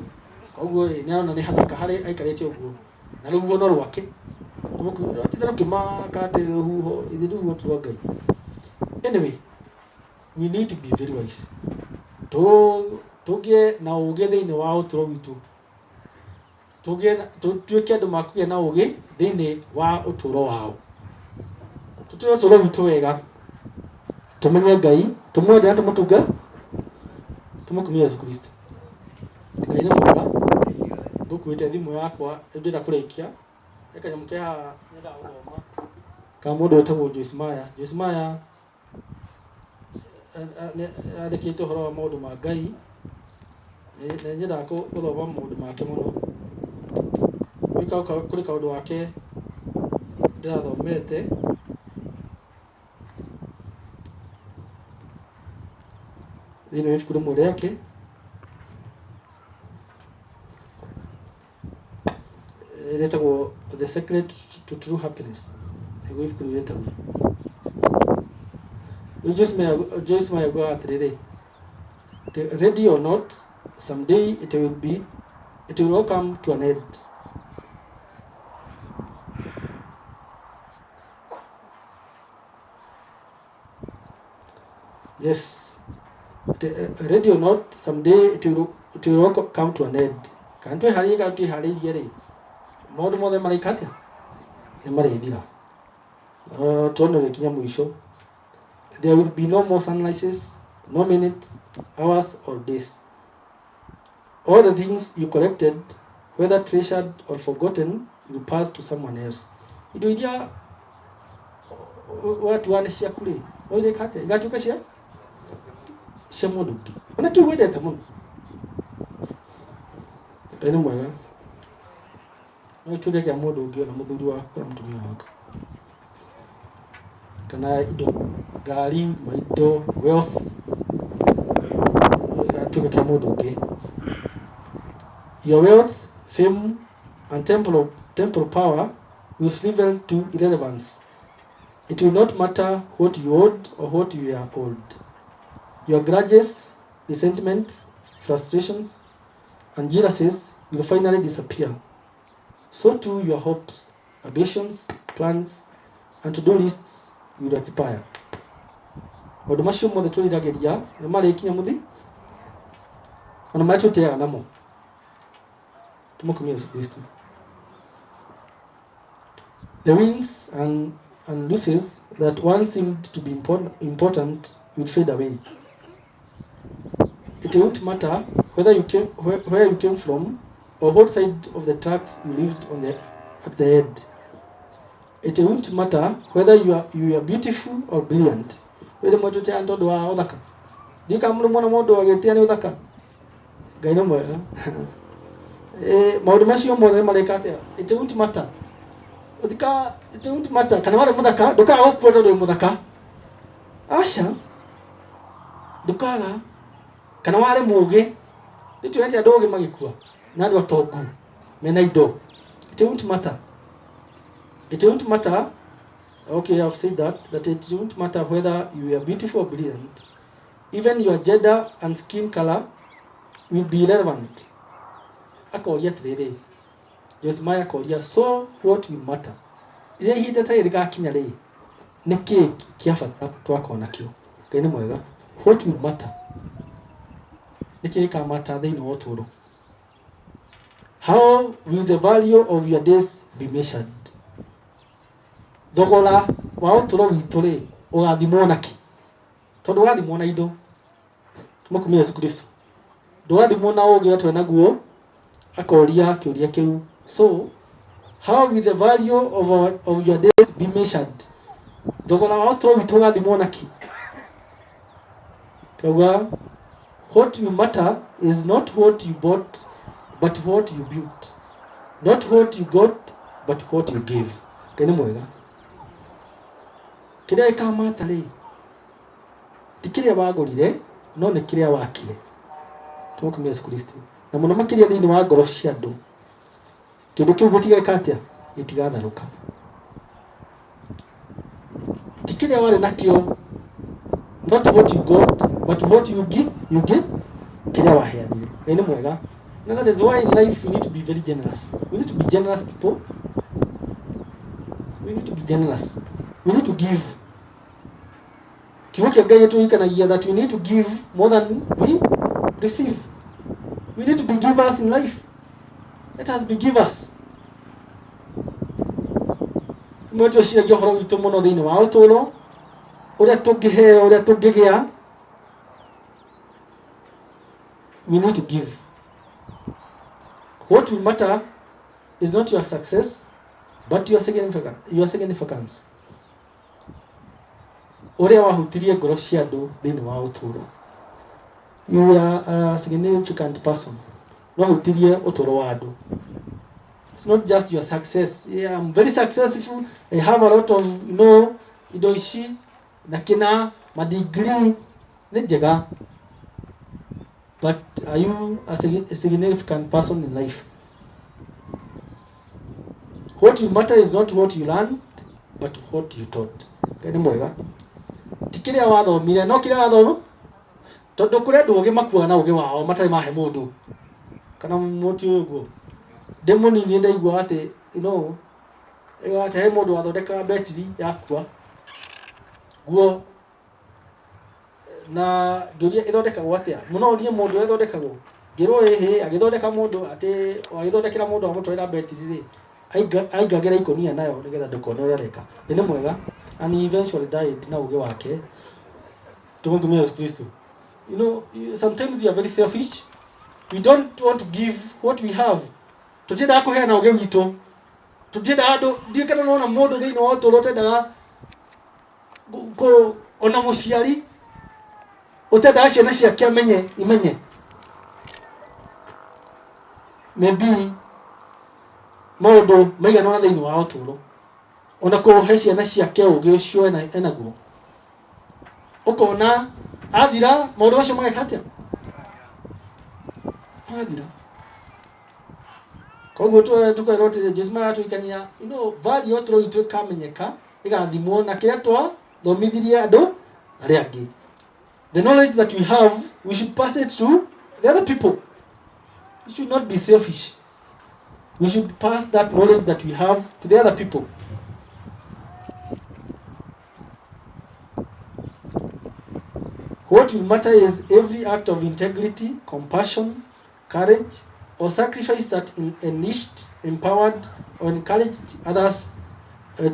Koguo rĩ, nĩ arona nĩ hathaka harĩ aikarĩte ũguo, na rũhuho no rwake. Tithe rũkĩmaka atĩ rũhuho, ithe rũhuho ti rwa Ngai. Anyway, we need to be very wise. Tũgĩe na ũũgĩ thĩinĩ wa ũtũũro witũ. Tũgĩe na tũtuĩke andũ makũgĩa na ũũgĩ thĩinĩ wa ũtũũro wao. Tũtũre ũtũũro witũ wega. Tũmenye Ngai, tũmwende na tũmũtunga, tũmũkumie Yesu Kristo. Ngai nĩ mwega. Ngũkuĩte thimũ yakwa rĩu ndĩrenda kũrĩkia. He kanyamũ ke haha nyendaga gũthoma ka mũndũ wĩtagwo Joyce Meyer. Joyce Meyer andĩkĩte ũhoro wa maũndũ ma Ngai. Nĩ nyendaga gũthoma maũndũ make mũno. Kũrĩ kaũndũ gake ndĩrathomete. Thĩinĩ wa ibuku rĩmwe rĩake. Rĩtagwo The Secret to True Happiness. Nĩguo ibuku rĩu rĩtagwo. Rĩu Joyce Meyer augaga atĩrĩrĩ, ready or not, someday it will all come to an end. Yes. Ready or not, someday it will all come to an end. Kana twĩharĩrie kana twĩharĩirie rĩ, maũndũ mothe marĩka atĩa? Nĩ marĩthira. Tuone rĩkinya mũico. There will be no more sunrises, no minutes, hours or days. All the things you collected, whether treasured or forgotten, will pass to someone else. Indo iria watua nĩ ciaku rĩ, no irĩka atĩa? Igatuĩka cia mũndũ ũngĩ. Ona kĩu wendete mũno. Ngai nĩ mwega. No gĩtuĩke kĩa mũndũ ũngĩ, ona mũthuri waku kana mũtumia waku. Kana indo, ngari, maindo, wealth, gĩgatuĩka kĩa mũndũ ũngĩ. Your wealth, fame, and temporal power will shrivel to irrelevance. It will not matter what you owed or what you are owed. Your grudges, resentments, frustrations, and jealousies will finally disappear. So too your hopes, ambitions, plans, and to-do lists will expire. Maũndũ macio mothe twĩriragĩria nĩ marĩkinya mũthi ona marĩa twĩtĩaga namo. Tũmũkumie Yesu Kristo. The wins and losses that once seemed to be important will fade away. It won't matter whether you came, where you came from or what side of the tracks you lived on at the end. It won't matter whether you are beautiful or brilliant. Wĩrĩ mũndũ tĩa tondũ wa ũthaka. Ndiũĩ kana mũrĩ mwona mũndũ agĩtĩa nĩ ũthaka. Ngai nĩ mwega. Maũndũ macio mothe marĩka atĩa? It won't matter. Ũtika, it won't matter kana warĩ mũthaka, ndũkaga gũkua tondũ wĩ mũthaka. Aca. Ndũkaga. Kana warĩ mũũgĩ. Nĩtuonete andũ ogĩ magĩkua na andũ atongu mena indo. It won't matter. It won't matter. Okay, I've said that it won't matter whether you are beautiful or brilliant. Even your gender and skin color will be irrelevant. Akoria atĩrĩrĩ, Joyce Meyer akoria, so what will matter? Rĩrĩa ihinda ta rĩrĩ rĩgakinya rĩ, nĩ kĩĩ kĩa bata twakorwo nakĩo? Ngai nĩ mwega. What will matter? Nĩ kĩĩ gĩkamata thĩinĩ wa ũtũũro? How will the value of your days be measured? Thogora wa ũtũũro witũ rĩ, ũgathimwo na kĩ? Tondũ ũgathimwo na indo. Tũmũkumie Yesu Kristo. Ndũgathimwo na ũũgĩ ũrĩa twĩ naguo, akoria kĩũria kĩu. So, how will the value of your days be measured? Thogora wa ũtũũro witũ ũgathimwo na kĩ? Kauga, what will matter is not what you bought, but what you built. Not what you got, but what you gave. Ngai nĩ mwega. Kĩrĩa gĩkamata rĩ, ti kĩrĩa wagũrire, no nĩ kĩrĩa wakire. Tũmũkumie Yesu Kristo. Na mũno makĩria thĩinĩ wa ngoro cia andũ. Kĩndũ kĩu gĩtigeka atĩa? Gĩtigatharũka. Ti kĩrĩa warĩ nakĩo Not what you got, but what you give, you give kĩrĩa waheanire. Ngai nĩ mwega. And that is why in life we need to be very generous. We need to be generous people. We need to be generous. We need to give. Kiugo kĩa Ngai gĩtũririkanagia that we need to give more than we receive. We need to be givers in life. Let us be givers. Rĩmwe twĩciragia ũhoro witũ mũno thĩinĩ wa ũtũũro, ũrĩa tũngĩheo, ũrĩa tũngĩgĩa. We need to give. What will matter is not your success, but your significance. Your significance. Ũrĩa wahutirie ngoro cia andũ thĩinĩ wa ũtũũro. You are a significant person. Wahutirie ũtũũro wa andũ. It's not just your success. Yeah, I'm very successful. I have a lot of, you know, indo ici na kina ma degree nĩ njega. But are you a significant person in life? What will matter is not what you learned, but what you taught. Ngai nĩ mwega. Ti kĩrĩa wathomire, no kĩrĩa wathoma, tondũ kũrĩ andũ ũgĩ makuaga na ũgĩ wao matarĩ mahe mũndũ. Kana mũtiũĩ ũguo. Ndĩ mũnini ndaigua atĩ, you know, atĩ he mũndũ wathondekaga betiri yakua. Guo na ngĩũria ĩthondekagwo atĩa. Mũno ũrie mũndũ ũrĩa ĩthondekagwo. Ngĩrwo ĩhĩ, agĩthondeka mũndũ atĩ agĩthondekera mũndũ amũtwarĩra betiri rĩ, aingagĩra ikũnia nayo nĩgetha ndũkone ũrĩa areka. Ĩ nĩ mwega. And he eventually died na ũgĩ wake. Tũmũkumie Yesu Kristo. You know, sometimes we are very selfish. We don't want to give what we have. Tũtiendaga kũheana ũgĩ witũ. Tũtiendaga andũ, ndiũĩ kana nĩwona mũndũ thĩinĩ wa ũtũũro ũtendaga ona mũciari ũtendaga ciana ciake amenye imenye. Maybe maũndũ maigana ũna thĩinĩ wa ũtũũro. Ona kũhe ciana ciake ũgĩ ũcio enaguo. Ũkona athira maũndũ macio mageka atĩa? Magathira. Koguo tũkerwo atĩrĩ, Jesũ maratũikania, you know, value ya ũtũũro witũ ĩkamenyeka, ĩgathimwo na kĩrĩa twathomithirie andũ arĩa angĩ. The knowledge that we have, we should pass it to the other people. We should not be selfish. We should pass that knowledge that we have to the other people. What will matter is every act of integrity, compassion, courage, or sacrifice that enriched, empowered, or encouraged others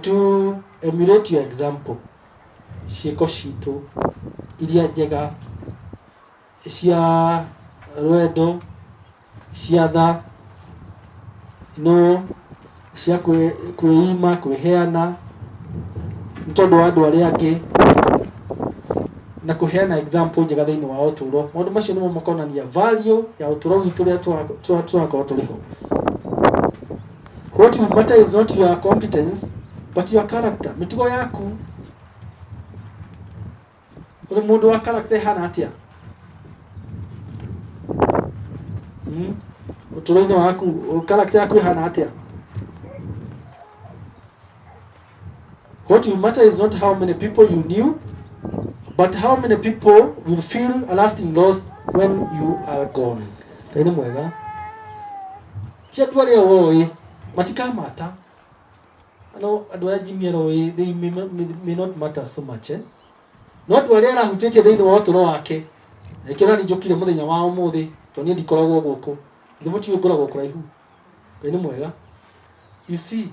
to emulate your example. Ciĩko citũ iria njega cia rwendo, cia tha, no cia kwĩima, kwĩheana nĩ tondũ wa andũ arĩa angĩ, na kũheana example njega thĩinĩ wa ũtũũro. Maũndũ macio nĩmo makonania value ya ũtũũro witũ ũrĩa tũrakorwo tũrĩ ho. What will matter is not your competence, but your character. Mĩtugo yaku. Ũrĩ mũndũ wa character ĩhana atĩa? Ũtũũro-inĩ waku, character yaku ĩhana atĩa? What will matter is not how many people you knew, but how many people will feel a lasting loss when you are gone. Ngai nĩ mwega. Ti andũ arĩa woĩ matikamata. No andũ arĩa Jimmy aroĩ, they may not matter so much, eh? No andũ arĩa arahutĩtie thĩinĩ wa ũtũũro wake. Nĩkĩo nani njũkire mũthenya wa ũmũthĩ, tondũ niĩ ndikoragwo gũkũ. Ithe mũtiũĩ ngoragwo kũraihu. Ngai nĩ mwega. You see,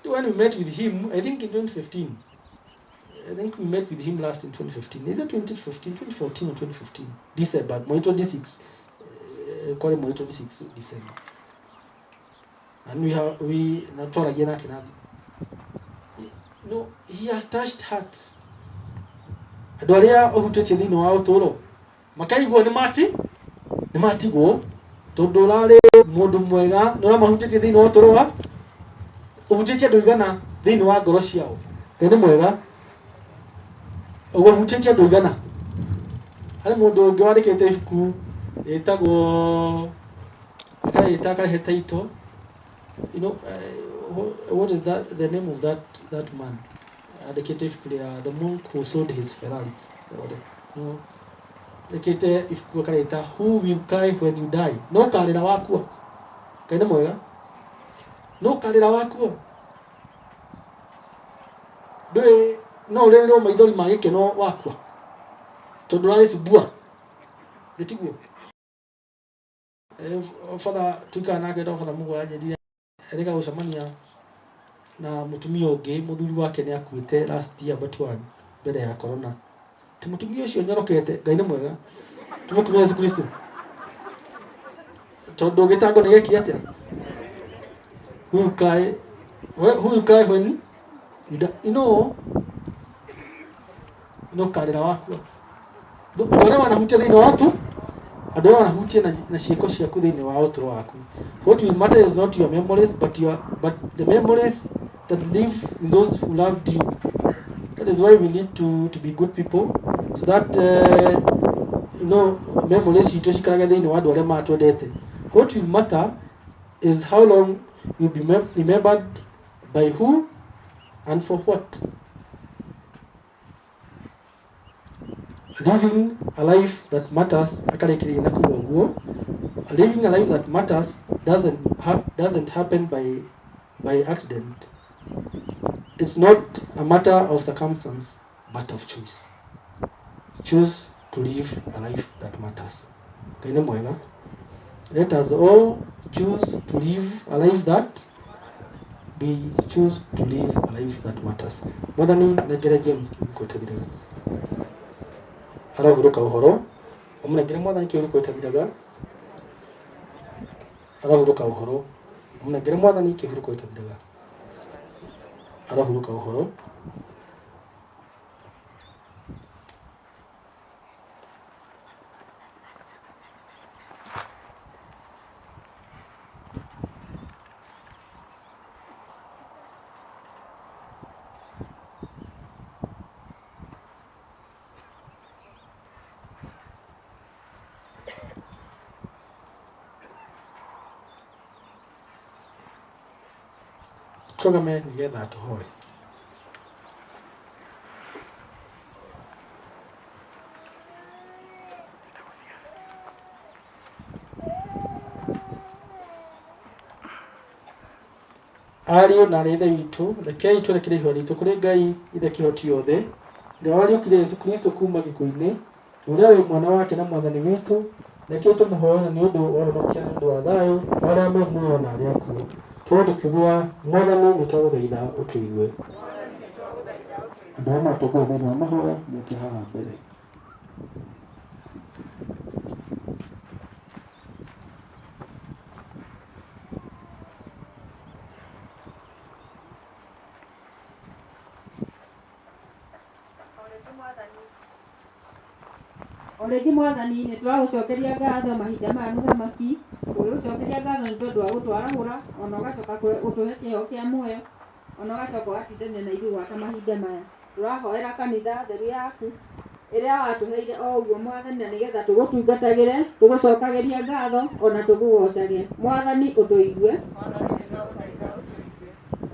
when we met with him, I think in 2015, I think we met with him last in 2015, either 2015, 2014 or 2015, December, mweri 26, kwari mweri 26 December. And we have, we, na twaragia nake na thimũ. No, he has touched hearts. Andũ arĩa ũhutĩtie thĩinĩ wa ũtũũro, makaigua nĩ matigwo, tondũ ũrarĩ mũndũ mwega, nĩ ũramahutĩtie thĩinĩ wa ũtũũro wa, ũhutĩtie andũ igana thĩinĩ wa ngoro ciao. Ngai nĩ mwega. Ũguo ũhutĩtie andũ igana. Harĩ mũndũ ũngĩ wandĩkĩte ibuku rĩtagwo, akarĩta akarehe title. You know, what is that, the name of that man? Andĩkĩte ibuku rĩa The Monk Who Sold His Ferrari. No andĩkĩte ibuku akarĩta Who Will Cry When You Die. No karĩra wakua. Ngai nĩ mwega. No karĩra wakua. Ndũĩ no ũrĩrĩrwo maithori ma gĩkeno wakua. Tondũ ũrarĩcumbua. Gĩtiguo. Batha tuikara nake to batha Mũgwa anjĩrire erĩga gũcemania na mũtumia ũngĩ mũthuri wake nĩ akuĩte last year but one mbere ya corona. Ti mũtumia ũcio nyorokete. Ngai nĩ mwega. Tũmũkumie Yesu Kristo. Tondũ gĩtango nĩ gĩekire atĩa? Who will cry? Who will cry when you die? You know, no karĩra wakua. Andũ arĩa wanahutia thĩinĩ wa tu, andũ arĩa wanahutia na ciĩko ciaku thĩinĩ wa ũtũũro waku. What will matter is not your memories, but the memories that live in those who loved you. That is why we need to be good people, so that you know, memories citũ cikarage thĩinĩ wa andũ arĩa matwendete. What will matter is how long you'll be remembered by who and for what. Living a life that matters, akarĩkĩrĩria na kuuga ũguo, living a life that matters doesn't happen by accident. It's not a matter of circumstance, but of choice. Choose to live a life that matters. Ngai nĩ mwega. Let us all choose to live a life that we choose to live a life that matters. Mwathani nengere James kĩhurũko ĩtathiraga. Arahurũka ũhoro. Ũmũnengere Mwathani kĩhurũko ĩtathiraga. Arahurũka ũhoro. Ũmũnengere Mwathani kĩhurũko ĩtathiraga. Arahurũka ũhoro. Tũrũgame nĩgetha tũhoe. Ariũ na aarĩ a Ithe witũ, rekei twerekere ihoya ritũ kũrĩ Ngai Ithe kĩhoti yothe, ũrĩa wariũkirie Jesũ Kristo kuma gĩkuũ-inĩ, na ũrĩa wĩ mwana wake na Mwathani witũ. Rekei tũmũhoe na nĩ ũndũ wa ũhonokia na nĩ ũndũ wa thayũ wa arĩa me muoyo na arĩa akuũ. Tũrĩ tũkiuga, Mwathani nĩtwagũthaitha ũtũigue. Andũ arĩa matongoria thĩinĩ wa mahoya moke haha mbere. O rĩngĩ Mwathani nĩ tũragũcokeria ngatho mahinda maya mũthamaki, tũgĩgũcokeria ngatho nĩ tondũ wa gũtwarahũra, ona ũgacoka gũtũhe kĩheo kĩa muoyo, ona ũgacoka ũgatindania na ithuĩ gwata mahinda maya. Tũrahoera kanitha theru yaku ĩrĩa watũheire o ũguo Mwathani, na nĩgetha tũgũtungatagĩre, tũgũcokagĩria ngatho ona tũkũgocage. Mwathani ũtũigue.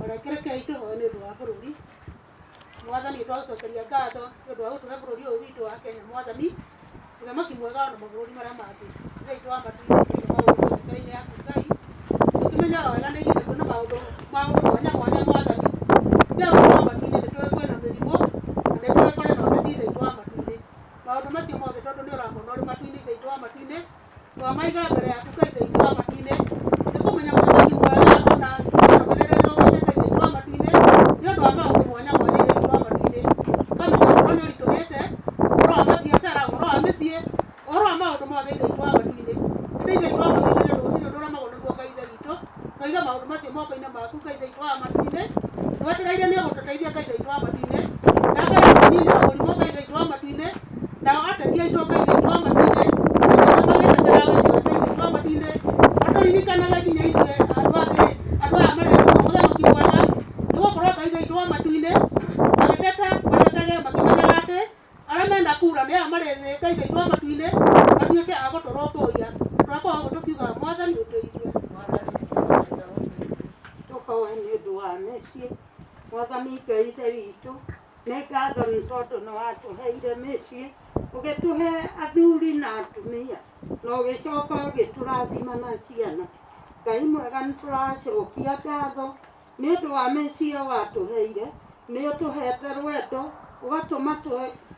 Rekei tũhoe nĩ ũndũ wa bũrũri. Mwathani twagũcokeria ngatho nĩ ũndũ wa gũtũhe bũrũri ũyũ witũ wa Kenya. Mwathani mũthamaki mwega ona mabũrũri marĩa mangĩ. Ithe witũ wa matu-inĩ, thĩinĩ maũndũ mbere-inĩ yaku Ngai, tũkĩmenyaga wega nĩ ithuĩ kwĩna maũndũ mwanya mwanya Mwathani. Ithe witũ wa matu-inĩ nĩ tũĩ kwĩna mĩrimũ na nĩ tũĩ kũrĩ na ũteti Ithe witũ wa matu-inĩ. Maũndũ macio mothe tondũ nĩ ũramona ũrĩ matu-inĩ Ithe witũ wa matu-inĩ, twamaiga mbere yaku Ngai Ithe witũ wa matu-inĩ, nĩ kũmenya mũthamaki mwega ona tũkĩrĩrĩria Ngai Ithe witũ wa matu-inĩ nĩ ũndũ wa maũndũ mwanya mwanya Ithe witũ wa matu-inĩ. Tũkamenya ũhoro nĩ ũritũhĩte, ũhoro wa mabiacara, ũhoro wa mĩciĩ, ũhoro wa maũndũ mothe Ithe witũ wa matu-inĩ. Ĩndĩ Ithe witũ wa matu-inĩ nĩ gũtirĩ ũndũ ũremagwo nĩguo Ngai Ithe witũ. Twaiga maũndũ macio moko-inĩ maku Ngai Ithe witũ wa matu-inĩ, twetereire nĩ ũgũtũteithia Ngai Ithe witũ wa matu-inĩ. Na mbere kũnina mũrimũ Ngai Ithe witũ wa matu-inĩ, nao ateti aitũ Ngai Ithe witũ wa matu-inĩ, magĩtetera Ngai Ithe witũ wa matu-inĩ, matũririkanage nginya ithuĩ andũ aya marĩ mũthamaki mwega, nĩ gũkorwo Ngai Ithe witũ wa matu-inĩ magĩteta matetage makĩmenyaga atĩ arĩa mena kura nĩ aya marĩ thĩ Ngai Ithe witũ wa matu-inĩ matuĩke a gũtũrũmbũiya. Twakorwo ũguo tũkiugaga Mwathani ũtũigue. Tũhoe nĩ ũndũ wa mĩciĩ. Mwathani Ngai Ithe witũ, Nĩ ngatho nĩ tondũ nĩ watũheire mĩciĩ, ũgĩtũhe athuri na atumia, na ũgĩcoka ũgĩtũrathima na ciana. Ngai mwega, nĩ tũracokia ngatho nĩ ũndũ wa mĩciĩ watũheire, nĩ ũtũhete rwendo, ũgatũma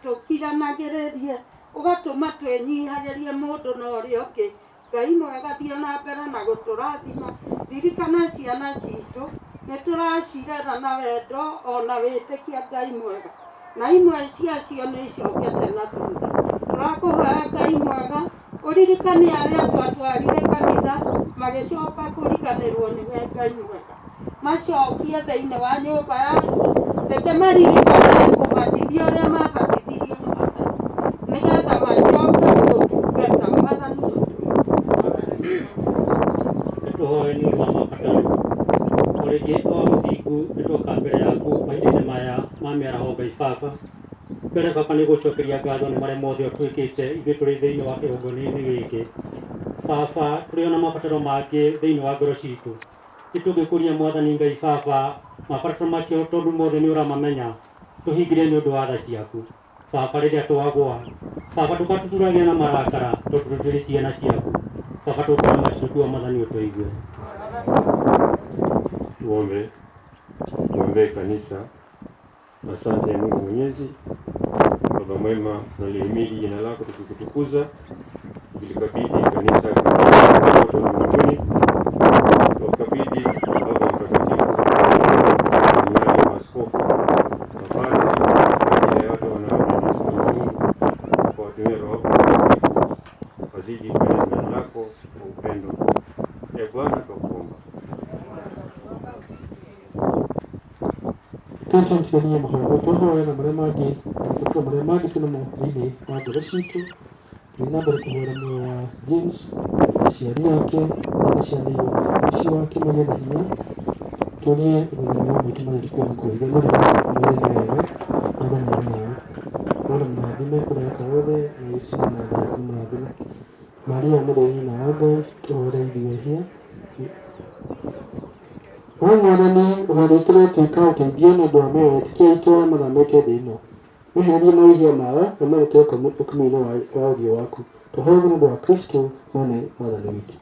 tũkiranagĩrĩrie, ũgatũma twĩnyihagĩrie mũndũ na ũrĩa ũngĩ. Ngai mwega, thiĩ na mbere na gũtũrathima. Ririkana ciana citũ, nĩ tũracirera na wendo ona wĩtĩkia. Ngai mwega, na imwe ciacio nĩ icokete na thutha. Tũrakũhoya, Ngai mwega, ũririkane arĩa twatwarire kanitha magĩcoka kũriganĩrwo nĩwe. Ngai mwega, macokie thĩinĩ wa nyũmba yaku. Reke maririkane kũbatithio ũrĩa mabatithirio, Mwathani, nĩgetha macoke gũgũtungata, Mwathani. Nĩtũhoe nĩ ũndũ wa mabataro. O rĩngĩ, o mũthingu, nĩtwoka mbere yaku mahinda-inĩ maya ma mĩaraho. Ngai Baba, mbere Baba, nĩ gũcokeria ngatho nĩ marĩa mothe ũtwĩkĩte ithuĩ tũrĩ thĩinĩ wa kĩgongona-inĩ gĩkĩ. Baba, tũrĩ ona mabataro mangĩ thĩinĩ wa ngoro citũ, nĩtũngĩkũria Mwathani Ngai Baba, mabataro macio tondũ mothe nĩ ũramamenya, tũhingĩre nĩ ũndũ wa tha ciaku. Baba, rĩrĩa twagwa, Baba, ndũgatũturagie na marakara, tondũ tũrĩ ciana ciaku. Baba, tũkora macio tua Mwathani ũtũigue. Tuombe. Tuombee kanisa. Asante Mungu Mwenyezi, Baba mwema, tunalihimidi jina lako tukikutukuza, tukilikabidhi kanisa kote ulimwenguni, wakabidhi Baba Mtakatifu, kardinali, maaskofu, mapadri, kwa ajili ya yote wanaoamini Mungu, kwa watumia Roho wako Mtakatifu, wazidi kueneza neno lako kwa upendo. E Bwana, twakuomba. Tũtũmanie mahoya, tũhoe na marĩa mangĩ, mabataro marĩa mangĩ twĩnamo thĩinĩ wa ngoro citũ. Tũthiĩ na mbere kũhoera muoyo wa James, aciari ake arĩa maciarĩirwo mũciĩ wake magĩe na hinya. Tũrie ũtheri wa maitũ marĩa tũkuona kũhiga mũrĩmo mũrĩ wega na nawe. Bwana mũrathime kũrĩa wothe, na Yesu na nda yaku mũrathime. Maria mũtheru nyina wa Ngai, tũhoere ithuĩ ehia. We Mwathani, ũgarĩtũratuĩka ũteithio nĩ ũndũ wa mĩoyo etĩkia aitũ arĩa mathamĩte thĩ ĩno. Mehererie mawĩhia mao na marute ũkumu-inĩ wa ũthiũ waku. Tũhoe nĩ ũndũ wa Kristo mwene Mwathani witũ.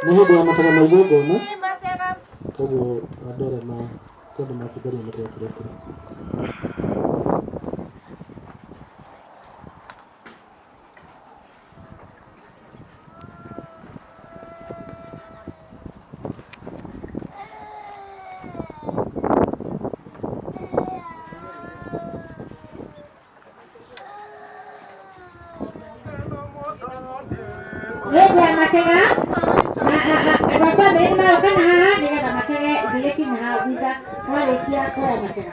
Nĩ hĩndĩ ya matega ma igongona, koguo andũ arĩa makwenda makĩgeria matega kũrĩa kũrĩ. Hĩndĩ ya matega, andũ a bamĩrĩ nĩ magoka na haha nĩgetha matege indo iria ciĩna haha thutha mwarĩkia kuoya matega.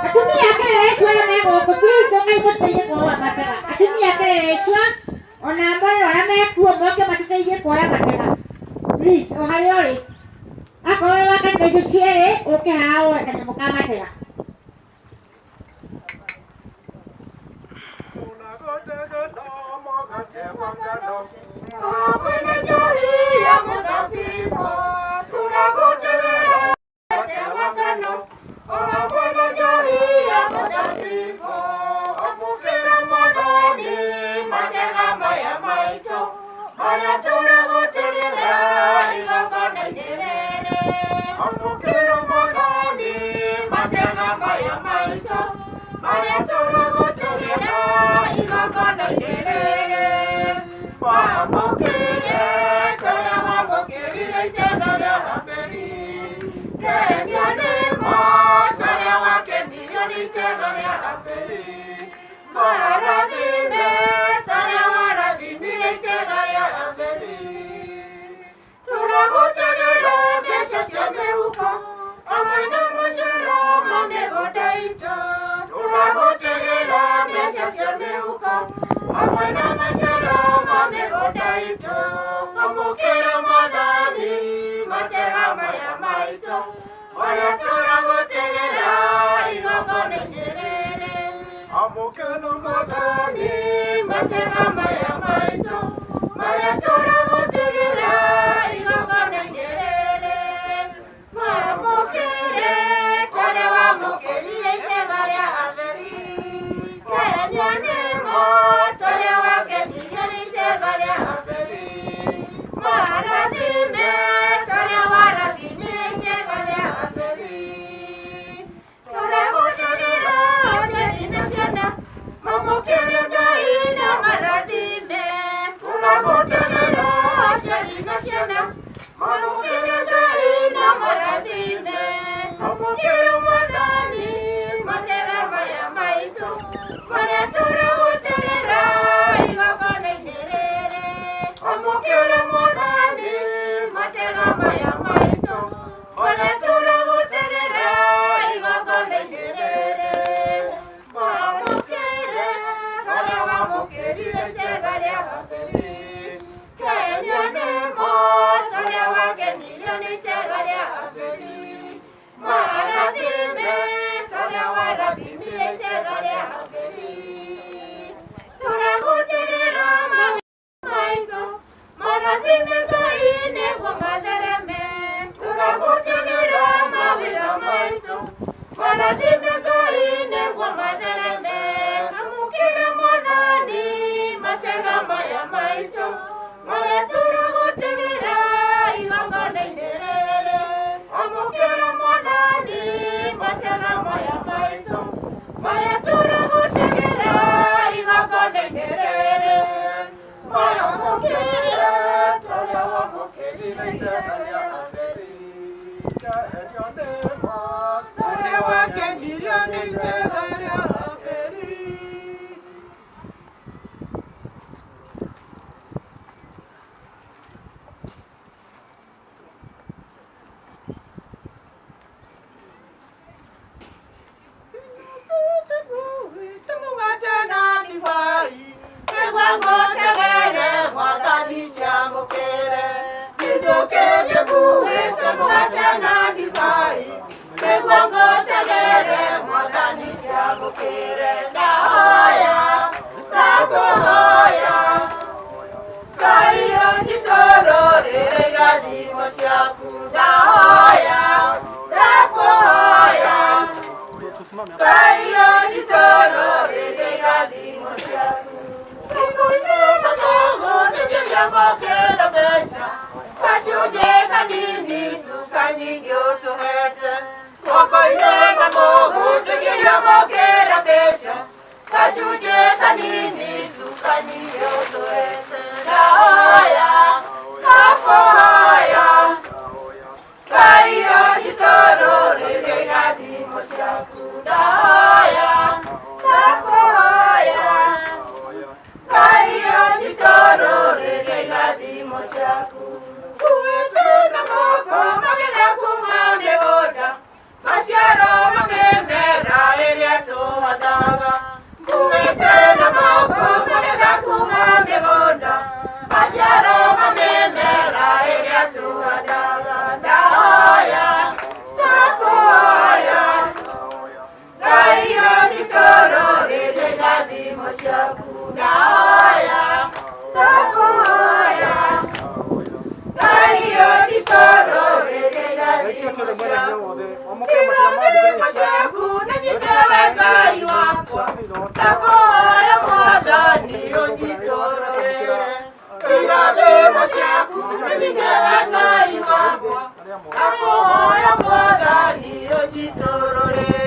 Atumia a Kĩrĩrĩcua arĩa me gũkũ, please ũkai mũteithie kuoya matega. Atumia a Kĩrĩrĩcua ona amborero arĩa mekuo moke matũteithie kuoya matega, please. O harĩa ũrĩ, akorwo wĩ wa kanitha icio cierĩ, ũke haha woe kanyamũ ka matega. Matega maya maitũ marĩa tũragũtũgĩra igongona-inĩ rĩrĩ. Wamũkĩre torĩa wamũkĩrire itega rĩa Habeli. Kenio nĩmo torĩa wakenirio nĩ itega rĩa Habeli. Marathime torĩa warathimire itega rĩa Habeli. Tũragũtũgĩra mbeca cia mĩhuko hamwe na maciaro ma mĩgũnda itũ. Tũragũtũgĩra mbeca cia mĩhuko hamwe na maciaro ma mĩgũnda itũ. Amũkĩra Mwathani matega maya maitũ marĩa tũragũtũgĩra igongona-inĩ rĩrĩ. Amũkĩra Mwathani matega maya maitũ marĩa tũragũtũgĩra igongona-inĩ rĩrĩ. Mwamũkĩre torĩa wamũkĩrire itega rĩa Habeli. Kenio nĩmo torĩa wakenirio nĩ itega rĩa Habeli. Marathime torĩa warathimire itega rĩa Habeli. Tũragũtũgĩra aciari na ciana mamũkĩre Ngai na marathime. Tũragũtũgĩra aciari na ciana mamũkĩre Ngai na marathime. Amũkĩra Mwathani matega maya maitũ marĩa tũragũtũgĩra igongona-inĩ rĩrĩ. Amũkĩra Mwathani matega maya maitũ marĩa tũragũtũgĩra igongona-inĩ rĩrĩ. Mwamũkĩre torĩa wamũkĩrire itega rĩa Habeli. Kenio nĩmo torĩa wakenirio nĩ itega rĩa Habeli. Marathime torĩa warathimire itega rĩa Habeli. Tũragũtĩrĩra mawĩra maitũ marathime Ngai nĩguo mathereme. Tũragũtĩrĩra mawĩra maitũ marathime Ngai nĩguo mathereme. Amũkĩra Mwathani matega maya maitũ marĩa tũragũtĩrĩra igongona-inĩ rĩrĩ. Amũkĩra Mwathani matega maya maitũ marĩa tũragũtĩrĩra igongona-inĩ rĩrĩ. Mwamũkĩre torĩa wamũkĩrire itega rĩa Habeli. Kenio nĩmo torĩa wakenirio nĩ itega rĩa Habeli. Ngai wakwa, ndakũhoya Mwathani ũnjitũrũrĩre.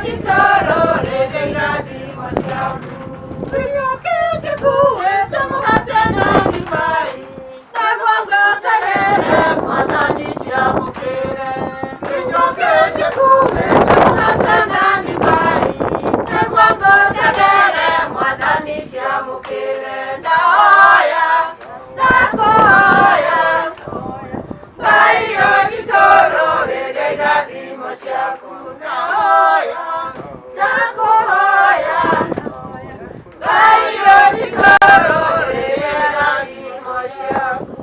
Njitũrũrĩre irathimo ciaku. Kinyũkĩ njikuĩte mũgate na ndibai, nĩguo ngweterere Mwathani ciamũkĩre. Kinyũkĩ njikuĩte mũgate na ndibai, nĩguo ngweterere Mwathani ciamũkĩre. Ndahoya, ndakũhoya, Ngai ũnjitũrũrĩre irathimo ciaku. Ndahoya, ndakũhoya, Ngai ũnjitũrũrĩre irathimo ciaku.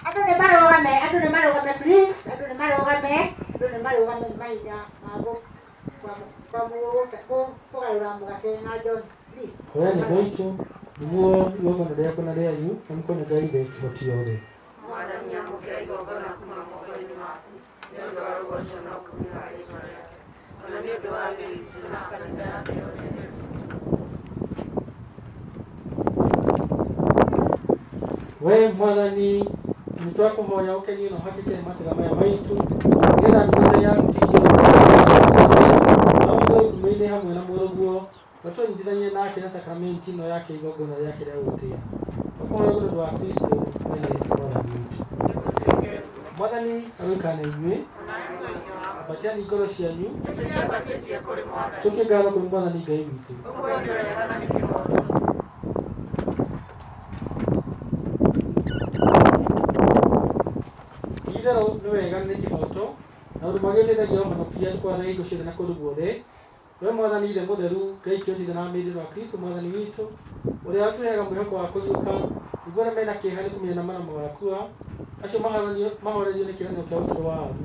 Andũ nĩ marũgame, andũ nĩ marũgame please, andũ nĩ marũgame, andũ nĩ marũgame nĩ mahinda ma kũgarũra mũgate na njohi please. Hoya nĩ gwitũ nĩguo igongona rĩakwa na rĩanyu na mũkone Ngai Ithe kĩhoti yothe. Mwathani amũkĩra igongona kuma moko-inĩ maku nĩ ũndũ wa rũgoco na ũkumio wa rĩĩtwa rĩake, ona nĩ ũndũ wa agĩrĩru witũ na kanitha yake yothe theru. We Mwathani nĩ twakũhoya ũkenio na ũhakĩke matĩra maya maitũ nĩgetha ndungata yaku tigio na ũtũe ngumo-inĩ hamwe na mũrũguo na tũnyitithanie nake na sakramenti ĩno yake igongona rĩake rĩa gũtĩa. Tũkũhoya ũguo nĩ ũndũ wa Kristo mwene Mwathani witũ. Mwathani aroikara na inyuĩ, ambatiani ngoro cianyu, Tũciambatĩtie kũrĩ Mwathani. cokie ngatho kũrĩ Mwathani Ngai witũ. Ũguo nĩ wega na nĩ kĩhooto. Ti-itherũ nĩ wega nĩ kĩhooto na ũndũ mwagĩrĩteithagia ũhonokia nĩkwatha hingo ciothe na kũndũ guothe. We Mwathani Ithe mũtheru, Ngai kĩhoti na mĩndĩ wa Kristo Mwathani witũ, ũrĩa ũtũheaga mwĩhoko wa kũriũka, nĩguo arĩa mena kĩeha nĩ kũmenya na mana magakua, acio mahorerio nĩ kĩĩranĩro kĩa ũtũũro wa aru.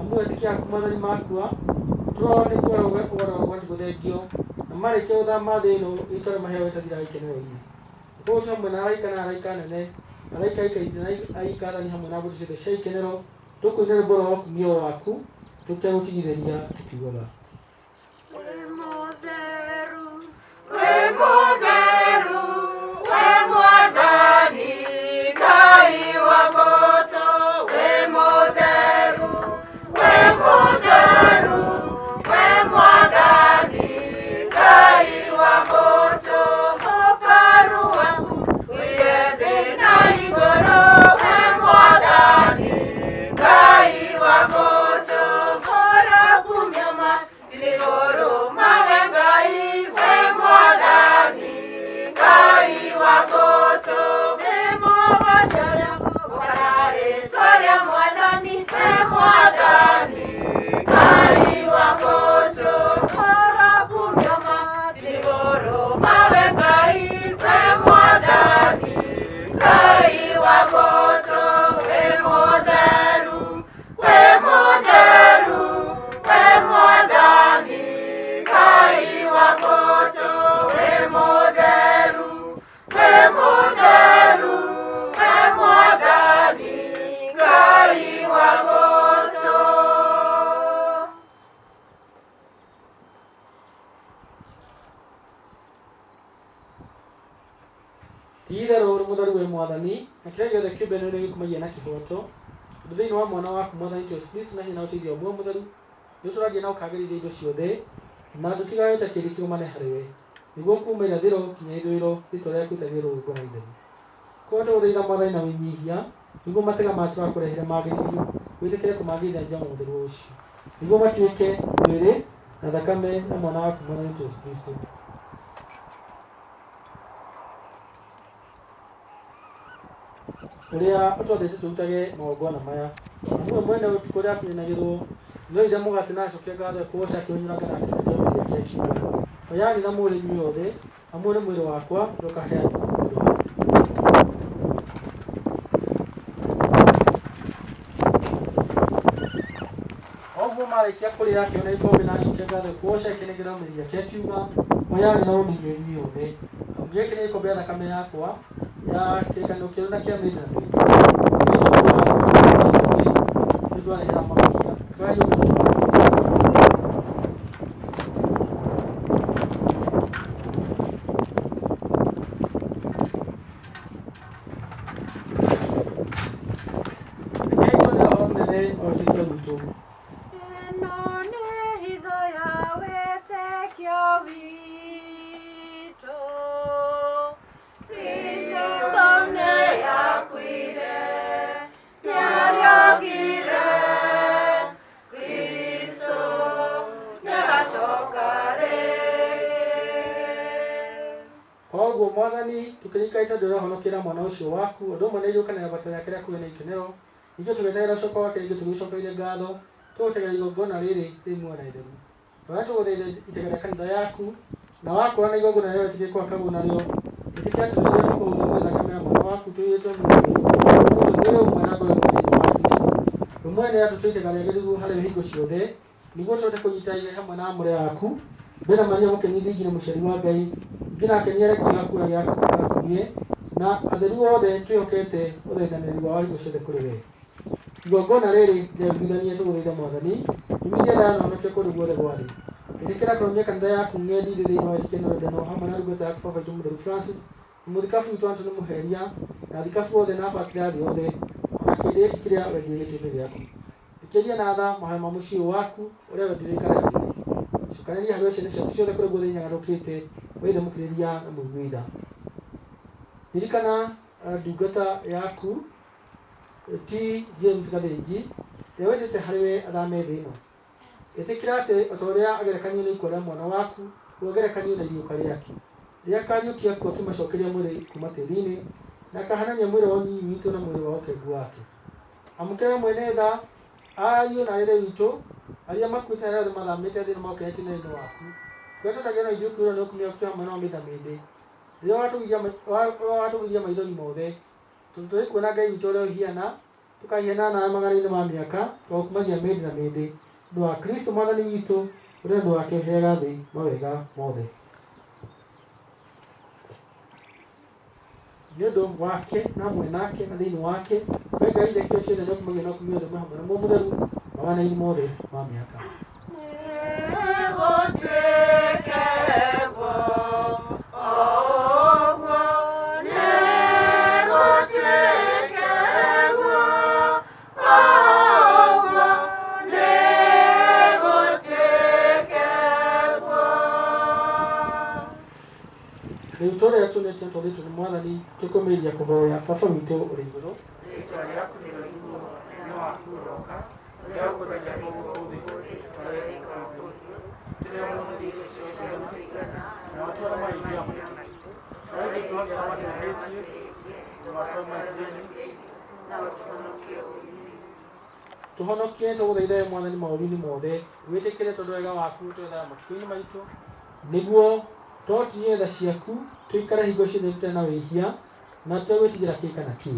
Amu etĩkia aku Mwathani makua, ũtũũro wao nĩ kũgarũra ũgwati gũthengio, na marĩkia gũthama thĩ ĩno gĩikaro maheo gĩtathiraga ikenero-inĩ. Nĩguo tũrĩ hamwe na araika na araika anene, araika aikaiti na araika athani hamwe na mbũtũ ciothe cia ikenero, tũkũina rwĩmbo rwa ũkumio waku tũtegũtigithĩria tũkiugaga. Wĩ mũtheru, wĩ mũtheru, wĩ Mwathani Ngai wa mbũtũ. Wĩ mũtheru, wĩ mũtheru, wĩ Mwathani Ngai wa mbũtũ. Ũkaru waku ũiyũire thĩ na igũrũ. Wĩ Mwathani Ngai wa mbũtũ. Ũrakumio matirĩ mawe Ngai. Wĩ Mwathani Ngai wa mbũtũ. Nĩ mũgoocaga ũkana rĩĩtwa rĩa Mwathani. Wĩ Mwathani Ngai wa mbũtũ. Ũrakumio matirĩ mawe Ngai. Wĩ Mwathani Ngai wa mbũtũ. Wĩ mũtheru, wĩ mũtheru, wĩ Mwathani Ngai wa mbũtũ. Wĩ mũtheru, wĩ mũtheru, wĩ Mwathani Ngai wa mbũtũ. Ti-itherũ ũrĩ mũtheru we Mwathani, na kĩrĩa gĩothe kĩũmbe nĩ gĩkumagia na kĩhooto, tondũ thĩinĩ wa Mwana waku Mwathani Jesũ Kristo na hinya na ũteithio wa Muoyo Mũtheru, nĩũtũragia na ũkagĩrithia indo ciothe, na ndũtigagĩte kĩndũ kĩgomane harĩ we, nĩguo kuuma irathĩro nginya ithũĩro rĩĩtwa rĩaku rĩtagĩrĩrwo rwĩmbo itheru. Koguo tũgũthaitha Mwathani na wĩnyihia, nĩguo matega maya tũrakũrehera magĩrithio, wĩtĩkĩre kũmagĩrithia njĩra mũtheru ũcio, nĩguo matuĩke mwĩrĩ na thakame ya Mwana waku Mwathani Jesũ Kristo. Ũrĩa ũtwathĩte tũrutage magongona maya, amu we mwene ũtukũ ũrĩa akunyanagĩrwo, nĩoire mũgate na acokia ngatho kũgoca akĩũnyũranga na akĩũnengera arũmĩrĩri ake akiuga, oyani na mũrĩe inyuĩ othe, amu ũyũ nĩ mwĩrĩ wakwa ũrĩa ũkaheanwo nĩ ũndũ wanyu. O ũguo marĩkia kũrĩa akĩona gĩkombe na acokia ngatho kũgoca akĩnengera arũmĩrĩri ake akiuga, oyani na mũnyue inyuĩ othe, amu gĩkĩ nĩ gĩkombe gĩa thakame yakwa ya kĩrĩkanĩro kĩerũ na kĩa mĩndĩ na mĩndĩ. Nĩ ũndũ wa mahĩtia, ĩkagai ũguo nĩ ũndũ wakwa. Rekei tuone ũhoro mũnene wa wĩtĩkio witũ. Ĩno nĩ hitho ya wĩtĩkio witũ. Kristo nĩakuire, nĩariũkire. Kristo nĩagacoka rĩngĩ. Koguo Mwathani, tũkĩririkana tondũ ũrahonokera mwana ũcio waku, ũndũ ũmwe na iriũka na rĩambata rĩake rĩa kũgĩa na ikenero, ningĩ tũgĩetagĩrĩra ũcoka wake rĩngĩ tũgĩcokeria ngatho, tũgũtegera igongona rĩrĩ rĩ muoyo na itheru. Rora tũgũthaitha itega rĩa kanitha yaku, na wakũra na igongona rĩrĩa wetĩkĩrie kwakagwo narĩo, ĩtĩkĩra atĩ rĩrĩa tũkũhũthĩra mwĩrĩ na thakame ya mwana waku tũiyũrĩtwo muoyo, tũtũ mwĩrĩ ũmwe na ngoro ĩmwe thĩinĩ wa Kristũ. Rũmwe nĩ atĩ itega rĩagĩrĩru harĩ hingo ciothe, nĩguo tũhote kũnyita igai hamwe na amũre aku, mbere Maria mũkeni thingi na mũciari wa Ngai, ningĩ nake nĩarekio gakũra gĩakurie, na atheru othe twĩhokete ũthaithanĩri wao hingo ciothe kũrĩ we. Igongona rĩrĩ rĩaiguithanie tũgũthaitha Mwathani, umithia thayũ na ũhonokie kũndũ guothe gwa thĩ. Ĩtĩkĩra kũrũmia kanitha yaku ng'endi thĩ thĩinĩ wa wĩtĩkio na wendano hamwe na ndungata yaku Baba witũ Mũtheru Francis, na mũthikabu witũ Anthony Mũheria, na athikabu othe na abatire a thĩ othe, ona kĩrĩndĩ gĩkĩ kĩrĩa wendire gĩtuĩke gĩaku. Ĩkĩria na tha mahoya ma mũciĩ ũyũ waku ũrĩa wendire wĩikare thĩ. Cokanĩrĩria harĩ we ciana ciaku ciothe kũrĩa guothe inyagarũkĩte, we Ithe mũkirĩrĩria na mũigui tha. Ririkana ndungata yaku T. James Gathĩnji, ĩrĩa wĩtĩte harĩ we athame thĩ ĩno. Ĩtĩkĩra atĩ o ta ũrĩa agerekanio na ikua rĩa mwana waku, ũguo agerekanio na iriũka rĩake. Rĩrĩa akariũkia akuũ akĩmacokeria mwĩrĩ kuma tĩĩri-inĩ, na akahanania mwĩrĩ wa ũnyinyi witũ na mwĩrĩ wa ũkengu wake. Amũkĩra mwene tha, ariũ na aarĩ witũ, arĩa makuĩte na arĩa othe mathamĩte thĩ ĩno maũkenetie na wendo waku. Kũrĩa tũtagĩa na ithuĩ kwĩrwo nĩ ũkumio waku twĩ hamwe nao mĩtha mĩndĩ. Rĩrĩa ũgatũgithia maithori mothe, tondũ tũrĩ kuona Ngai witũ ũrĩa ũhiana, tũkahiana nawe magana-inĩ ma mĩaka, tũgagũkumagia mĩndĩ na mĩndĩ, nĩ ũndũ wa Kristũ Mwathani witũ, ũrĩa nĩ ũndũ wake ũheaga thĩ mawega mothe. Nĩ ũndũ wake na hamwe nake na thĩinĩ wake, we Ngai Ithe kĩo ciothe nĩũkumagio na ũkumio ũrĩa hamwe na Muoyo Mũtheru magana-inĩ mothe ma mĩaka. Nĩgũtuĩke guo, o ũguo nĩgũtuĩke guo, o ũguo nĩgũtuĩke guo. Rĩu tũrĩa tũnete twathĩtwo nĩ Mwathani tũkũmĩrĩria kũhoya Baba witũ ũrĩ igũrũ. Rĩĩtwa rĩaku rĩroimwo, ũnene waku ũroka, ũrĩa ũkwenda wĩkwo gũkũ thĩ ta ũrĩa wĩkagwo igũrũ. Tũhe ũmũthĩ irio citũ cia gũtũigana, na ũtũhe mahĩtia maitũ, ta ũrĩa ithuĩ tũhagĩra matũhĩtie, ndũgatũhe magerio-inĩ, na ũtũhonokie ũũru-inĩ. Tũhonokie tũgũthaitha Mwathani maũru-inĩ mothe, wĩtĩkĩre tondũ wega waku ũtũhe thayũ matukũ-inĩ maitũ, nĩguo twatinye tha ciaku tũikare hingo ciothe tũtarĩ na wĩhia na tũtegwĩtigĩra kĩ kana kĩ.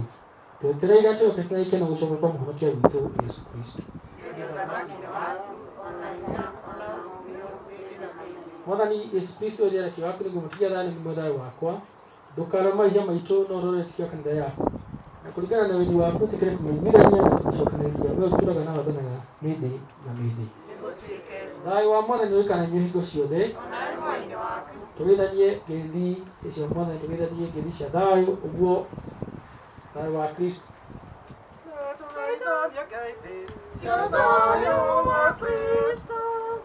Twetereire twĩhokete na gĩkeno gũcoka kwa mũhonokia witũ Jesũ Kristũ. Mwathani Jesũ Kristũ ũrĩa arekio waku nĩguo mũtige thayũ nĩguo thayũ wakwa, ndũkarore mahĩtia maitũ no ũrore wĩtĩkio wa kanitha yaku, na kũringana na wendi waku ĩtĩkĩre kũmĩiguithania na kũmĩcokanĩrĩria we ũtũũraga na wathanaga mĩndĩ na mĩndĩ. Thayũ wa Mwathani ũikare na inyuĩ hingo ciothe. Tũgeithanie ngeithi cia Mwathani, tũgeithanie ngeithi cia thayũ, ũguo thayũ wa Kristũ. Tũgeithanie ngeithi cia thayũ wa Kristũ.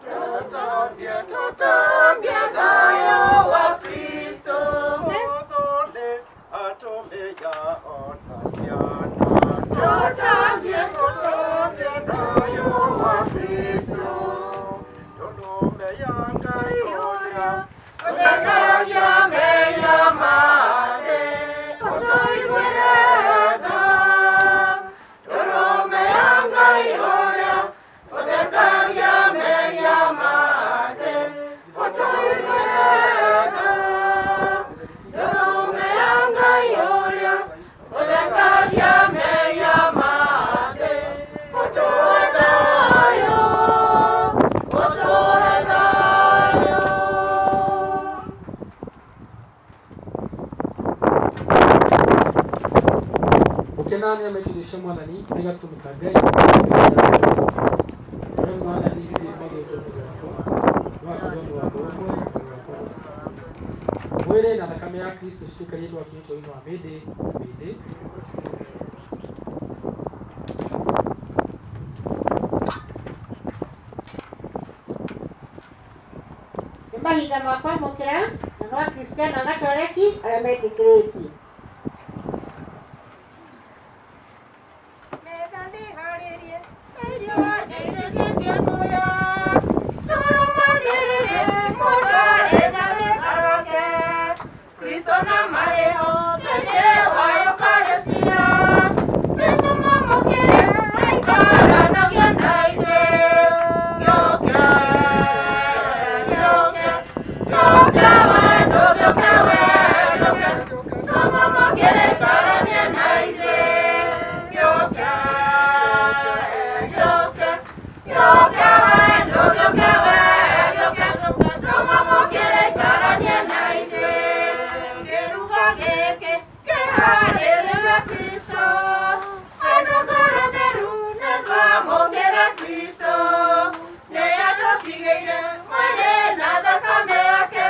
Tũtambie, tũtambie thayũ wa Kristũ. Mũthoni atumia ona ciana. Tũtambie, tũtambie thayũ wa Kristũ. Ndũrũme ya Ngai ũrĩa ũthekagia mehia ma thĩ, ũtũiguĩre tha. Ndũrũme ya Ngai ũrĩa ũthekagia mehia ma thĩ, ũtũiguĩre tha. Ndũrũme ya Ngai ũrĩa ũthekagia mehia ma thĩ, ũtũhe thayũ, ũtũhe thayũ. Gũkena nĩ ametirĩcie Mwathani nĩ gatũmĩ ka Ngai. We Mwathani gĩtĩ magĩtwo nĩ wakwa, nĩwatũmwo nĩ wakwa ũmwe na wakwa. Mwĩrĩ na thakame ya Kristũ cituĩkarie twakinyĩtwo ũgima wa mĩndĩ na mĩndĩ. Mahinda ma kwamũkĩra na no Akristiano a Gatoreki arĩa metĩkĩrĩtie. Kristo na marĩho thĩinĩ wa Eucharistia, nĩtũmwamũkĩre aikaranagie na ithuĩ. Gĩũke, gĩũke, gĩũke wendo, gĩũke we, gĩũke, tũmwamũkĩre aikaranie na ithuĩ. Gĩũke, gĩũke, gĩũke wendo, gĩũke we, gĩũke, tũmwamũkĩre aikaranie na ithuĩ. Kĩruga gĩkĩ kĩharĩrĩrio Kristo, andũ ngoro theru nĩtwamũkĩra Kristo. Nĩatũtigĩire mwĩrĩ na thakame yake,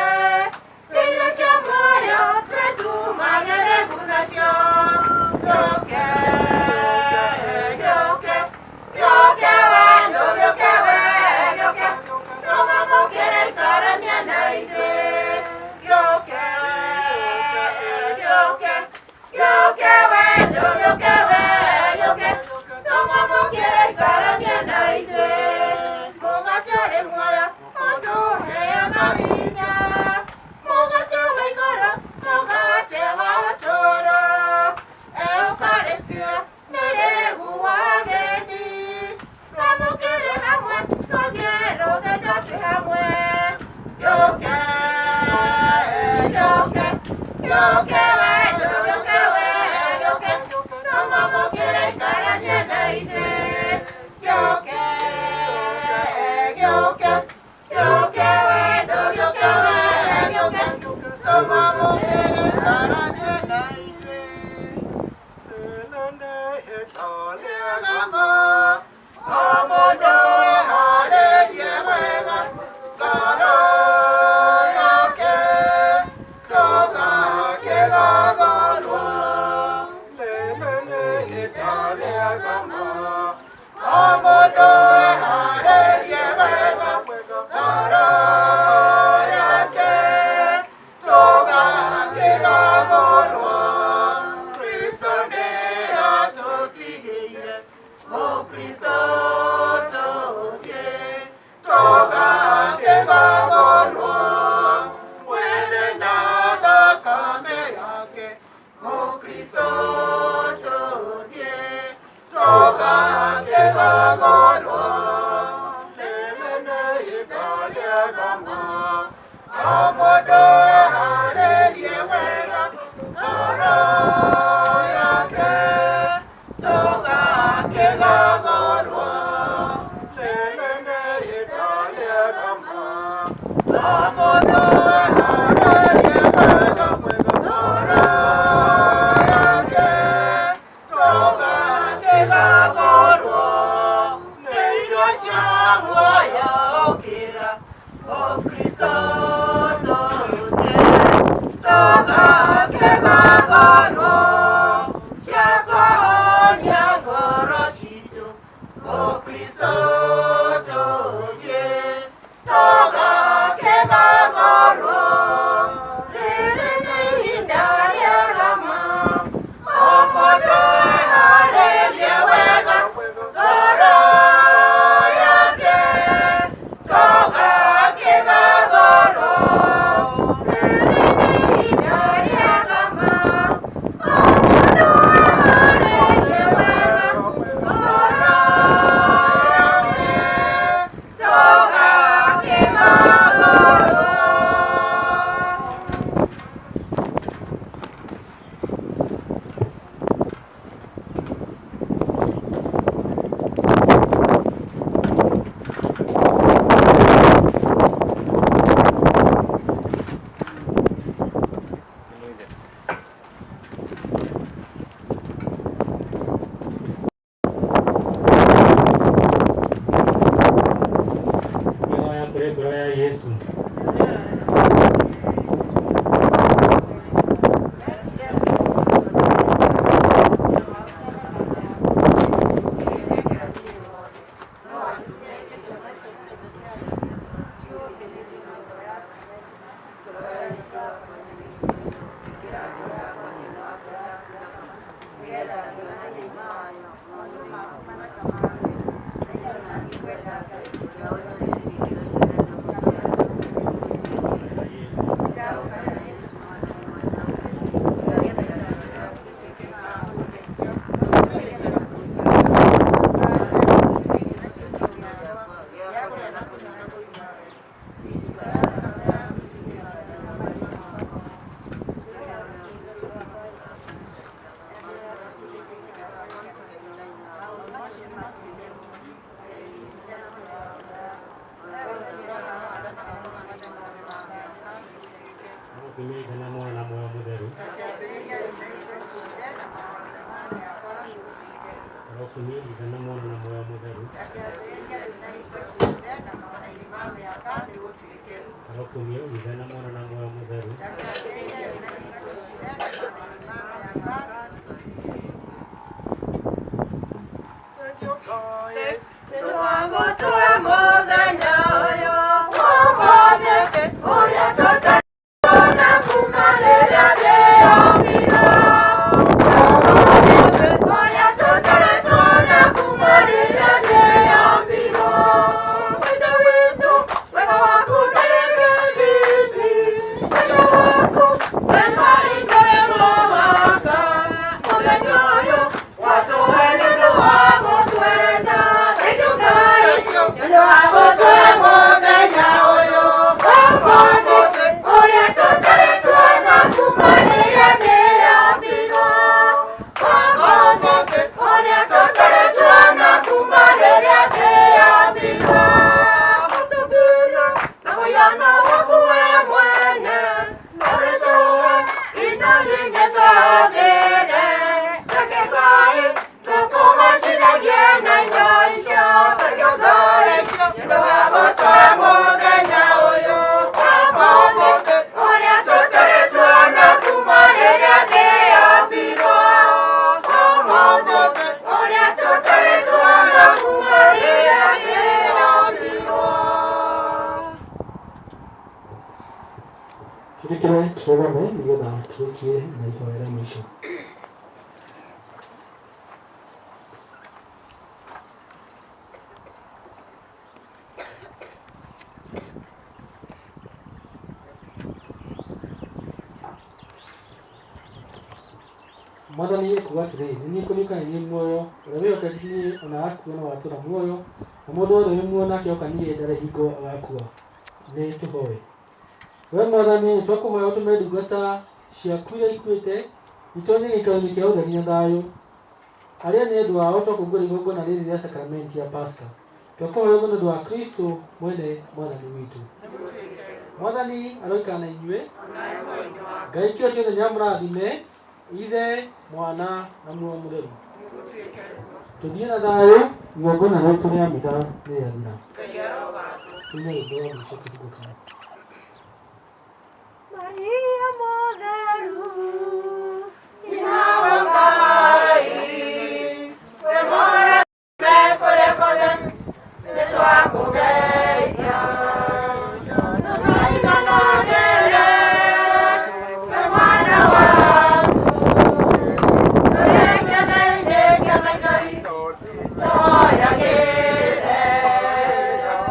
irio cia muoyo twĩtumagĩre nacio. Gĩũke, gĩũke, gĩũke wendo, gĩũke we, gĩũke, tũmwamũkĩre aikaranie na ithuĩ. Gĩũke, gĩũke, gĩũke wendo, gĩũke we, gĩũke, tũmwamũkĩre aikaranie na ithuĩ. Mũgate ũrĩ muoyo ũtũheaga hinya, mũgate wa igũrũ, mũgate wa ũtũũro. Eucharistia nĩ rĩgu wa ageni, twamũkĩre hamwe, tũthiĩ rũgendo twĩ hamwe. Gĩũke, gĩũke, gĩũke wendo, gĩũke we, gĩũke, tũmwamũkĩre aikaranie na ithuĩ. Gĩũke, gĩũke, gĩũke wendo, gĩũke we, gĩũke, tũmwamũkĩre aikaranie na ithuĩ. Kristo nĩatũtigĩire, Mũkristo tũthiĩ, tũgakĩgagũrwo, mwĩrĩ na thakame yake. Mũkristo tũthiĩ, tũgakĩgagũrwo, rĩrĩ nĩ ihinda rĩega ma, o mũndũ eharĩrie wega ngoro yake, tũgakĩgagũrwo, rĩrĩ nĩ ihinda rĩega ma, o mũndũ eharĩrie wega ngoro yake, tũgakĩgagũrwo, nĩ irio cia muoyo ũkĩra, Mũkristo tũthiĩ, tũgakĩgagũrwo, cia kũhonia ngoro citũ. Mũkristo tũthiĩ, tũgakĩgagũrwo, rĩrĩ nĩ ihinda rĩega ma, o mũndũ eharĩrie wega ngoro yake, tũgakĩgagũrwo, rĩrĩ nĩ ihinda rĩega ma, o mũndũ eharĩrie wega ngoro yake, tũgakĩgagũrwo. Mĩoyo kũrĩ ngoro ya Yesu. Arokumia Ithe na Mwana na Muoyo Mũtheru. Arokumia Ithe na Mwana na Muoyo Mũtheru. Arokumia Ithe na Mwana na Muoyo Mũtheru. Tũrĩkĩre tũrũgame nĩgetha tũrĩkie na ihoya rĩa mũico. Mwathani ekuuga atĩrĩ, nĩ niĩ kũriũka nĩ niĩ muoyo, ũrĩa wĩhokete niĩ ona akua no atũũra muoyo, na mũndũ wothe wĩ muoyo na akehoka niĩ ndarĩ hingo agakua. Nĩ tũhoe. We Mwathani, nĩtwakũhoya ũtũme ndungata ciaku iria ikuĩte itonye gĩikaro-inĩ kĩa ũtheri na thayũ, arĩa nĩ ũndũ wao twakũngũĩra igongona rĩrĩ rĩa sakramenti ya Pasaka. Twakũhoya ũguo nĩ ũndũ wa Kristũ mwene Mwathani witũ. Mwathani aroikara na inyuĩ. Ngai kĩo ciothe nĩamũrathime, Ithe, Mwana na Muoyo Mũtheru. Tũthiĩ na thayũ, igongona rĩtũ rĩa mitha nĩrĩathira. Tũine rwĩmbo rwa mũico kĩhingũkĩre. Maria Mũtheru, nyina wa Ngai, wĩ mũrathime kũrĩa guothe nĩtwakũgeithia. Tũkaiganagĩre wĩ mwana waku, tũrĩ kĩene-inĩ kĩa maithori tũhoyagĩre.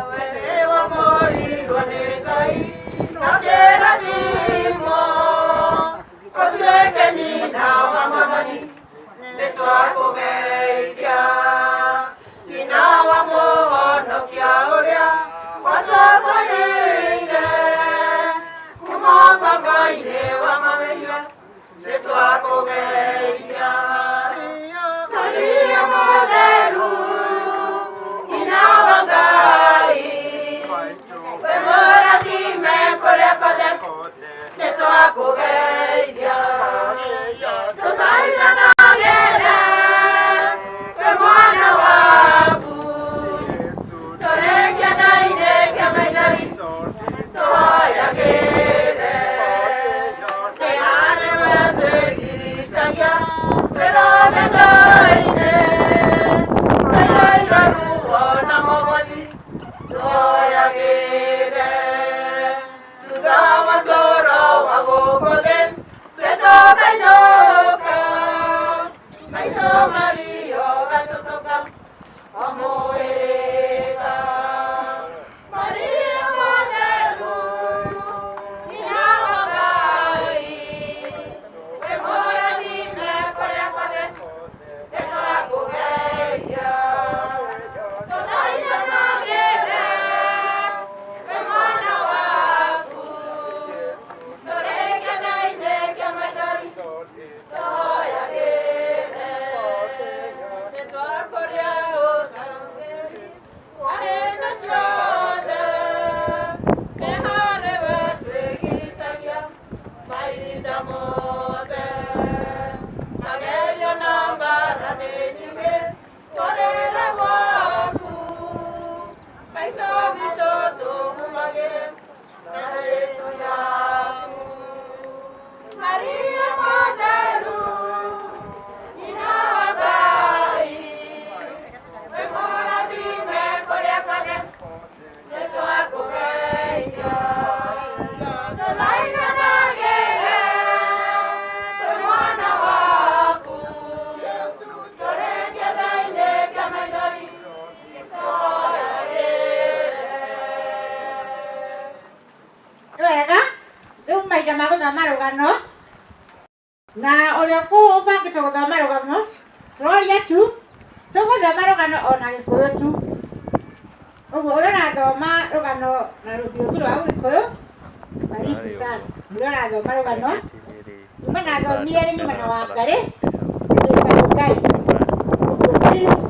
We nĩwamũrirwo nĩ Ngai na kĩrathimo, ũtuĩke nyina wa Mwathani, nĩtwakũgeithia. Nyina wa Mũhonokia ũrĩa watũkũrĩire kuma ũkombo-inĩ wa mawĩhia, nĩtwakũgeithia. Maria Mũtheru, nyina wa Ngai, wĩ mũrathime kũrĩa guothe nĩtwakũgeithia. Tũthaithanagĩre wĩ mwana waku, tũrĩ kĩene-inĩ kĩa maithori tũhoyagĩre. Nĩ harĩ we twĩgiritagia mahinda ma gũthoma rũgano na ũrĩa ũbangĩtwo gũthoma rũgano tũroria tu tũgũthoma rũgano ona Gĩkũyũ tu. Ũguo ũrĩa ũrathoma rũgano na rũthiomi rwa Gĩkũyũ, karibu sana. Ũrĩa ũrathoma rũgano nyuma na athomi erĩ, nyuma na Wangarĩ na Mr. Mũngai. Ũguo please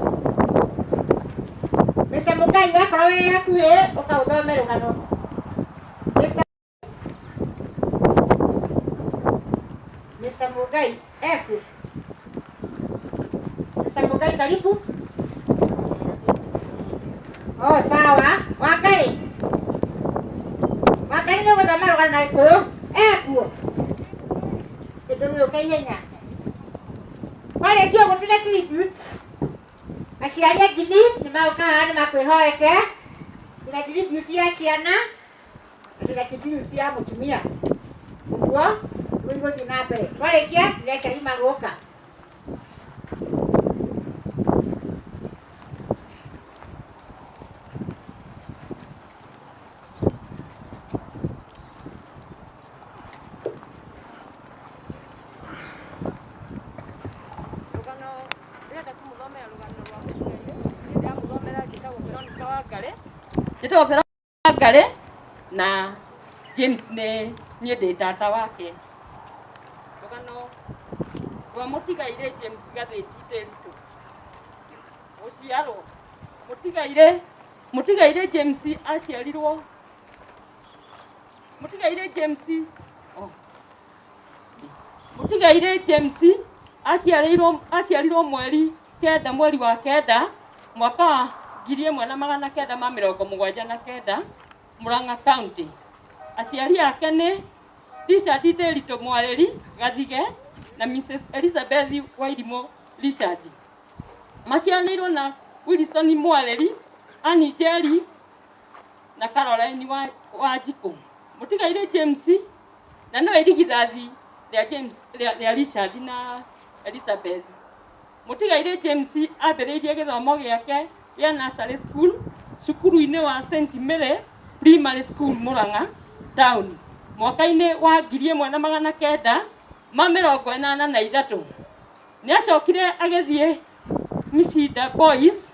Mr. Mũngai wakorwo wĩ hakuhĩ ũka ũthome rũgano. Mr. Mũngai ekuo? Mr. Mũngai karibu. Oh, sawa. Wangarĩ. Wangarĩ nĩ ũgũthoma rũgano na Gĩkũyũ ekuo? Kĩndũ gĩũke ihenya. Kwarĩkia ũguo twĩna tributes. Aciari a Jimmy nĩ magoka haha nĩ makwĩhoete. Twĩna tribute ya ciana na twĩna tribute ya mũtumia. Ũguo nĩguo igũthiĩ na mbere. Twarĩkia nĩ aciari magũka. Rũgano ndĩrenda kũmũthomera rũgano rwa mũtigairĩ. Niĩ ndĩramũthomera njĩtagwo Veronica Wangarĩ. Njĩtagwo Veronica Wangarĩ na James nĩ niĩ ndĩ tata wake. Rũgano rwa mũtigairĩ James Gathĩnji Ndĩritũ. Gũciarwo mũtigairĩ James aciarirwo mũtigairĩ James oh. Mũtigairĩ James aciarirwo mweri 9 mweri wa 9 mwaka wa 1979 Murang'a County. Aciari ake nĩ Richard Ndĩritũ Mwarĩri Gathige na Mrs. Elizabeth Wairimũ Richard. Maciaranĩirwo na Wilson Mwarĩri, Annie Njeri na Caroline Wanjikũ. Mũtigairĩ James na no irigithathi rĩa James rĩa Richard na Elizabeth. Mũtigairĩ James ambĩrĩirie gĩthomo gĩake gĩa nursery school cukuru-inĩ wa St Mary Primary School Murang'a Town mwaka-inĩ wa 1983. Nĩacokire agĩthiĩ Micida Boys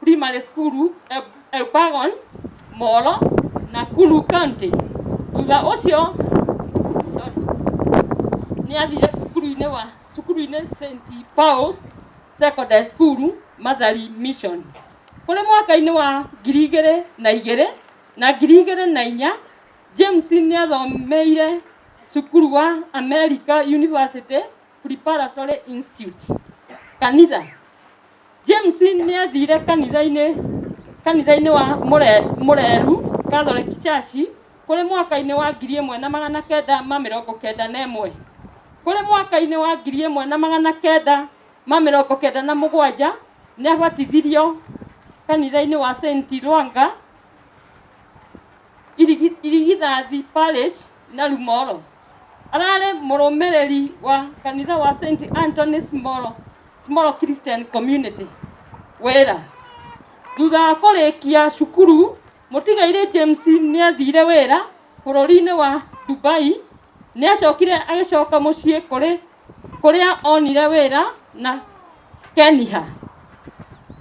Primary School Elbagon Molo Nakuru County. Thutha ũcio nĩathire cukuru-inĩ St Paul's Secondary School Mathari Mission. Kũrĩ mwaka-inĩ wa 2002 na 2004 James nĩathomeire cukuru wa America University Preparatory Institute kanitha. James nĩathire kanitha-inĩ wa Mũreru Catholic Church kũrĩ mwaka-inĩ wa 1991. Kũrĩ mwaka-inĩ wa 1997 nĩabatithirio kanitha-inĩ wa St Lwanga Irigithathi Parish na Lumoro. Ararĩ mũrũmĩrĩri wa kanitha wa St Anthony Small Christian Community wĩra. Thutha wa kũrĩkia cukuru mũtigairĩ James nĩathire wĩra bũrũri-inĩ wa Dubai. Nĩacokire agĩcoka mũciĩ kũrĩa onire wĩra na Keniha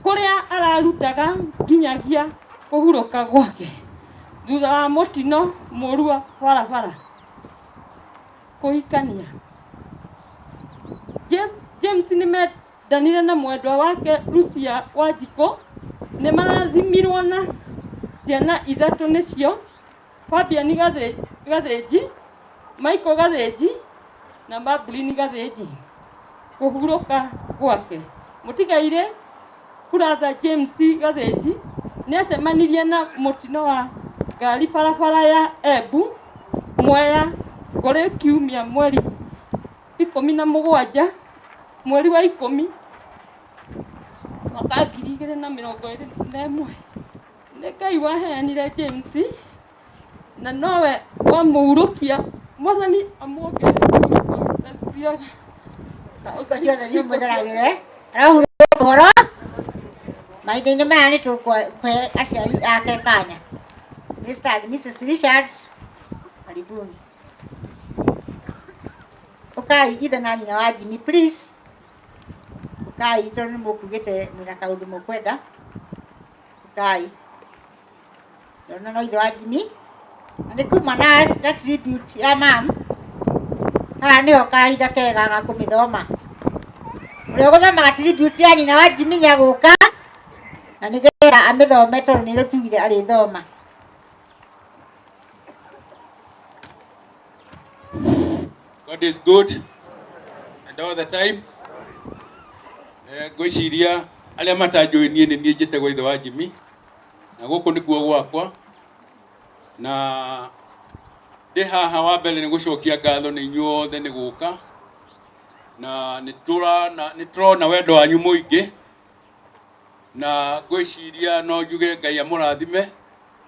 kũrĩa ararutaga nginyagia kũhurũka gwake thutha wa mũtino mũru wa barabara. Kũhikania. James nĩmendanire na mwendwa wake Lucia Wanjikũ. Nĩmarathimirwo na ciana ithatũ nĩcio Fabian Gathĩnji, Michael Gathĩnji na Mablin Gathĩnji. Kũhurũka gwake. Mũtigairĩ Brother James Gathĩnji nĩacemanirie na mũtino wa ngari barabara ya Embu Mwea kũrĩ kiumia mweri 17 mweri wa 10 mwaka 2021. Nĩ Ngai waheanire James na nowe wamũhurũkia. Mwathani amuongerere ũhurũko ũtathiraga. Hingo ciothe nĩ ũmũtheragĩre arahurũka ũhoro. Mahinda-inĩ maya nĩ tũkũhe aciari ake kanya. Mr. and Mrs. Richard, karibuni. Ũkai ithe na nyina wa Jimmy, please. Ũkai tondũ nĩ mũkugĩte mwĩna kaũndũ mũkwenda. Ũkai. Ndona no ithe wa Jimmy. Na nĩ kuma na tribute ya mam. Haha nĩho kahinda kega ga kũmĩthoma. Ũrĩa ũgũthomaga tribute ya nyina wa Jimmy nĩ agũka na nĩgetha amĩthome tondũ nĩ tugire arĩthoma. God is good and all the time. Ngwĩciria arĩa matanjũĩ niĩ nĩ niĩ njĩtagwo ithe wa Jimmy na gũkũ nĩkuo gwakwa na ndĩ haha wa mbere nĩ gũcokia ngatho nĩ inyuothe nĩ gũka na nĩ tũrona wendo wanyu mũingĩ na ngwĩciria no njuge Ngai amũrathime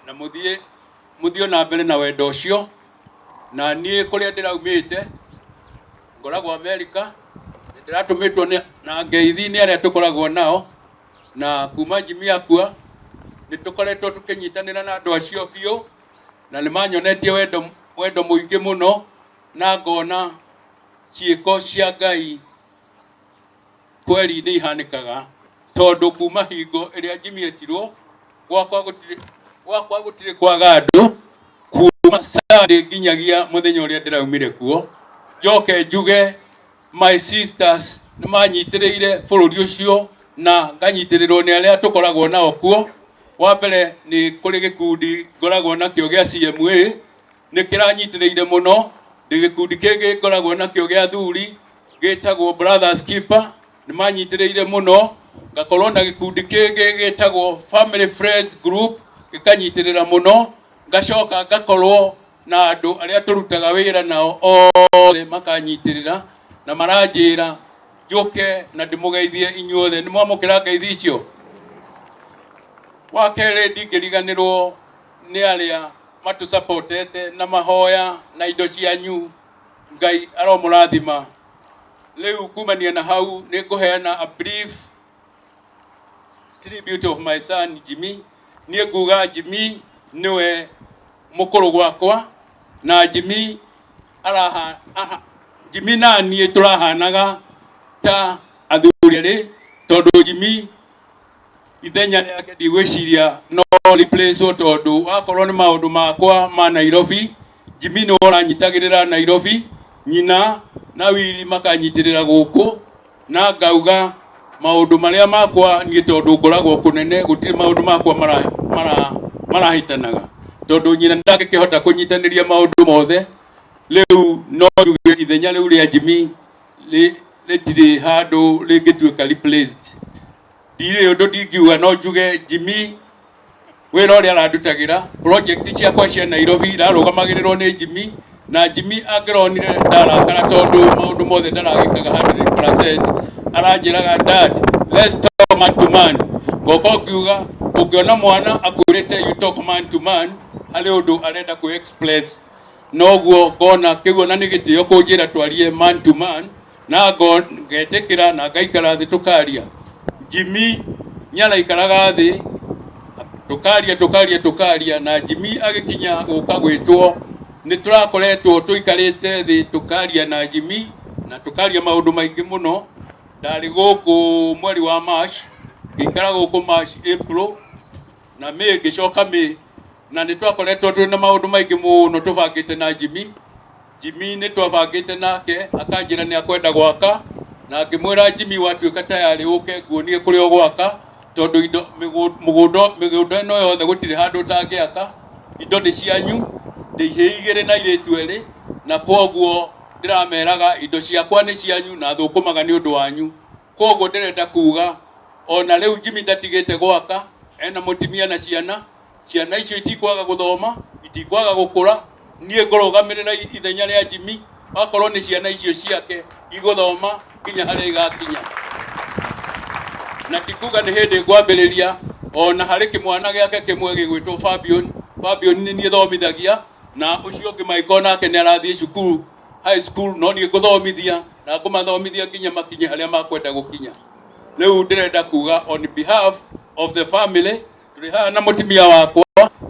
na mũthiĩ na mbere na wendo ũcio. Na niĩ kũrĩa ndĩraumĩte ngoragwo Amerika, ndĩratũmĩtwo na ngeithi nĩ arĩa tũkoragwo nao, na kuma Jimmy akua nĩ tũkoretwo tũkĩnyitanĩra na andũ acio biũ, na nĩ manyonetie wendo mũingĩ mũno, na ngona ciĩko cia Ngai kweri nĩ ihanĩkaga, tondũ kuma hingo ĩrĩa Jimmy etirwo gwakwa gũtirĩ kwaga andũ kuma Sunday nginyagia mũthenya ũrĩa ndĩraumire kuo. Njoke njuge my sisters nĩ manyitĩrĩire bũrũri ũcio na nganyitĩrĩrwo nĩ arĩa tũkoragwo nao kuo. Wa mbere nĩ kũrĩ gĩkundi ngoragwo nakĩo gĩa CMA, nĩ kĩranyitĩrĩire mũno. Ndĩ gĩkundi kĩngĩ ngoragwo nakĩo gĩa athuri gĩtagwo Brothers Keeper, nĩ manyitĩrĩire mũno. Ngakorwo na gĩkundi kĩngĩ gĩtagwo Family Friends Group, gĩkanyitĩrĩra mũno. Ngacoka ngakorwo na andũ arĩa tũrutaga wĩra nao othe makanyitĩrĩra na maranjĩra njũke na ndĩmũgeithie inyuothe. Nĩ mwamũkĩra ngeithi icio? Wa kerĩ, ndingĩriganĩrwo nĩ arĩa matũsupportete na mahoya na indo cianyu. Ngai aromũrathima. Rĩu kumania na hau nĩ ngũheana a brief tribute of my son Jimmy. Niĩ nguga Jimmy nĩwe mũkũrũ gwakwa, na Jimmy araha, aha, Jimmy na niĩ tũrahanaga ta athuri erĩ, tondũ Jimmy ithenya rĩake ndigwĩciria no replace, tondũ wakorwo nĩ maũndũ makwa ma Nairobi, Jimmy nĩwe ũranyitagĩrĩra Nairobi, nyina na Willy makanyitĩrĩra gũkũ, na ngauga maũndũ marĩa makwa niĩ tondũ ngoragwo kũnene gũtirĩ maũndũ makwa marahĩtanaga, tondũ nyina ndangĩkĩhota kũnyitanĩria maũndũ mothe. Rĩu no njuge ithenya rĩu rĩa Jimmy rĩtirĩ handũ rĩngĩtuĩka replaced. Ndirĩ ũndũ ndingiuga, no njuge Jimmy wĩra ũrĩa arandutagĩra, project ciakwa cia Nairobi irarũgamagĩrĩrwo nĩ Jimmy, na Jimmy angĩronire ndarakara tondũ maũndũ mothe ndaragĩkaga 100%, aranjĩraga, "Dad, let's talk man to man." Ngoka ngiuga ũngĩona mwana akwĩrĩte you talk man to man, harĩ ũndũ arenda kwĩ express, noguo ngona kĩu ona nĩ gĩtĩo kũnjĩra twarie man to man, na ngetĩkĩra na ngaikara thĩ tũkaria. Jimmy nĩ araikaraga thĩ tũkaria tũkaria tũkaria, na Jimmy agĩkinya gũka gwĩtwo nĩ tũrakoretwo tũikarĩte thĩ tũkaria na Jimmy na tũkaria maũndũ maingĩ mũno. Ndarĩ gũkũ mweri wa March, ngĩikara gũkũ March, April na May, ngĩcoka May, na nĩ twakoretwo twĩ na maũndũ maingĩ mũno tũbangĩte na Jimmy. Jimmy nĩ twabangĩte nake akanjĩra nĩ akwenda gwaka, na ngĩmwĩra, "Jimmy, watuĩka tayarĩ ũke nguonie kũrĩa ũgwaka, tondũ indo mĩgũnda ĩno yothe gũtirĩ handũ ũtangĩaka, indo nĩ cianyu, ndĩ ihĩĩ igĩrĩ na airĩtu erĩ, na kwoguo ndĩrameraga indo ciakwa nĩ cianyu na thũkũmaga nĩ ũndũ wanyu." Kwoguo ndĩrenda kuga ona rĩu Jimmy ndatigĩte gwaka, ena mũtumia na ciana. Ciana icio itikwaga gũthoma, itikwaga gũkũra. Niĩ ngũrũgamĩrĩra ithenya rĩa Jimmy, wakorwo nĩ ciana icio ciake igũthoma nginya harĩa igakinya, na ti kuga nĩ hĩndĩ ngwambĩrĩria. Ona harĩ kĩmwana gĩake kĩmwe gĩgwĩtwo Fabian. Fabian nĩ niĩ thomithagia, na ũcio ũngĩ Michael nake nĩ arathiĩ cukuru high school, no niĩ ngũthomithia na ngũmathomithia nginya makinye harĩa makwenda gũkinya. Rĩu ndĩrenda kuga on behalf of the family, tũrĩ haha na mũtumia wakwa,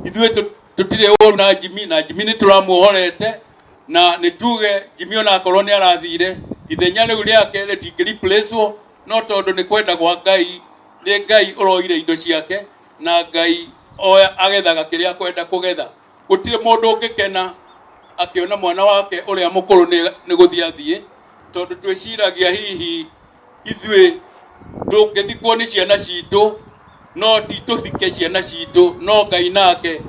ithuĩ tũtirĩ ũru na Jimmy, na Jimmy nĩ tũramuohorete. Na nĩ tuge Jimmy onakorwo nĩ arathire, ithenya rĩu rĩake rĩtingĩ-replacewo, no tondũ nĩ kwenda gwa Ngai, nĩ Ngai ũroire indo ciake, na Ngai oya agethaga kĩrĩa akwenda kũgetha. Gũtirĩ mũndũ ũngĩkena akĩona mwana wake ũrĩa mũkũrũ nĩ gũthiĩ athiĩ, tondũ twĩciragia hihi ithuĩ tũngĩthikwo nĩ ciana citũ, no ti tũthike ciana citũ, no Ngai nake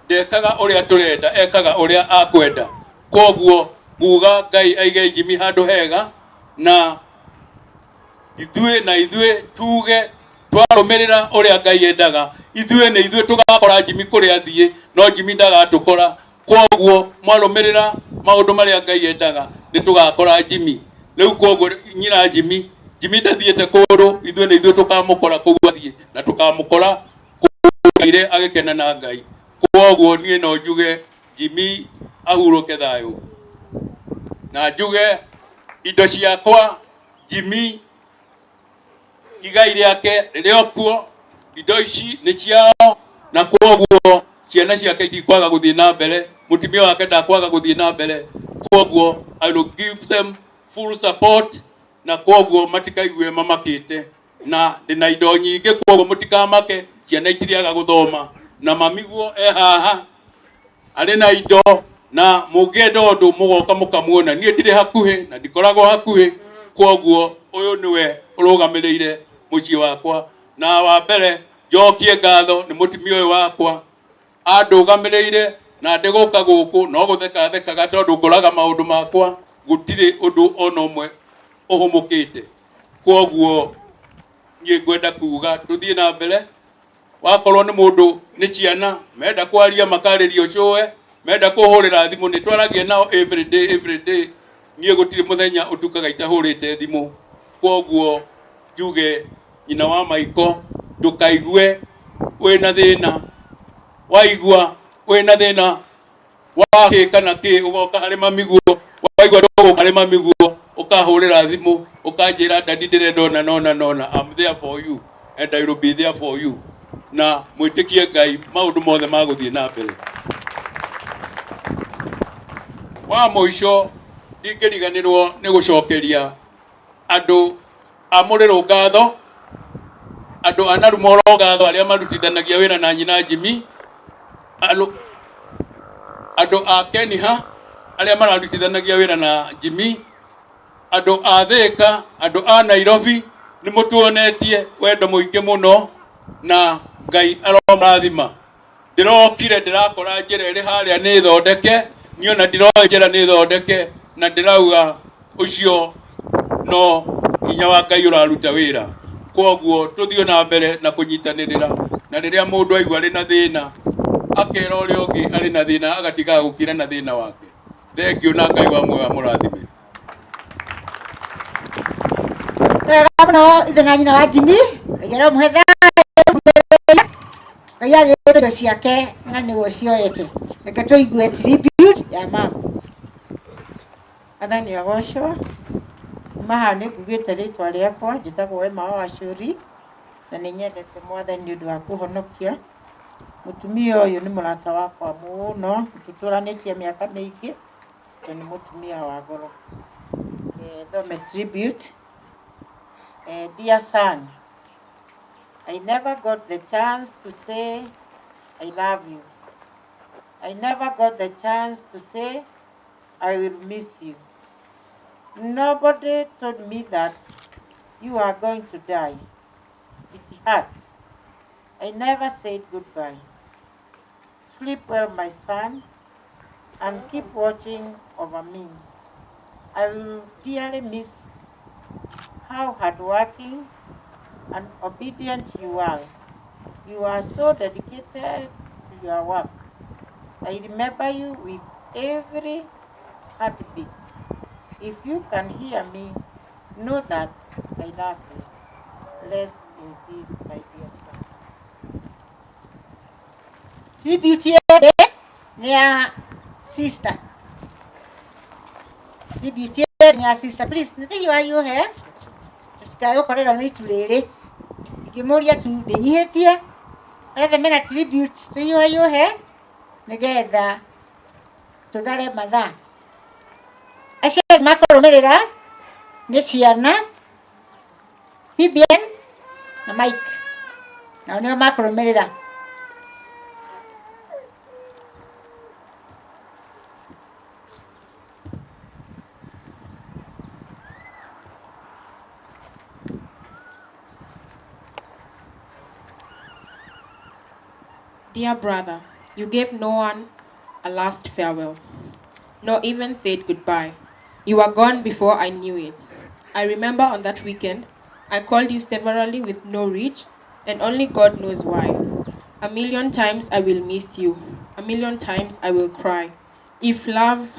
ndekaga ũrĩa tũrenda, ekaga ũrĩa akwenda. Koguo nguga Ngai aige Jimmy handũ hega, na ithuĩ na ithuĩ tuge twarũmĩrĩra ũrĩa Ngai endaga, ithuĩ nĩ ithuĩ tũgakora Jimmy kũrĩa athiĩ, no Jimmy ndagatũkora. Koguo mwarũmĩrĩra maũndũ marĩa Ngai endaga, nĩ tũgakora Jimmy. Rĩu koguo nyina Jimmy, Jimmy ndathiĩte kũndũ, ithuĩ nĩ ithuĩ tũkamũkora kũu athiĩ, na tũkamũkora kũu agĩkena na Ngai. Koguo niĩ no njuge Jimmy ahurũke thayũ, na njuge indo ciakwa Jimmy igai rĩake rĩrĩ o kuo, indo ici nĩ ciao, na koguo ciana ciake itikwaga gũthiĩ na mbere, mũtumia wake ndakwaga gũthiĩ na mbere. Koguo I will give them full support, na koguo matikaigue mamakĩte, na ndĩna indo nyingĩ, koguo mũtikamake, ciana itiriaga gũthoma, na mamiguo e haha arĩ na indo, na mũngĩenda ũndũ mũgoka mũkamuona. Niĩ ndirĩ hakuhĩ na ndikoragwo hakuhĩ, koguo ũyũ nĩwe ũrũgamĩrĩire mũciĩ wakwa. Na wa mbere njokie ngatho nĩ mũtumia ũyũ wakwa andũgamĩrĩire, na ndĩgũka gũkũ no gũtheka thekaga, tondũ ngoraga maũndũ makwa gũtirĩ ũndũ ona ũmwe ũhũmũkĩte. Koguo niĩ ngwenda kuga tũthiĩ na mbere, wakorwo nĩ mũndũ nĩ ciana menda kwaria makarĩria ũcũwe, menda kũhũrĩra thimũ nĩ twaragia nao every day, every day. Niĩ gũtirĩ mũthenya ũtukaga itahũrĩte thimũ. Koguo njuge nyina wa Maiko, ndũkaigue wĩna thĩna, waigua wĩna thĩna wa kĩ kana kĩ, ũgoka harĩ mamiguo, waigua ndũgũka harĩ mamiguo, ũkahũrĩra thimũ ũkanjĩra, "Daddy, ndĩrenda ona nona nona." I'm there for you and I will be there for you. Na mwĩtĩkie Ngai, maũndũ mothe magũthiĩ na mbere. Wa mũico, ndingĩriganĩrwo nĩ gũcokeria andũ a Mũrĩrũ ngatho, andũ a Narumoro ngatho, arĩa marutithanagia wĩra na nyina Jimmy, andũ a Keniha arĩa mararutithanagia wĩra na Jimmy, andũ a Thĩka, andũ a Nairobi, nĩ mũtuonetie wendo mũingĩ mũno, na Ngai aromũrathima. Ndĩrokire ndĩrakora njĩra ĩrĩ harĩa nĩ thondeke, niĩ ona ndiroĩ njĩra nĩ thondeke, na ndĩrauga ũcio no hinya wa Ngai ũraruta wĩra. Koguo tũthiĩ na mbere na kũnyitanĩrĩra, na rĩrĩa mũndũ aigua arĩ na thĩna, akera ũrĩa ũngĩ arĩ na thĩna, agatigaga gũkira na thĩna wake. Thengiũ, na Ngai wa muoyo amũrathime. Wega mũno, ithe na nyina wa Jimmy. Ngai aromũhe thayũ, Ngai agĩte indo ciake na nĩwe cioete. Reke tũigue tribute ya mama. Athani agocwo. Kuma haha nĩ ngugĩte rĩtwa rĩakwa, njĩtagwo Emma wa Wacũri, na nĩ nyendete Mwathani nĩ ũndũ wa kũhonokia. Mũtumia ũyũ nĩ mũrata wakwa mũno, tũtũranĩtie mĩaka mĩingĩ, na nĩ mũtumia wa goro. Thome tribute. Dear son, I never got the chance to say I love you. I never got the chance to say I will miss you. Nobody told me that you are going to die. It hurts. I never said goodbye. Sleep well, my son, and keep watching over me. I will dearly miss how hardworking and obedient you are. You are so dedicated to your work. I remember you with every heartbeat. If you can hear me, know that I love you. Rest in peace, my dear son. Tribute yende nĩ ya sister. Tribute yende nĩ ya sister. Please, nĩ tũhiũhahiũhe tũtikae gũkorerwo nĩ itu rĩrĩ. Ingĩmũria tu ndĩnyihĩtie, arĩa mena tribute tũhiũhahiũhe nĩgetha tũthare mathaa. Acio makũrũmĩrĩra nĩ ciana Vivian na Mike, nao nĩo makũrũmĩrĩra. Dear brother, you gave no one a last farewell, nor even said goodbye. You were gone before I knew it. I remember on that weekend, I called you severally with no reach, and only God knows why. A million times I will miss you. A million times I will cry. If love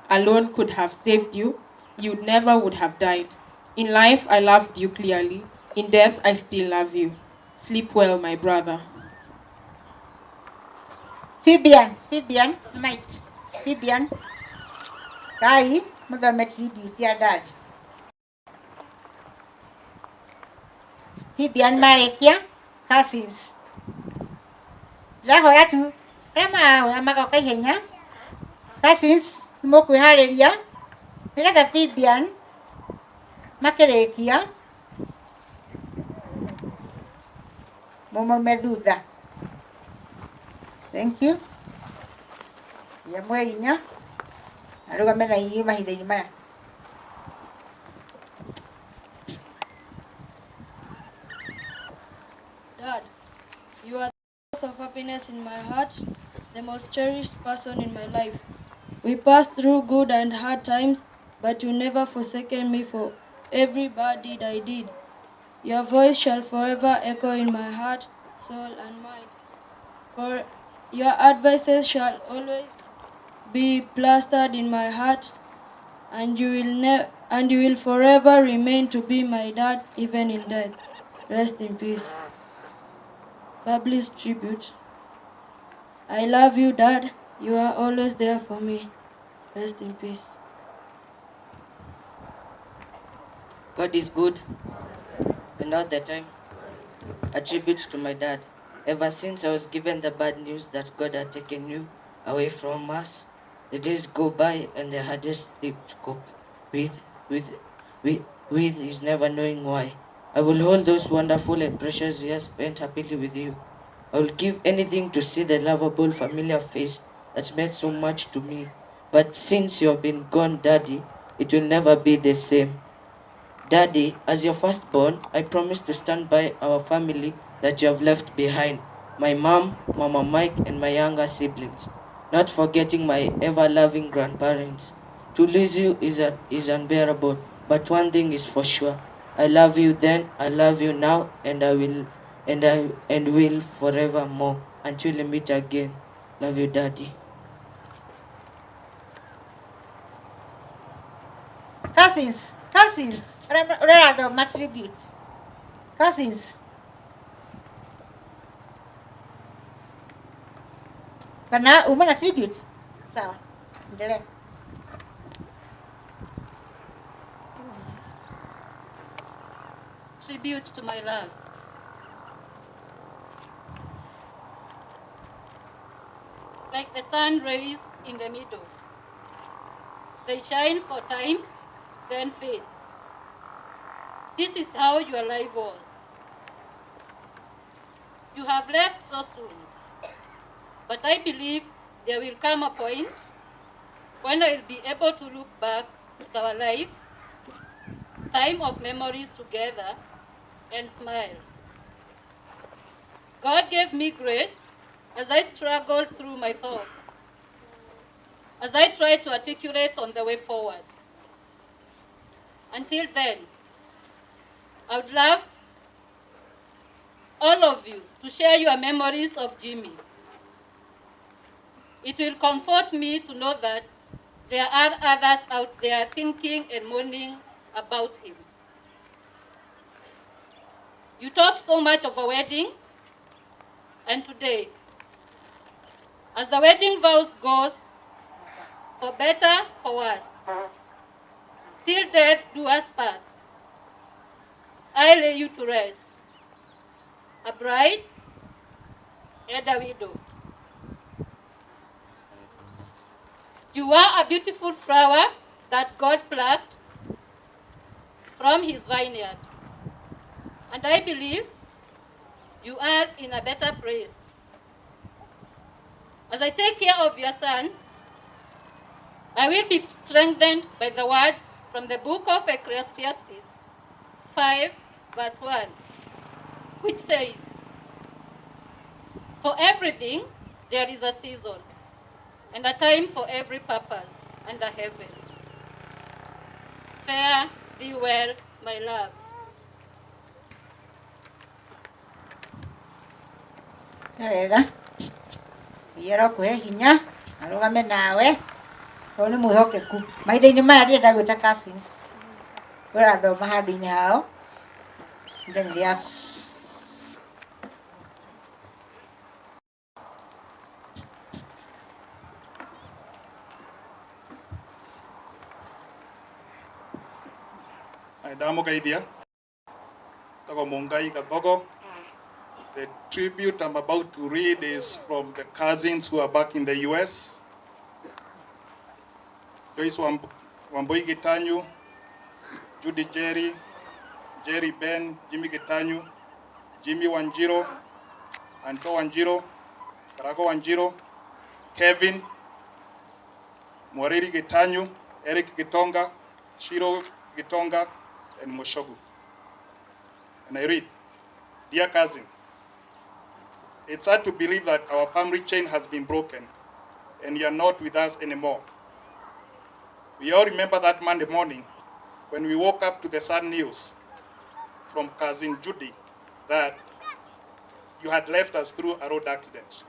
alone could have saved you, you never would have died. In life, I loved you clearly. In death, I still love you. Sleep well, my brother. Vivian, Vivian, Mike, Vivian, Kai, muthome tribute ya dad. Vivian marĩkia, cousins. Ndĩrahoya tu arĩa marahoya magoka ihenya. Cousins, nĩ mũkwĩharĩria nĩgetha Vivian makĩrĩkia mũmaume thutha. Thank you. Ya mwe inya arũgame na inyuĩ mahinda-inĩ maya. Dad, you are the source of happiness in my heart, the most cherished person in my life. We passed through good and hard times, but you never forsaken me for every bad deed I did. Your voice shall forever echo in my heart, soul, and mind. For your advices shall always be plastered in my heart, and you will and you will forever remain to be my dad, even in death. Rest in peace. Bubbly's tribute. I love you, Dad. You are always there for me. Rest in peace. God is good, and all the time. A tribute to my dad. Ever since I was given the bad news that God had taken you away from us, the days go by and the hardest thing to cope with is never knowing why. I will hold those wonderful and precious years spent happily with you. I will give anything to see the lovable, familiar face that meant so much to me. But since you have been gone, Daddy, it will never be the same. Daddy, as your firstborn, I promise to stand by our family that you have left behind. My mom, Mama Mike, and my younger siblings. Not forgetting my ever-loving grandparents. To lose you is unbearable, but one thing is for sure. I love you then, I love you now, and I will and will forevermore until we meet again. Love you, Daddy. Cousins, cousins, ũrĩa tribute. Cousins. Kana uma na tribute? Sawa. Endelea. Tribute to my love. Like the sun rays in the middle, they shine for time, then fades. This is how your life was. You have left so soon, but I believe there will come a point when I will be able to look back at our life, time of memories together, and smile. God gave me grace as I struggled through my thoughts, as I tried to articulate on the way forward. Until then, I would love all of you to share your memories of Jimmy. It will comfort me to know that there are others out there thinking and mourning about him. You talked so much of a wedding, and today, as the wedding vows goes, for better, for worse, till death do us part, I lay you to rest, a bride and a widow. You are a beautiful flower that God plucked from his vineyard. And I believe you are in a better place. As I take care of your sons, I will be strengthened by the words from the book of Ecclesiastes 5, verse 1, which says, For everything there is a season, and a time for every purpose under heaven. Fare thee well, my love. Nĩ wega Ngai arokũhe hinya arũgame nawe tondũ nĩ mwĩhokeku mahinda-inĩ maya ndĩrenda gwĩta cousins ũrathoma handũ-inĩ hao ihinda nĩ rĩaku. Ndamugeithia tagwo Mungai Gathogo. The tribute I'm about to read is from the cousins who are back in the US. Joyce Wambui Gitanyu, Judy Jerry, Jerry Ben, Jimmy Gitanyu, Jimmy Wanjiro, Anto Wanjiro, Karago Wanjiro, Kevin, Mwariri Gitanyu, Eric Gitonga, Shiro Gitonga, and Moshogu. And I read, Dear cousin, it's hard to believe that our family chain has been broken and you are not with us anymore. We all remember that Monday morning when we woke up to the sad news from cousin Judy that you had left us through a road accident.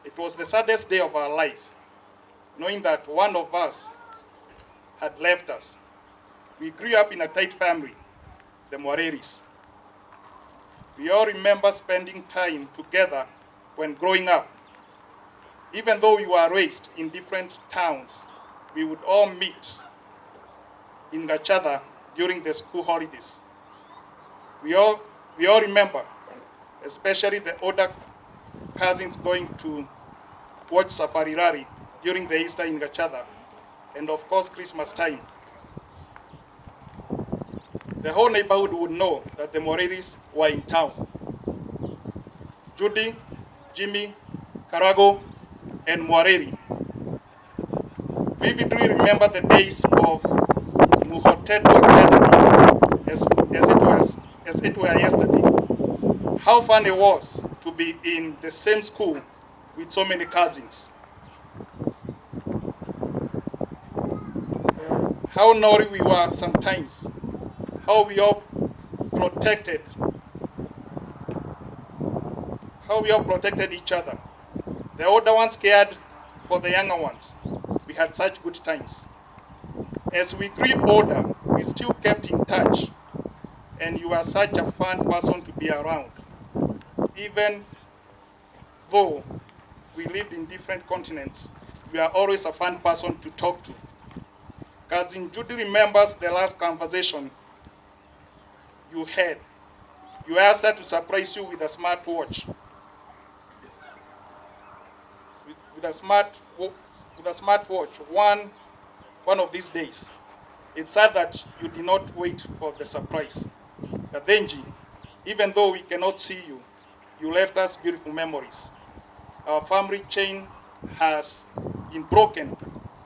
It was the saddest day of our life, knowing that one of us had left us. We grew up in a tight family, the Mwareris. We all remember spending time together when growing up. Even though we were raised in different towns, we would all meet in Gachatha during the school holidays. We all remember, especially the older cousins going to watch Safari Rally during the Easter in Gachatha, and of course Christmas time. The whole neighborhood would know that the Mwareris were in town. Judy, Jimmy, Karago, and Mwareri vividly remember the days of Muhoteto Academy as it were yesterday. How fun it was to be in the same school with so many cousins. How naughty we were sometimes. How we all protected. How we all protected each other. The older ones cared for the younger ones. We had such good times. As we grew older, we still kept in touch, and you are such a fun person to be around. Even though we lived in different continents, you are always a fun person to talk to. Cousin Judy remembers the last conversation you had. You asked her to surprise you with a smartwatch. With a smartwatch one of these days. It's sad that you did not wait for the surprise. Gathenji, even though we cannot see you, you left us beautiful memories. Our family chain has been broken,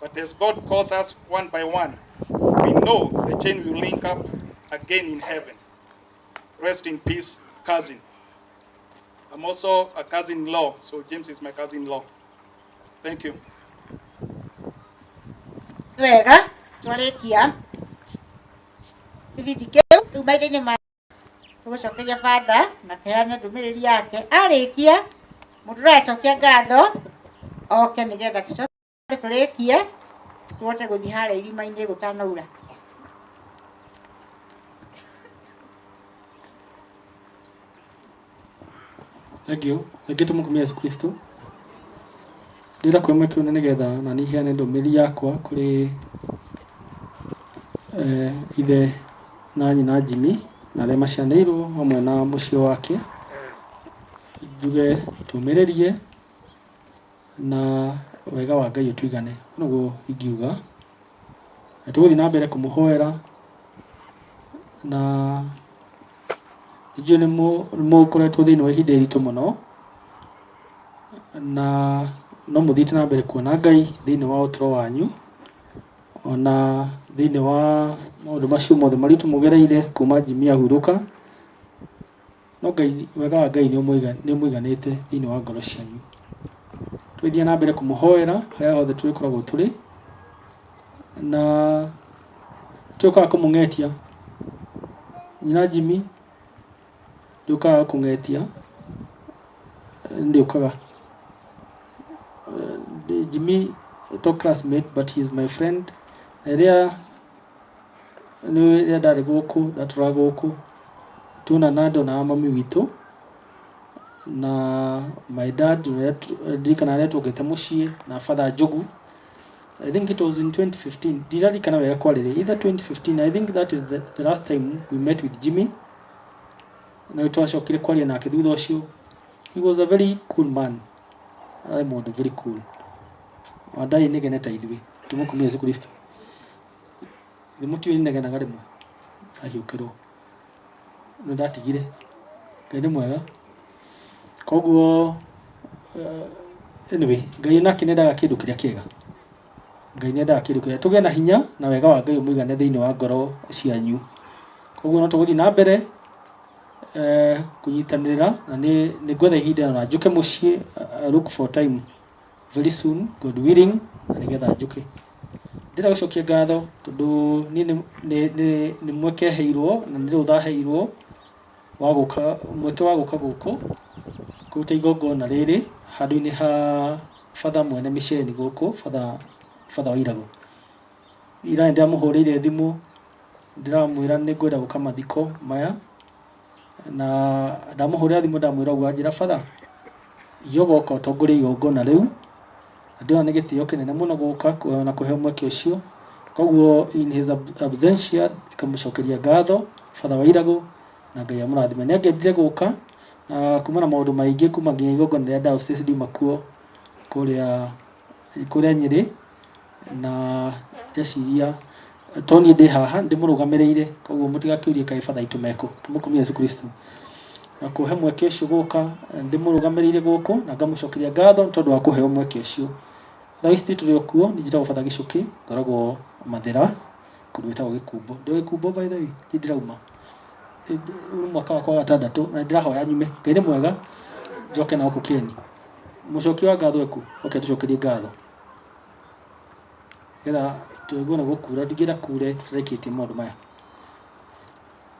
but as God calls us one by one, we know the chain will link up again in heaven. Rest in peace, cousin. I'm also a cousin-in-law, so James is my cousin-in-law. Thank you. Wega twarikia gĩbindi kĩu rĩu mahinda-inĩ ma tũgũcokeria batha na kĩheane ndũmĩrĩri yake arĩkia mũndũ ũracokia ngatho oke nĩgetha tũcoke tũrĩkie tũhote gũthiĩ harĩa irima-inĩ gũtanaura. Thank you. Thank you tumukumia Yesu Kristo. Ndĩrenda kuoya mweke ũyũ nĩgetha na niĩ heane ndũmĩrĩri yakwa kũrĩ ithe na nyina Jimmy na arĩa macianĩirwo hamwe na mũciĩ wake, njuge tũmĩrĩrie na wega wa Ngai ũtũigane. Ũguo nĩguo ingiuga. Na tũgũthiĩ na mbere kũmũhoera na njũĩ nĩ mũkoretwo thĩinĩ wa ihinda iritũ mũno na no mũthiĩte na mbere kuona Ngai thĩinĩ wa ũtũro wanyu ona thĩinĩ wa maũndũ macio mothe maritũ mũgereire kuma Jimmy ahurũka, no Ngai, wega wa Ngai nĩ ũmũiganĩte thĩinĩ wa ngoro cianyu. Tũgĩthiĩ na mbere kũmũhoera harĩa hothe tũrĩkoragwo tũrĩ na tũkaga kũmũng'etia. Nyina Jimmy ndĩũkaga kũng'etia, ndĩũkaga. Jimmy to classmate but he is my friend. Na rĩrĩa rĩrĩa ndarĩ gũkũ ndatũraga gũkũ tuonana ndonaga mami witũ na my dad ndirikana rĩrĩa twokĩte mũciĩ na Father Njogu. I think it was in 2015. Ndirarikana wega kwarĩrĩ either 2015. I think that is the last time we met with Jimmy. Na twacokire kwaria nake thutha ũcio. He was a very cool man. Arĩ mũndũ very cool. Wandai inegene ta ithuĩ. Tũmũkumie Yesu Kristo. Ithe mũtiũĩ inegenaga rĩmwe. Ahiũkĩrwo. Nĩ ndatigire. Ngai nĩ mwega. Koguo anyway, Ngai nake nĩendaga kĩndũ kĩrĩa kĩega. Ngai nĩendaga kĩndũ kĩrĩa tũgĩe na hinya na wega wa Ngai ũmũigane thĩinĩ wa ngoro cianyu. Koguo no tũgũthiĩ na mbere kũnyitanĩra na nĩ ngwetha ihinda na njũke mũciĩ. Look for time very soon, God willing, na nĩgetha njũke. Ndĩrenda gũcokia ngatho tondũ niĩ nĩ mweke heirwo na nĩ rũtha heirwo wa gũka, mweke wa gũka gũkũ kũruta igongona rĩrĩ handũ-inĩ ha batha mwene mĩceni gũkũ, batha wa Irago. Ira nĩ ndĩramũhũrĩire thimũ ndĩramwĩra nĩ ngwenda gũka mathiko maya na ndamũhũrĩra thimũ ndamwĩra ũguo anjĩra batha igoka ũtongorie igongona rĩu na ndĩrona nĩ gĩtĩo kĩnene mũno gũka na kũheo mweke ũcio. Koguo in his absentia ngamũcokeria ngatho batha wa Irago na Ngai amũrathime. Nĩ angĩendire gũka na kuma na maũndũ maingĩ kuma nginya igongona rĩa diocese ndiuma kuo kũrĩa Nyĩrĩ na ndeciria to niĩ ndĩ haha ndĩmũrũgamĩrĩire, koguo mũtigakĩũrie kaĩ batha aitũ mekũ. Tũmũkumie Yesu Kristo na kũhe mweke ũcio gũka ndĩmũrũgamĩrĩire gũkũ na ngamũcokeria ngatho nĩ tondũ wa kũheo mweke ũcio. Thaa ici tũrĩ o kuo, niĩ njĩtagwo Batha Gĩcũkĩ, ngoragwo Mathĩra kũndũ gwĩtagwo Gĩkumbo. Ndĩ Gĩkumbo by the way, niĩ ndĩrauma. Ũyũ nĩ mwaka wakwa wa gatandatũ na nĩndĩrahoya nyume. Ngai nĩ mwega, njoke na gũkũ kĩeni. Mũcokia wa ngatho eku, oke tũcokerie ngatho. Nĩgetha tũigue nĩ gũkura, ndingĩenda kure tũtarĩkĩtie maũndũ maya.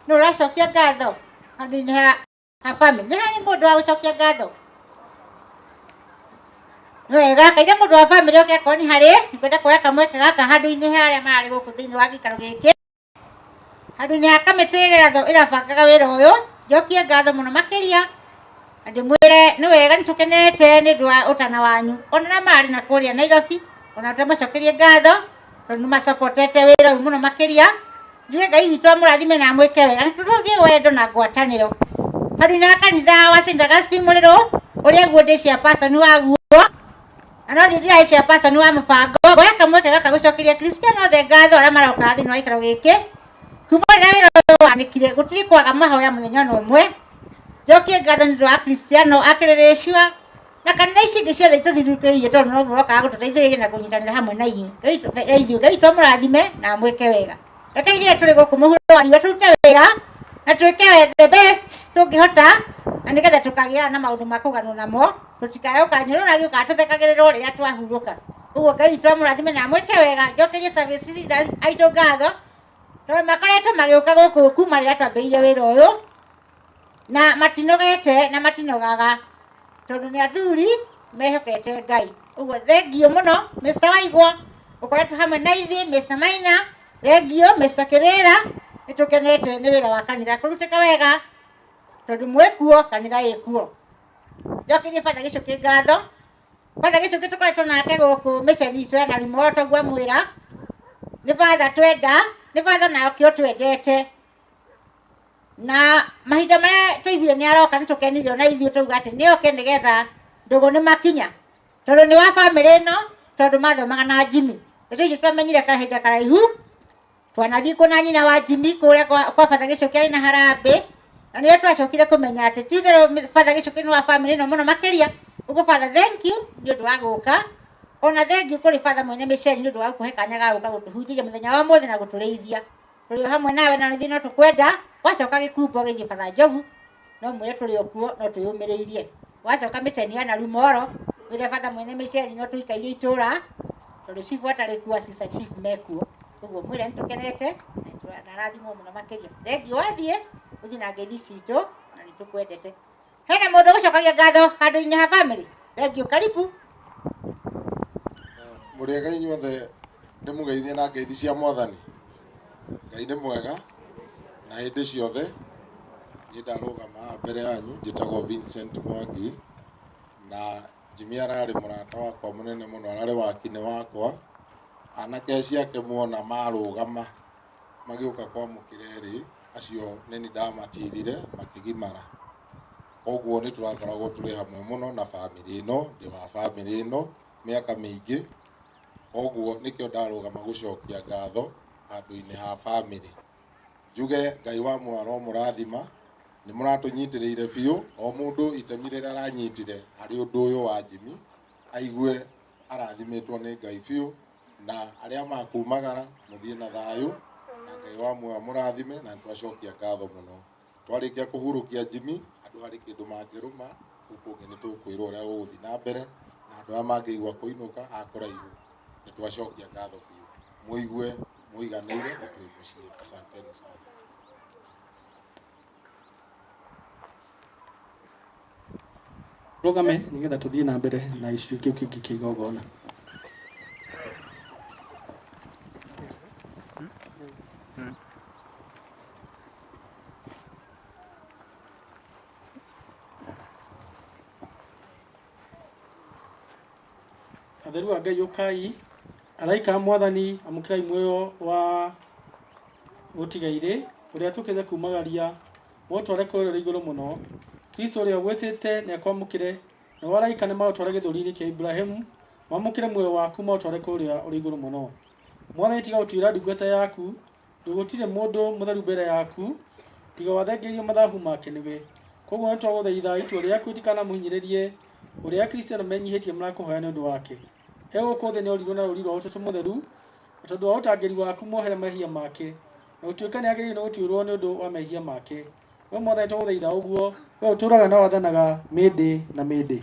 Nũ ũracokia ngatho handũ-inĩ ha family? Nĩ harĩ mũndũ wa gũcokia ngatho? Nĩ wega, kaire mũndũ wa family oke akorwo nĩ harĩ, nĩngwenda kuoya kamweke gaka handũ-inĩ ha arĩa mararĩ gũkũ thĩinĩ wa gĩikaro gĩkĩ. Handũ-inĩ ha kamĩtĩ ĩrĩa ĩrabangaga wĩra ũyũ, njokie ngatho mũno makĩria na ndĩmwĩre nĩ wega nĩ tũkenete nĩ ũndũ wa ũtana wanyu. Ona arĩa mararĩ na kũrĩa Nairobi, ona tũmacokerie ngatho tondũ nĩ macapotete wĩra ũyũ mũno makĩria. Njuge Ngai witũ amũrathime na amwĩke wega na tũtũrie wendo na ngwatanĩro. Handũ-inĩ ha kanitha wa St. Augustine Mũrĩrũ, ũrĩa guo ndĩ chairperson waguo, na no niĩ ndirarĩ chairperson wa mũbango, ngoya kamweke gaka gũcokeria Kristiano othe ngatho arĩa maroka thĩinĩ wa gĩikaro gĩkĩ. Kuma rĩrĩa wĩra ũyũ wanĩkire, gũtirĩ kwaga mahoya mũthenya ona ũmwe. Njokie ngatho nĩ ũndũ wa Kristiano a Kĩrĩrĩcua na kanitha ici ingĩ ciothe itũthiũrũrũkĩirie tondũ no mũrokaga gũtũteithĩrĩria na kũnyitanĩra hamwe na inyuĩ. Ngai witũ amũrathime na amwĩke wega. Reke ithuĩ tũrĩ gũkũ mũhuro wa riũa tũrute wĩra na twĩke the best tũngĩhota na nĩgetha tũkagĩa na maũndũ ma kũganwo namo, tũtikae gũkanyũrũragio kana tũthekagĩrĩrwo rĩrĩa twahurũka. Ũguo Ngai witũ amũrathime na amwĩke wega. Njokerie service leaders aitũ ngatho tondũ makoretwo magĩũka gũkũ kuma rĩrĩa twambĩrĩirie wĩra ũyũ na matinogete na matinogaga tondũ nĩ athuri mehokete Ngai. Ũguo thengiũ mũno Mr. Waigwa ũkoretwo hamwe na ithuĩ, Mr. Maina thengiũ, Mr. Kĩrĩra, nĩ tũkenete nĩ wĩra wa kanitha kũrutĩka wega tondũ mwĩkuo kanitha ĩkuo. Njokerie Batha Gĩcũkĩ ngatho. Batha Gĩcũkĩ tũkoretwo nake gũkũ mĩceni itũ ya Narumo toguo amwĩra nĩ batha twenda, nĩ batha nake ũtwendete na mahinda marĩa twaiguire nĩ aroka nĩ tũkenire ona ithuĩ twauga atĩ nĩ oke nĩgetha ndũgũ nĩ makinya tondũ nĩ wa bamĩrĩ ĩno tondũ mathomaga na Jimmy. Nĩ ithuĩ twamenyire kahinda karaihu Twanathiĩ kuona nyina wa Jimmy kũrĩa kwa kwa Father Gĩcũkĩ arĩ na harambĩ, na nĩrĩo twacokire kũmenya atĩ ti itherũ Father Gĩcũkĩ nĩ wa bamĩrĩ ĩno mũno makĩria. Ũguo Father, thank you nĩ ũndũ wa gũka. Ona thank you kũrĩ Father mwene mĩceri nĩ ũndũ wa gũkũhe kanya ga gũka gũtũhunjĩria mũthenya wa ũmũthĩ na gũtũrĩithia. Tũrĩ o hamwe nawe na ithuĩ no tũkwenda. Wacoka gĩkumbo gĩthiĩ Father Njogu, no mwĩre tũrĩ o kuo no twĩyũmĩrĩirie. Wacoka mĩceni ya Narumoro, wĩre Father mwene mĩceri no tũikairie itũra, tondũ chief atarĩ kuo assistant chief mekuo. Ũguo mwĩre nĩ tũkenete na arathimwo mũno makĩria. Thengiũ wathiĩ, ũthiĩ na ngeithi citũ na nĩ tũkwendete. Hena mũndũ ũgũcokagia ngatho handũ-inĩ ha family? Thengiũ, karibu. Mũrĩega inyuothe, ndĩmũgeithie na ngeithi cia Mwathani. Ngai nĩ mwega na hĩndĩ ciothe. Niĩ ndarũgama haha mbere yanyu njĩtagwo Vincent Mwangi, na Jimmy ararĩ mũrata wakwa mũnene mũno, ararĩ wakinĩ wakwa. Anake acio ake muona marũgama magĩũka kwamũkĩra erĩ, acio nĩ niĩ ndamatirire makĩgimara. Koguo nĩ tũrakoragwo tũrĩ hamwe mũno na bamĩrĩ ĩno, ndĩ wa bamĩrĩ ĩno mĩaka mĩingĩ. Koguo nĩkĩo ndarũgama gũcokia ngatho handũ-inĩ ha bamĩrĩ. Njuge Ngai wa muoyo aromũrathima, nĩ mũratũnyitĩrĩire biũ, o mũndũ itemi rĩrĩa aranyitire harĩ ũndũ ũyũ wa Jimmy, aigue arathimĩtwo nĩ Ngai biũ, na arĩa makumagara mũthiĩ na thayũ, na Ngai wa muoyo amũrathime, na nĩtwacokia ngatho mũno. Twarĩkia kũhurũkia Jimmy, andũ harĩ kĩndũ mangĩrũma, kũu kũngĩ nĩ tũkwĩrwo ũrĩa gũgũthiĩ na mbere, na andũ arĩa mangĩigua kũinũka a kũraihu, nĩ twacokia ngatho biũ. Mũigue mũiganĩire na twĩ mũciĩ. Asanteni sana. Rũgame nĩgetha tũthiĩ na mbere na gĩcunjĩ kĩu kĩngĩ kĩa igongona. Atheru a Ngai ũkai, araika a Mwathani amũkĩrai muoyo wa mũtigairĩ ũrĩa tũkĩte kumagaria mũtware kũrĩa ũrĩ igũrũ mũno. Kristo ũrĩa ũgwĩtĩte nĩakwamũkĩre, nao araika nĩmaũtware gĩthũri-inĩ kĩa Iburahĩmu, mamũkĩre muoyo waku maũtware kũrĩa ũrĩ igũrũ mũno. Mwathani tiga gũtuĩra ndungata yaku, tondũ gũtirĩ mũndũ mũtheru mbere yaku, tiga wathengeirio mathahu make nĩwe. Kwoguo nĩtwagũthaitha itua rĩaku rĩtikanamũhinyĩrĩrie, ũrĩa Akristiano menyihĩtie marakũhoya nĩ ũndũ wake. E gũkũ thĩ nĩorirwo na rũũri rwa Ũtatũ Mũtheru, na tondũ wa ũtangĩri waku muohere mehia make, na gũtuĩka nĩagĩrĩirwo nĩ gũtuĩrwo nĩ ũndũ wa mehia make. We Mwathani twagũthaitha ũguo, wee ũtũũraga na wathanaga mĩndĩ na mĩndĩ.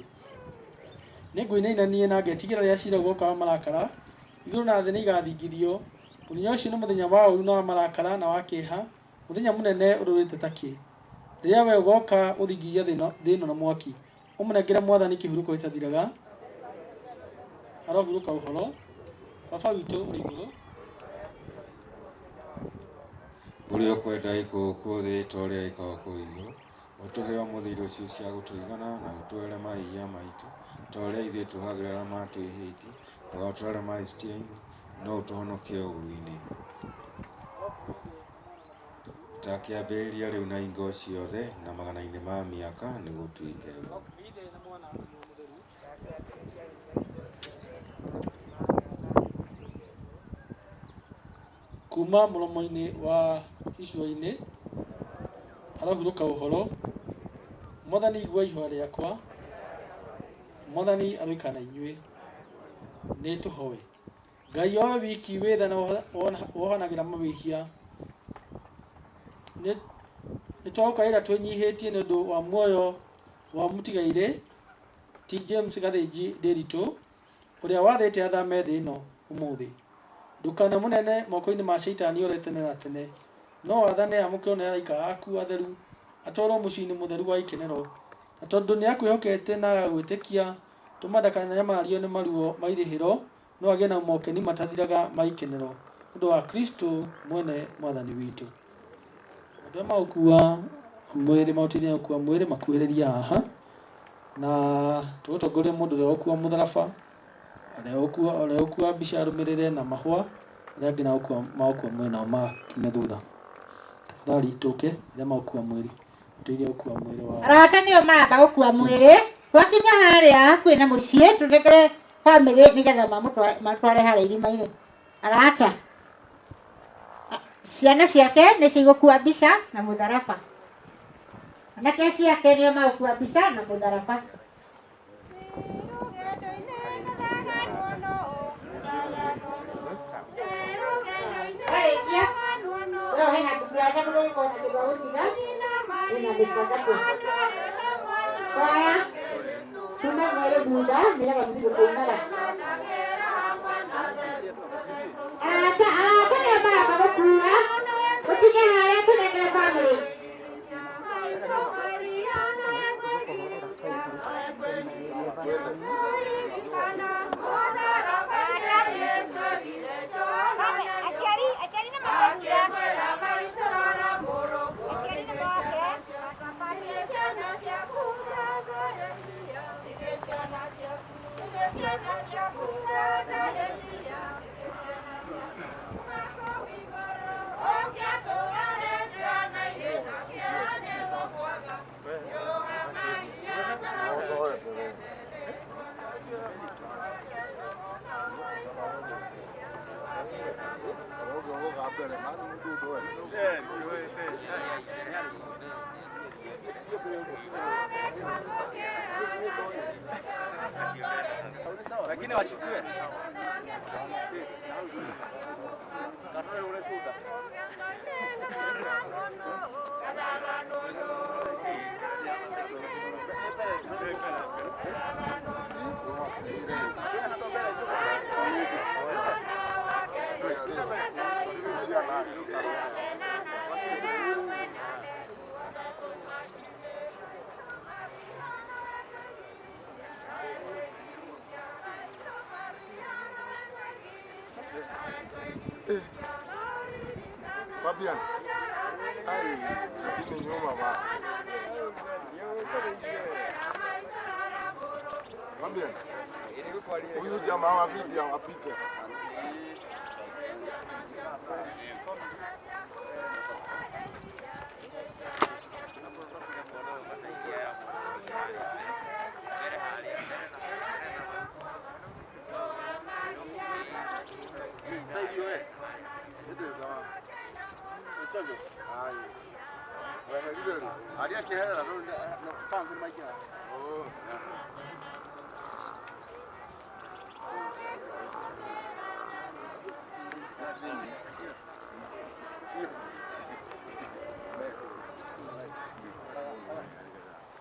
Nĩngũinaina niĩ na ngetigĩra rĩrĩa ciira ũgooka wa marakara, igũrũ na thĩ nĩigathingithio. Mũthenya ũcio nĩ mũthenya wa ũũru na wa marakara na wa kĩeha, mũthenya mũnene ũrũrĩte ta kĩ, rĩrĩa wee ũgooka gũthingithia thĩ ĩno na mwaki. Ũmũnengere Mwathani kĩhurũko gĩtathiraga, arohurũka ũhoro. Baba witũ ũrĩ igũrũ. Ũrĩa ũkwenda ĩkwo gũkũ thĩ ta ũrĩa ĩkagwo kũu igũrũ. Ũtũhe ũmũthĩ irio citũ cia gũtũigana, na ũtuohere mahĩtia maitũ, ta ũrĩa ithuĩ tuohagĩra arĩa matwĩhĩtie. Ndũgatũtware mahĩtia-inĩ, no ũtũhonokie ũũru-inĩ. Ta kĩambĩrĩria rĩu na hingo ciothe na magana-inĩ ma mĩaka nĩgũtuĩke ũguo. Kuuma mũromo-inĩ wa icua-inĩ arohurũka ũhoro, Mwathani igua ihoya rĩakwa, Mwathani aroikara na inyuĩ. Nĩ tũhoe. Ngai o we wiki wĩ tha na wohanagĩra mawĩhia, nĩ twagũkaĩra twĩnyihĩtie nĩ ũndũ wa muoyo wa mũtigairĩ ti James Gathĩnji Ndĩritũ, ũrĩa wathĩte athame thĩ ĩno ũmũthĩ. Ndũkanamũneane moko-inĩ ma Shaitani ore tene na tene, no wathane amũkĩrwo nĩ araika aku atheru, atwarwo mũciĩ-inĩ mũtheru wa ikenero. Na tondũ nĩakwĩhokete na agagwĩtĩkia, tũma ndakananyamario nĩ maruo ma irĩhĩro, no agĩe na mokeni matathiraga ma ikenero, nĩ ũndũ wa Kristo mwene Mwathani witũ. Andũ arĩa magũkua mwĩrĩ magũteithia gũkua mwĩrĩ makuhĩrĩrie haha, na tũgũtongoria mũndũ ũrĩa ũgũkua mũtharaba, ũrĩa ũgũkua ũrĩa ũgũkua mbica arũmĩrĩre na mahũa, arĩa angĩ nao magũkua mwĩrĩ nao makiume thutha. Tafadhali tũke arĩa magũkua mwĩrĩ mũteithie gũkua mwĩrĩ wa Arata nĩo maramba gũkua mwĩrĩ twakinya harĩa hakuhĩ na mũciĩ tũnengere bamĩrĩ nĩgetha matware harĩa irima-inĩ. Arata. Ciana ciake nĩcio igũkua mbica na mũtharaba. Anake ciake nĩo magũkua mbica na mũtharaba. Warĩkia, we hena ngũkũ na mũndũ ũngĩkorwo na kĩndũ agũtiga, ĩna mĩcangatũ. Kwaya, tuma mwerũ thutha nĩgetha tũthiĩ gũkĩinaga. Arata arata nĩo maramba gũkua, mũtige harĩa tũnengere bamĩrĩ. Lakini wachukue. Fabian, ai, lakini nyuma ba. Fabian, huyu jamaa wa video apite.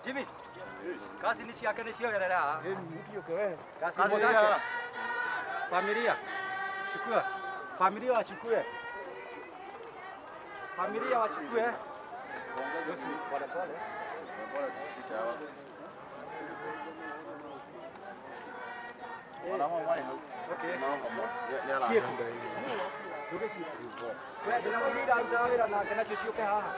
Jimmy, kazi ni ciake nĩ ciogerera haha. Kazi ni zake. Familia. Chukua. Familia wachukue. Familia wachukue. Pole pole. Okay. Ciĩkũ? We ndĩna mũirĩtu arutaga wĩra nake nacio ciũke haha.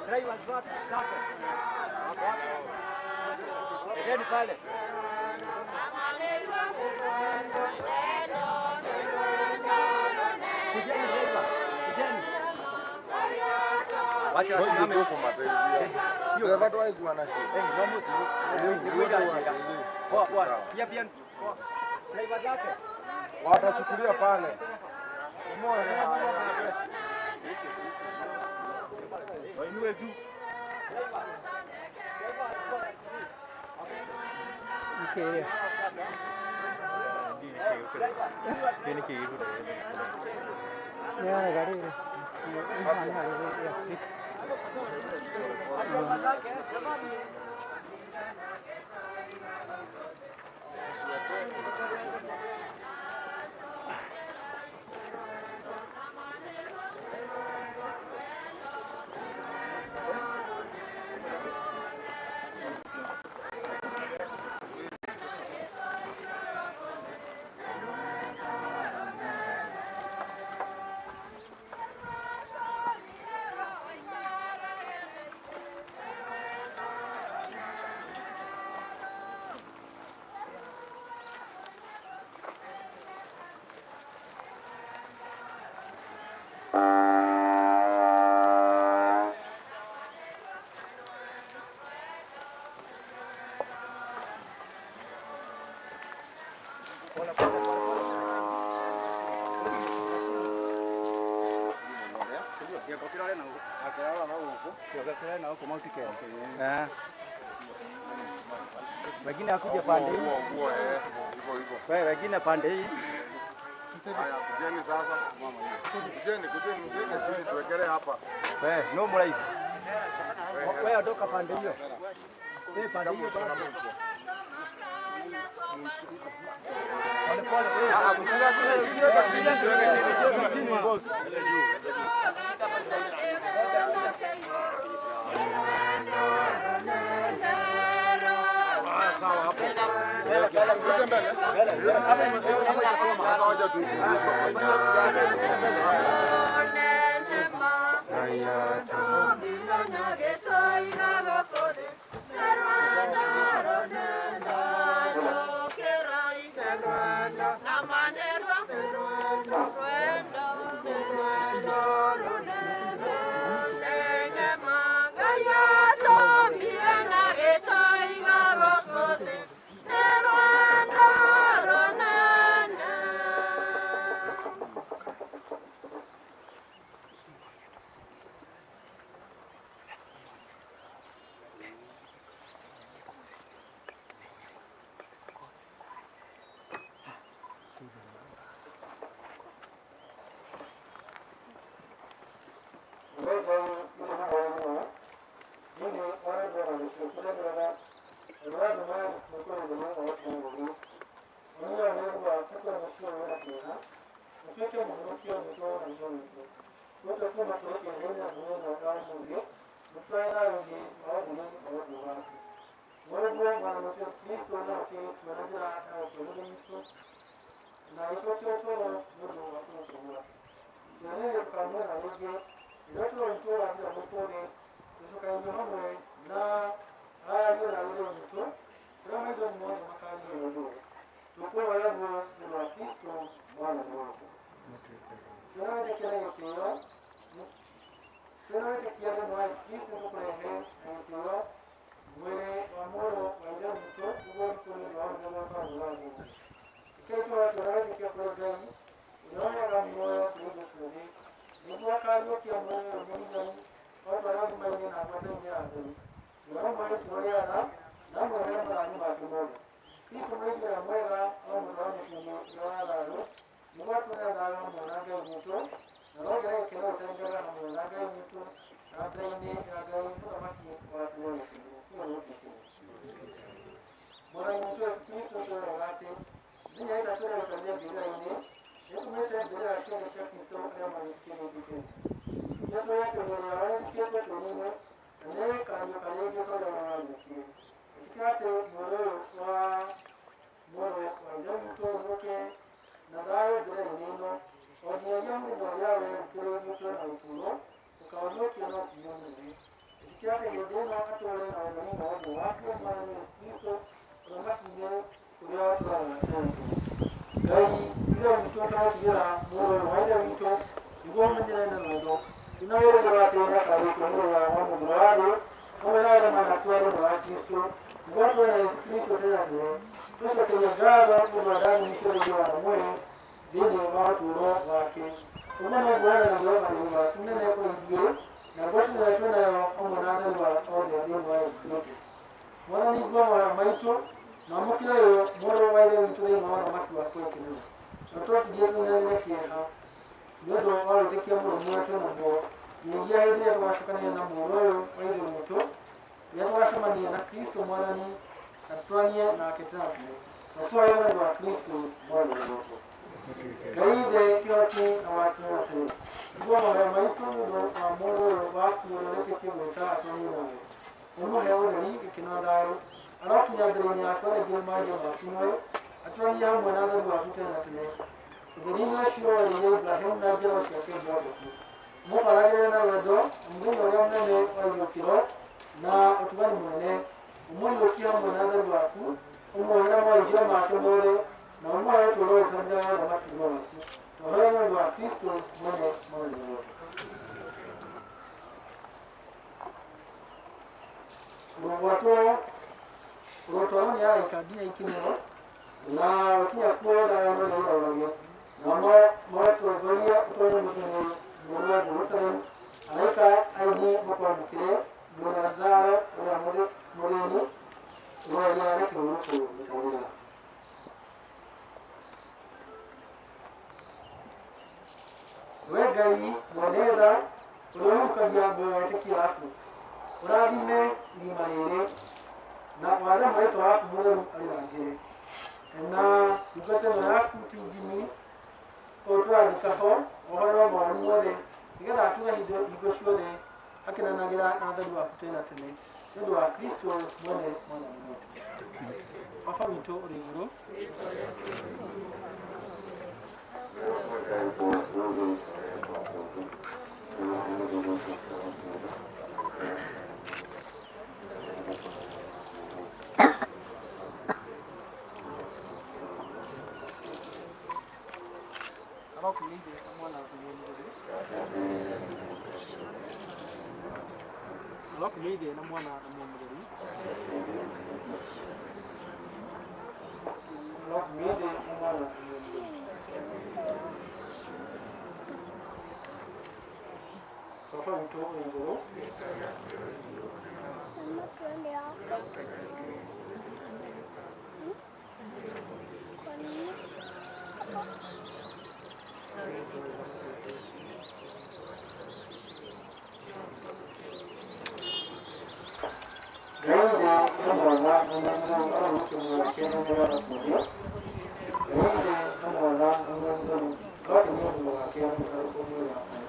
Driver zake. Wako wapi? Endeni pale. Kujeni driver. Kujeni. Wacha wasimame. Dereva twaikuwa na shida. No musi musi. Poa poa. Pia pia. Poa. Driver zake. Watachukulia pale. Wainue juu. Kĩonga na huko Mount Kenya. Eh. Wengine akuja pande hii. Hivyo hivyo. Wewe wengine pande hii. Haya, kujeni sasa. Kujeni, kujeni msiweke chini tuwekelee hapa. Wewe no mraifu. Wewe ondoka pande hiyo. Wewe pande hiyo. Pole pole. Ah, msiweke chini, tuweke chini boss. Ah, sawa hapo. Kuja mbele. Sasa wacha tuipumzishe. Akwamũkĩre mwĩna Lazaro ũrĩa mũthĩni ũrĩa arekirwo gũkũ. We Ngai mwene tha ũrĩa ũhukagia ngoro ya etĩkia aku, ũrathime irima rĩrĩ na wathe mũraika waku mũtheru arĩrangĩre na ndungata ĩno yaku ti Jimmy ũyũ tũrathika ho ohorerwo mawoni mothe nĩgetha atũre hingo ciothe akenanagĩra na theru waku tene na tene nĩ ũndũ wa Kristo mwene mwathani witũ. Baba witũ ũrĩ igũrũ. Arokumia Ithe na Mwana na Muoyo Mũtheru. Arokumia Ithe na Mwana na Muoyo Mũtheru. Arokumia Ithe na Mwana na Muoyo Mũtheru. Baba witũ ũrĩ igũrũ. Ngai Ithe na Mwana na Muoyo Mũtheru arokumia wake na Mwana na Muoyo. Ngai Ithe na Mwana na Muoyo Mũtheru arokumia ũgima wake na muoyo wake.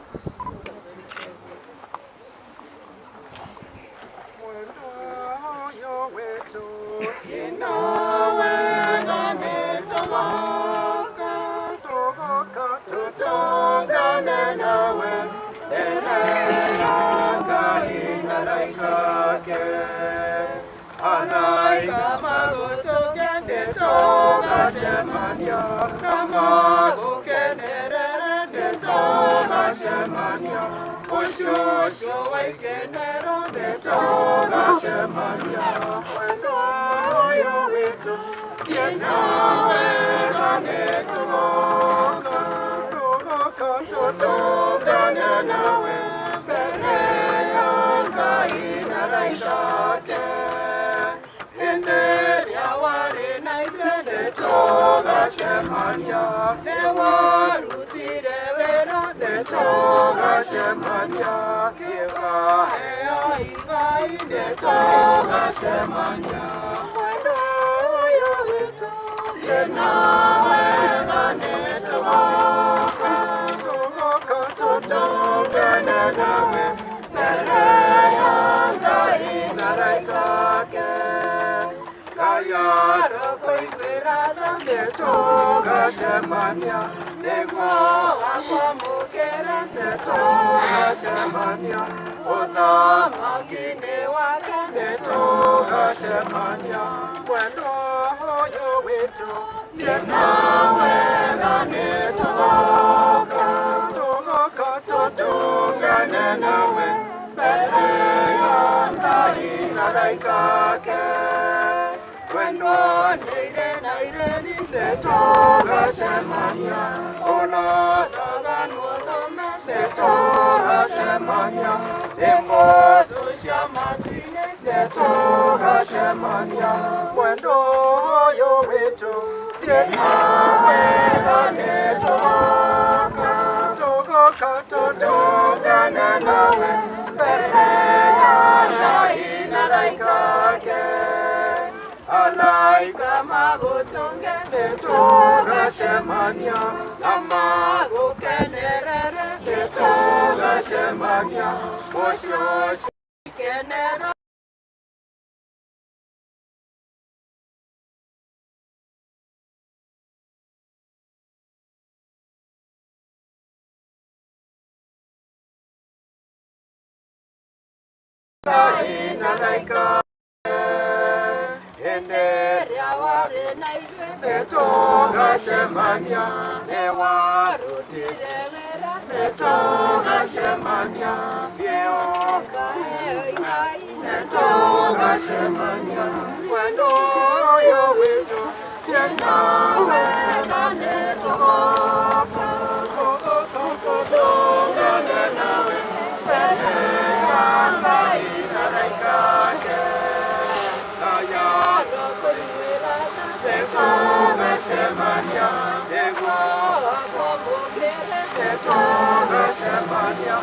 Nĩtũgacemania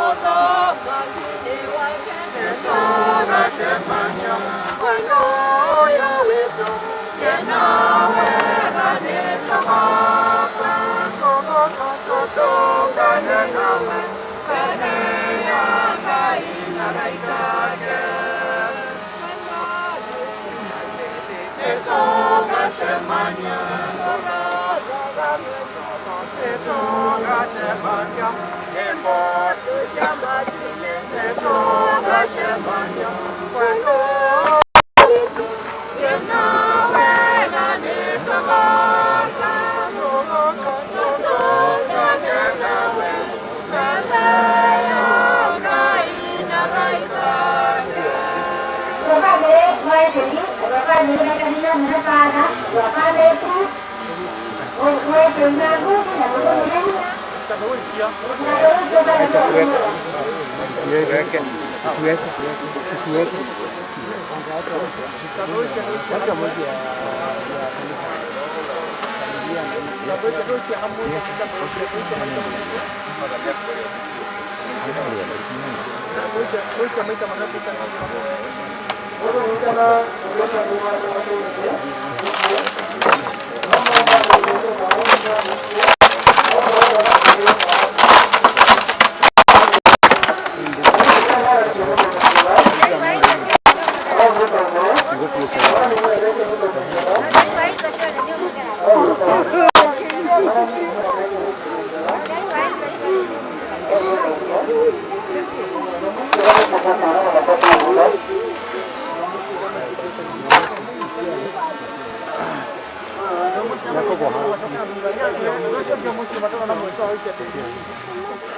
ũthamaki-inĩ wake, nĩtũgacemania mwena ũyũ witũ, niĩ nawe na nĩtũgoka, tũgoka tũtũngane nawe mbere ya Ngai na araika ake. Nĩtũgacemania, nĩtũgacemania imbũtũ cia matu-inĩ, nĩtũgacemania mwena witũ, niĩ nawe na nĩtũgoka, tũgoka tũtũngane nawe mbere ya Ngai na araika ake.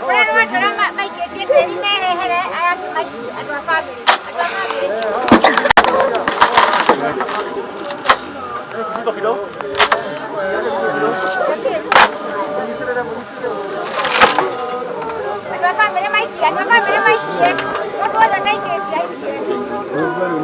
Ũrĩa andũ arĩa maikĩtie tĩri mehehere aya angĩ maikie andũ a bamĩrĩ andũ a bamĩrĩ. Andũ a bamĩrĩ maikie andũ a bamĩrĩ maikie mũndũ wothe ũtaikĩtie aikie.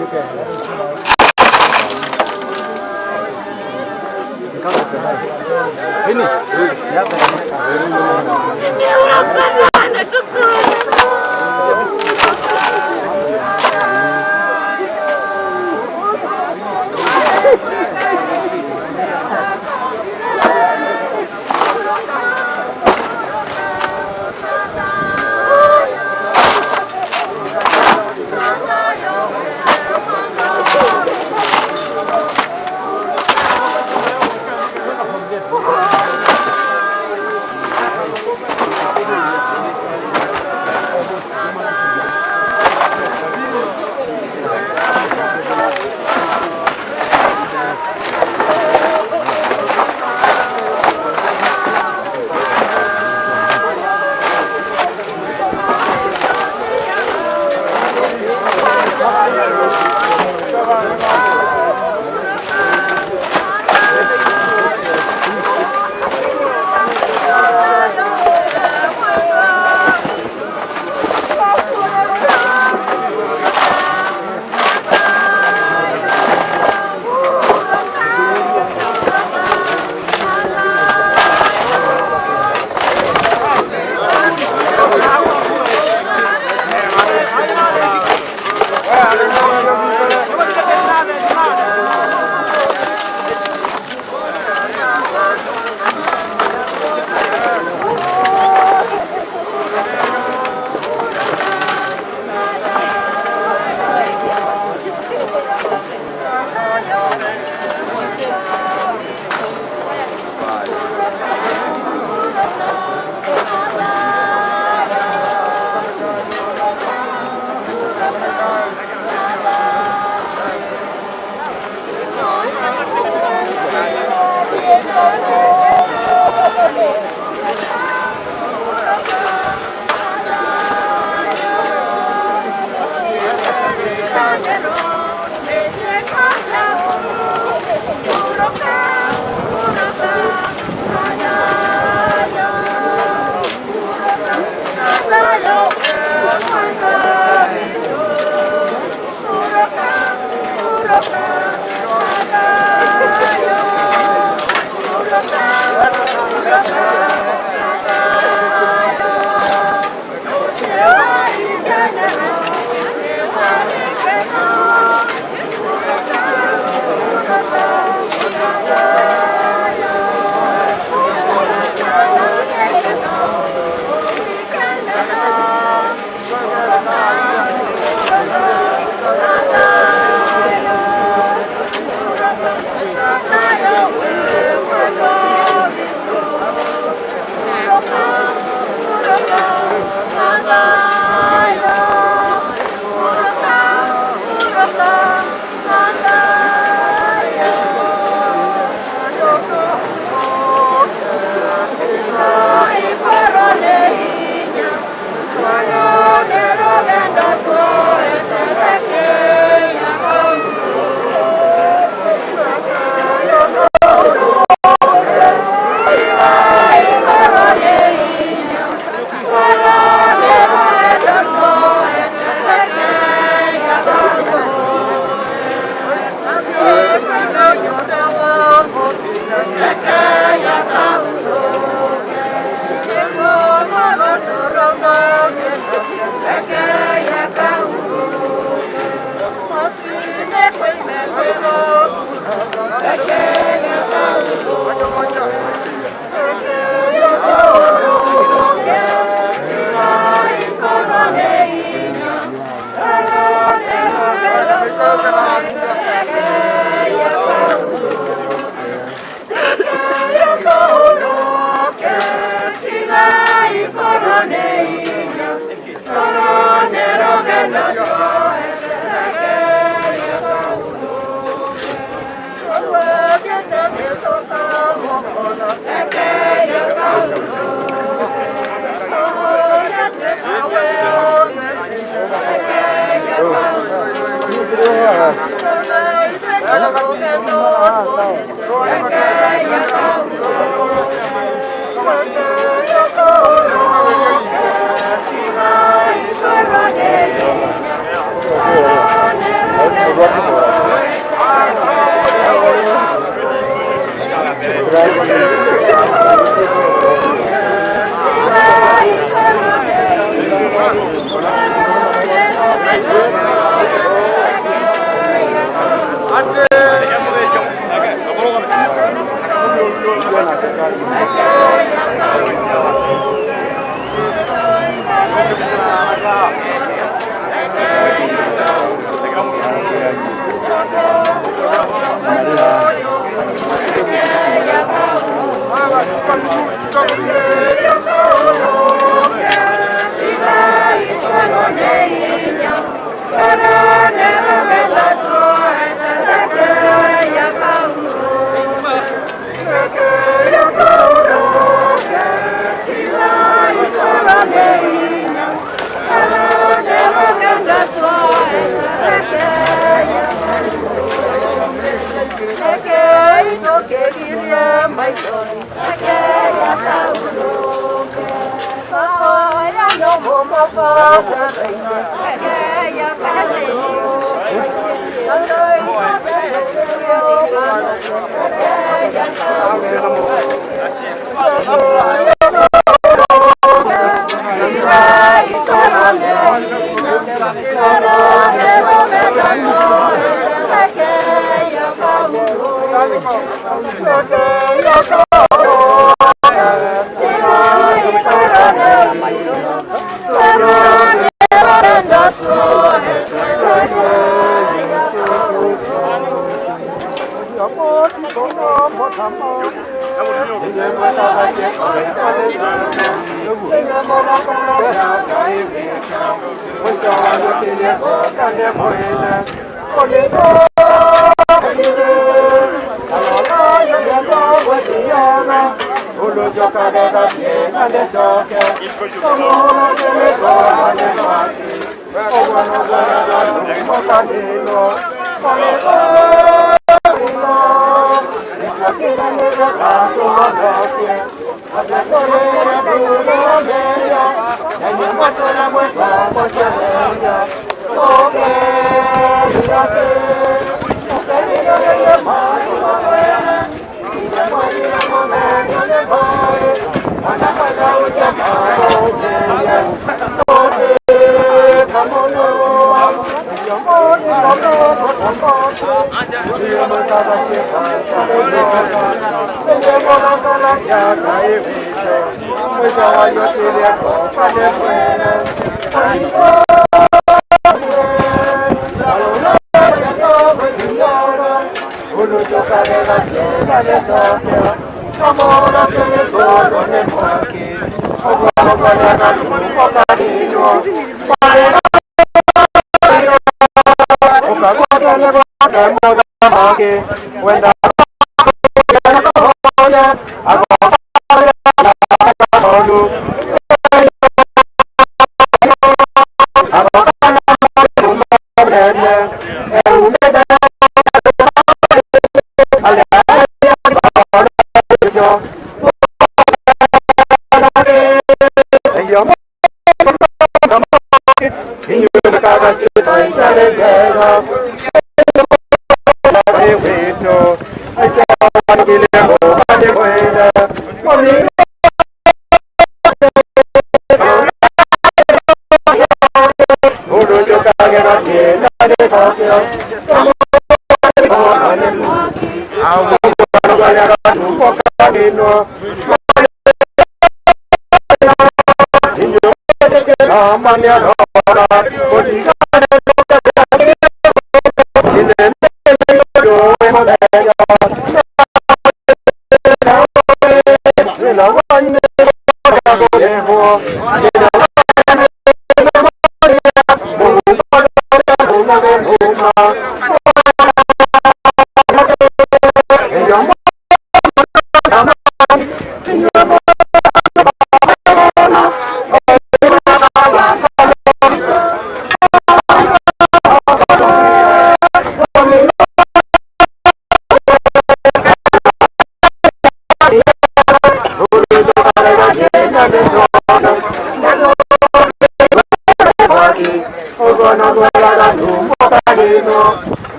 Thank you.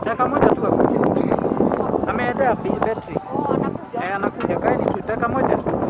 Dakika moja tu akuje. Ameendea betri. Eh, anakuja. Kaeni tu dakika moja tu.